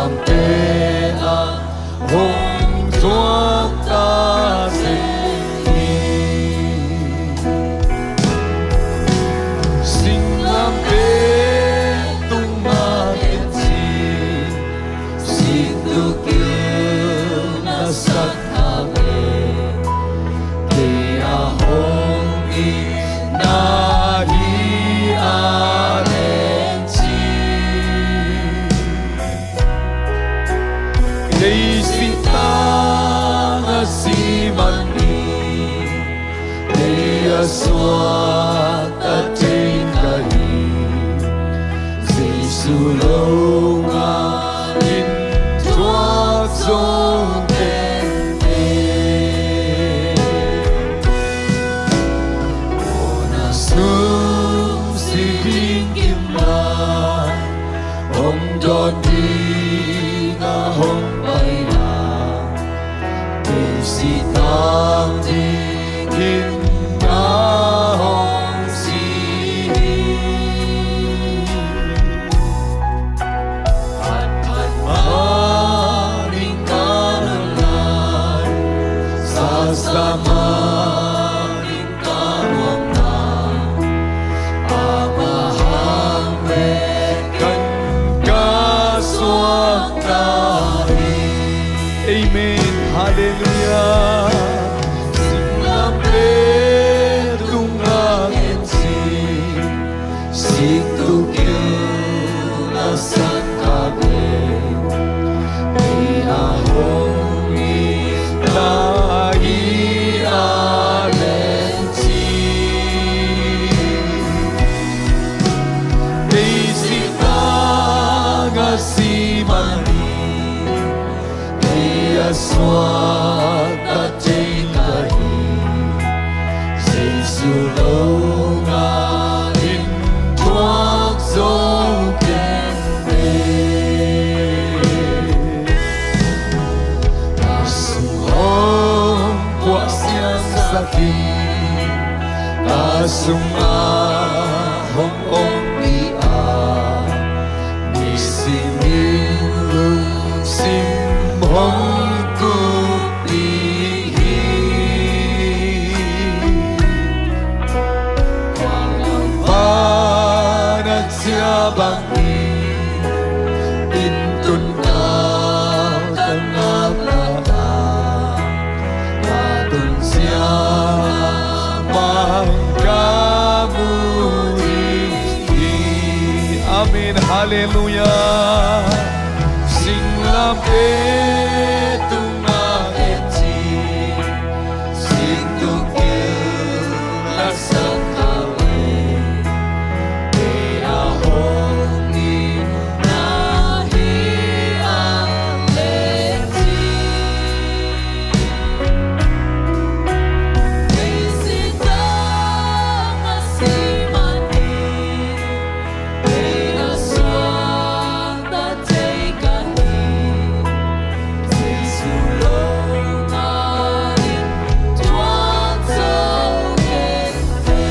Lamte ah hong thuak ta zen hi. Singlamte tungah en ci, sik tuk in na sak hak leh, kei a hong itna hi a leng ci. Kei sitang a si man hi, kei a suakta thei ka hi. Jesu lo ngalin thuak zo tengteng. Mawhna sung si ding kim lai, hong dawn ding a hong pai lai, kei sitang dingin na hong si hi. Phat phat manin ka nuam lai, sa sa manin ka nuam lai, amah hang bek kan ka suakta hi. Amen. Halleluiah. Singlamte tungah en ci, sik tuk in na sak hak leh, kei a hong itna hi a leng ci. Kei sitang a si man hi, kei a suakta thei ka hi. Jesu lo ngalin thuak zo tengteng. Ka sung hong puah siangsak hi, ka sungah hong ompih a, nisimin lungsim hong kuppih hi. Khualnam pan a sia bangin, inn tun ka ka ngak lak a, ka tun siang a man ka mu ding hi. Amen. Halleluiah. Singlamte tungah en ci, sik tuk in na sak hak leh, kei a hong itna hi a leng ci. Kei sitang a si man hi, kei a suakta thei ka hi. Jesu lo ngalin thuak zo tengteng.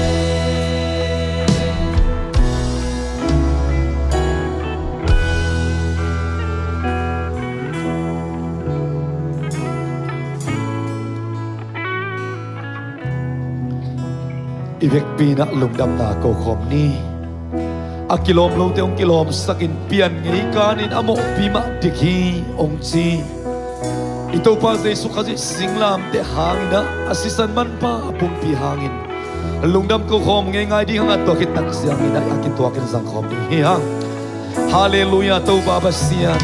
I vekpi in ah lungdamna ko khawm ni. A kilawm lote hong kilawmsakin, pian ngei kanin a mawhpi mah dik hi hong ci. I Topa Jesu Khazih singlamteh hangin ah, a sisan manpha a pumpi hangin lungdam ko khawm ngei ngai ding hang a, tua khit tak ciangin ah a kituakin zang khawm ding hi hang. Halleluiah, Topa Pasian.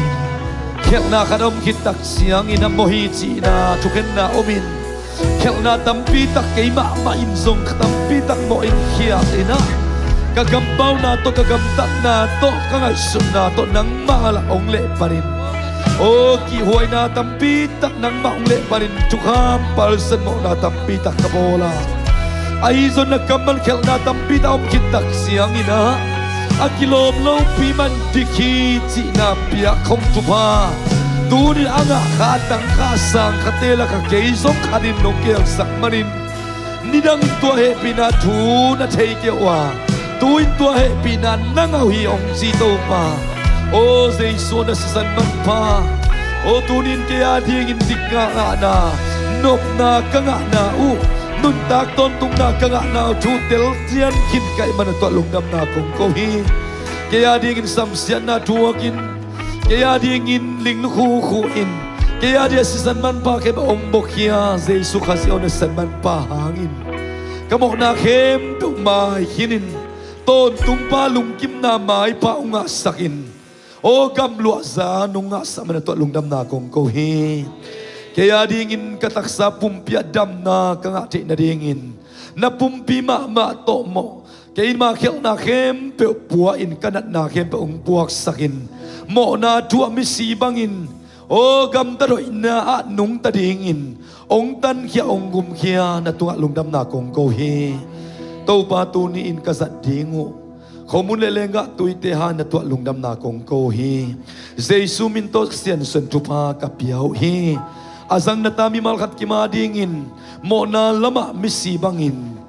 Khialhna khat a om khit tak ciangin a mawh hi cihna thukhenna omin, khialhna tampi tak kei mahmah in zong tampi tak mawh in khial in ah, ka gampauna tawh, ka gamtatna tawh, ka ngaihsutna tawh nangmah lah hong leh panin, aw, kihhuaina tampi tak nangmah hong leh panin thukham palsan mawhna tampi tak ka bawl a. Ahi zong na kammal khialhna tampi tak a om khit tak ciangin ah, a kilawm lopi man dik hi cihna piak khong thupha, tuni a ngah kha, a tang kha, a sang khate lakah kei zong khatin nong gelsak manin, nidangin tua hehpihna thu na thei kei uh a, tu-in tua hehpihna na ngah uh hi hong ci, Topa. Aw Jesu na sisan manpha, aw tunin kei a dingin dik ngahngahna, nopna ka ngahna uh, nuntak tawntungna ka ngahna uh thu telcian khin ka hih man a tuah lungdamna kong ko hi. Kei a dingin samsiatna thuakin, kei a dingin ling lukhuh khuhin, kei a dingin sisan manpha khempeuh hong buakhia Jesu Khazih aw na sisan manpha hangin ka mawhna khempeuh maikhinin, tawntung pa lungkimna maipa hong ngahsakin, aw gamluahza nong ngahsak man a tuah lungdamna kong ko hi. Kei a dingin ka taksa pumpi ah damna ka ngah theih nadingin, na pumpi mahmah tawh mawh, keima khialhna khempeuh pua-in ka natna khempeuh hong puaksakin, mawhna thu ah misi bangin, aw gamtat hoihna ah nungta dingin hong tankhia hong gumkhia na tungah lungdamna kong ko hi. Topa tuni-in ka zat ding uh khomun le lenggah tuite hang na tuah lungdamna kong ko hi. Jesu min tawh siansuan thupha ka pia uh hi. A zang na ta mimal khat kim a dingin mawhna lamah misi bangin,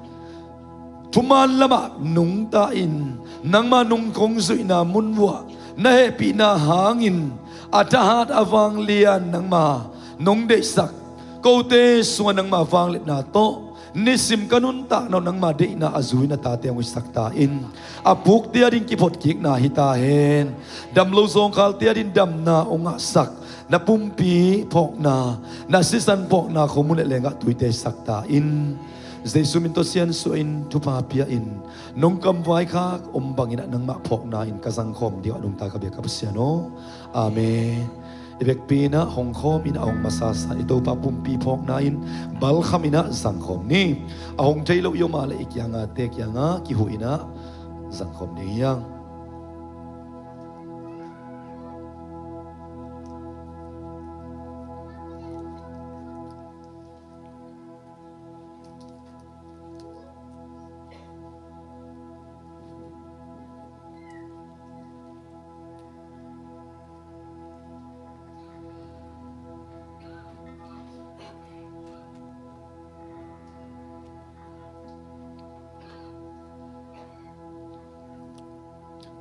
thuman lamah nungta-in nangma nung kong zuihna mun vuah na hehpihna hangin a thahat a vanglian nangma nong deihsak kote sungah nangma vangliatna tawh nisim ka nuntakna uh nangma deihna a zui na tate hong hisak ta in, a pukte a ding kiphotkikna hi ta hen. Damlo zawngkhalte a ding damna hong ngahsak na pumpi phawkna, na sisan phawkna khomun le lenggah tuite sak ta in. Jesu min tawh siansuah in thupha pia in, nong kamvai khak om bangin ah nangmah phawkna in ka zangkhawm dingah nungta ka biak ka Pasian aw. Amen. I vekpi in ah hong khawm in ah hong masasa i Topa pumpi phawkna in balkham in ah zangkhawm ni. A hong thei lo i om a leh i kiangate kiangah kihuh in ah zangkhawm ding hi hang.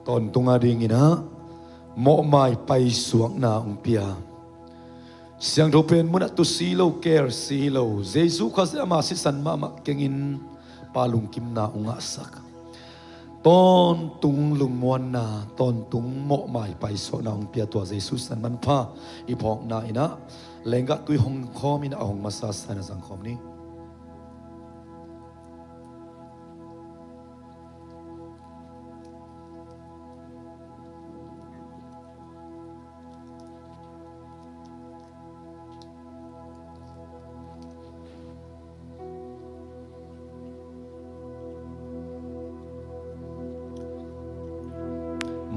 Tawntung a dingin ah mawhmai paisuakna hong pia. Siangtho pen munah tu si lo, care si lo, Jesu Khazih ama sisan mahmah kengin pa lungkimna hong ngahsak. Tawntung lungmuanna, tawntung mawhmai paisuakna hong pia tua Jesu sisan manpha i phawkna in ah lenggah tui hong khawm in ah hong masasa in ah zangkhawm ni.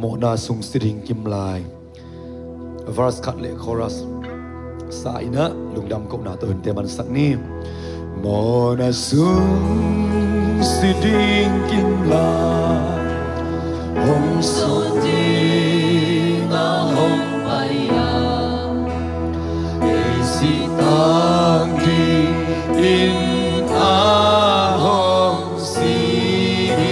Mawhna sung si ding kim lai. Verse khat le chorus sa in ah lungdam kohna tawh hunte mansak ni. Mawhna sung si ding kim lai, hong sawt ding a hong pai a, ei si tang dingin a hong si hi.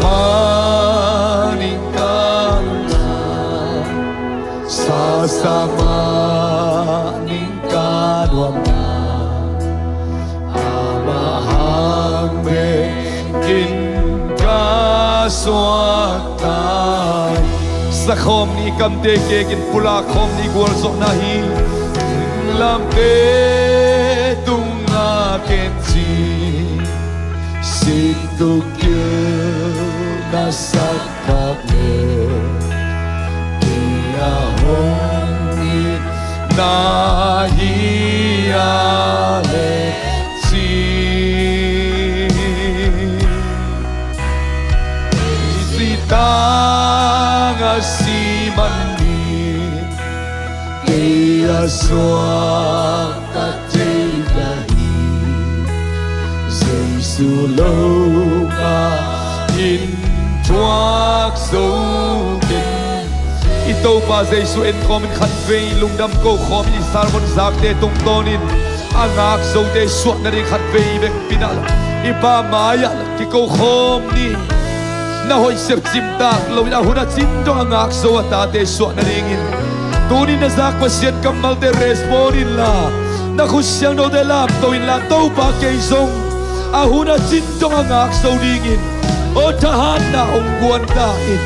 Maning ka sasa, maning ka nuamna, amah hang bekin ka suakta hi. Sakhawm ni, kamte kekin pulak khawm ni, gualzawhna hi. Lamte tungah ken ci, sik tuk kil na sak khak le, kei a hong itna hi a le ci. Sitang a si man ni, kei a suak ka thei ka hi. Jesu lo ka in thuak zo ken. I Topa Jesu en khawmin khatvei lungdam ko khawmin i sermon zakte tungtawnin a ngak zote suah nading khatvei vekpi in ah I Pa mai-ah kiko khawm ni. Na hoih sep cimtak loin a hun a cin dong a ngak zo a tate suah nadingin, tuni na zak Pasian kammalte respond inla, na khut siangthote lamto inla, Topa kei zong a hun a cin dong a ngak zo dingin aw thahatna hong guan ta in.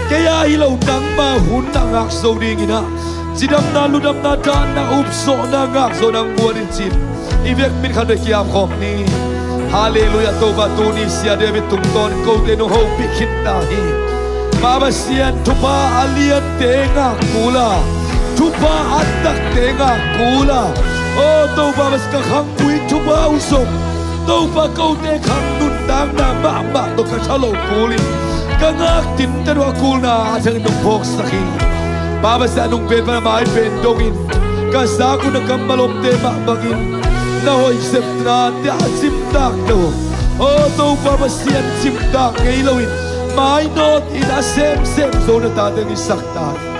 Kei a hi lo nangma hun a ngak zo dingin ah cidamna, ludamna, thahatna, upzawhna, ngakzawhna hong guan in ci-in i vekpi khat vei kiam khawm ni. Halleluiah. Topa, tuni Sia David tungtawn kote nong hopih khin ta hi. Pa Pasian, thupha a liante ngak kul a, thupha a takte ngak kul a, aw Topa Pasian, ka khangbui thupha uh zong Topa, kote khang nuntakna mahmah tawh ka tha lo kul in, ka ngak tinte tawh a kulna a thang nong phawksak hi. Pa Pasian, a nung pen pan a mai pen dongin ka zak un a kammal omte mah bangin na hoih sepnate a cimtak lo, aw Topa Pasian, cimtak ngei loin mainawt in a semsem zo na tate hong hisak ta in.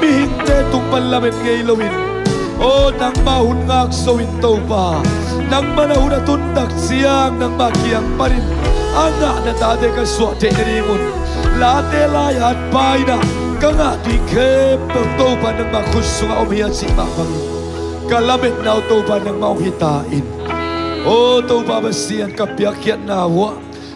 Mihingte tung pan lamet ngei loin, aw nangma hun ngak zo in Topa, nangma na hun a tun tak ciang nangma kiang panin a ngah na tate ka suah theih nadingun, late lai-at Pa in ah ka ngah ding khempeuh Topa nangma khut sungah om hi a cih mah bangin, ka lametna uh Topa nangma hong hi ta in. Aw Topa Pasian, ka piakkhiatna uh ah,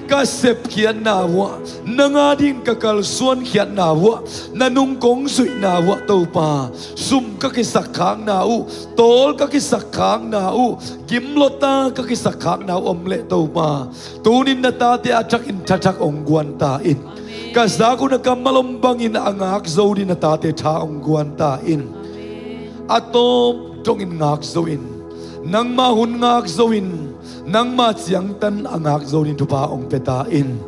ka sepkhiatna uh ah, nang a dingin ka kalsuankhiatna uh ah, na nung kong zuihna uh ah Topa, sum ka kisakkhakna uh, tawl ka kisakkhakna uh, gimlawta ka kisakkhakna uh om leh Topa, tunin na tate a thakin thathak hong guan ta in. Ka zak un a kammal om bangin a ngak zo dingin na tate tha hong guan ta in. A tawp dongin ngak zo in, nangma hun ngak zo in, nangma ciangtan a ngak zo dingin thupha hong pia ta in.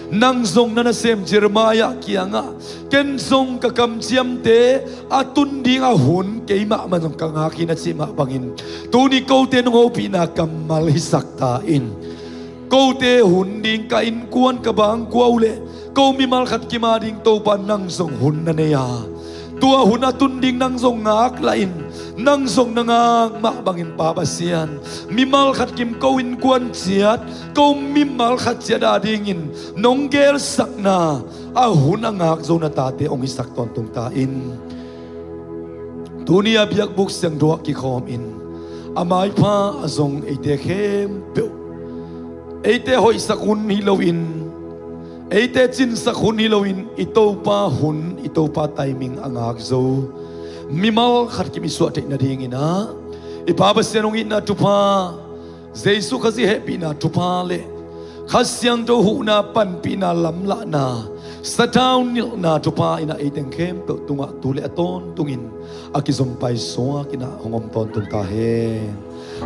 Nang zong na nasem Jeremiah kiangah, ken zong ka kamciamte a tun ding a hun keimah man zong ka ngak hi na cih mah bangin, tuni kote nong hopihna kammal hisak ta in. Kote hun ding, ka innkuan ka bangkua uh leh ko mimal khat kim a ding Topa nang zong hun na nei a, tua hun a tun ding nang zong ngak lah in. Nang zong na ngak mah bangin Pa Pasian, mimal khat kim ko innkuan ciat, ko mimal khat ciat a dingin nong gelsakna a hun a ngak zo na tate hong hisak tawntung ta in. Tuni a biakbuk siangtho ah kikhawmin, a maipha a zong eite khempeuh, eite hoihsak hun hi loin, eite cinsak hun hi loin, i Topa hun, i Topa timing a ngak zo mimal khat kim i suah theih nadingin ah, i Pa Pasian hong itna thupha, Jesu Khazih hehpihna thupha le Kha Siangtho huhna, panpihna, lamlahna, sathau nilhna thupha in ah ei teng khempeuh tungah tu le a tawntungin a kizom paisuak in ah hong om tawntung ta hen.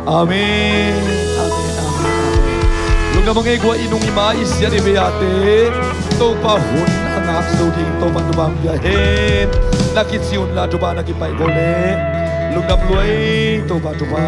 Amen. Amen. Amen. Amen. Lungdam a ngei guah, i nung i mai, i siat i vei-ate Topa hun a ngak zo ding Topa thupha hong pia hen. Na kici unla thupha na kipaih bo le. Lungdam lua ei, Topa thupha.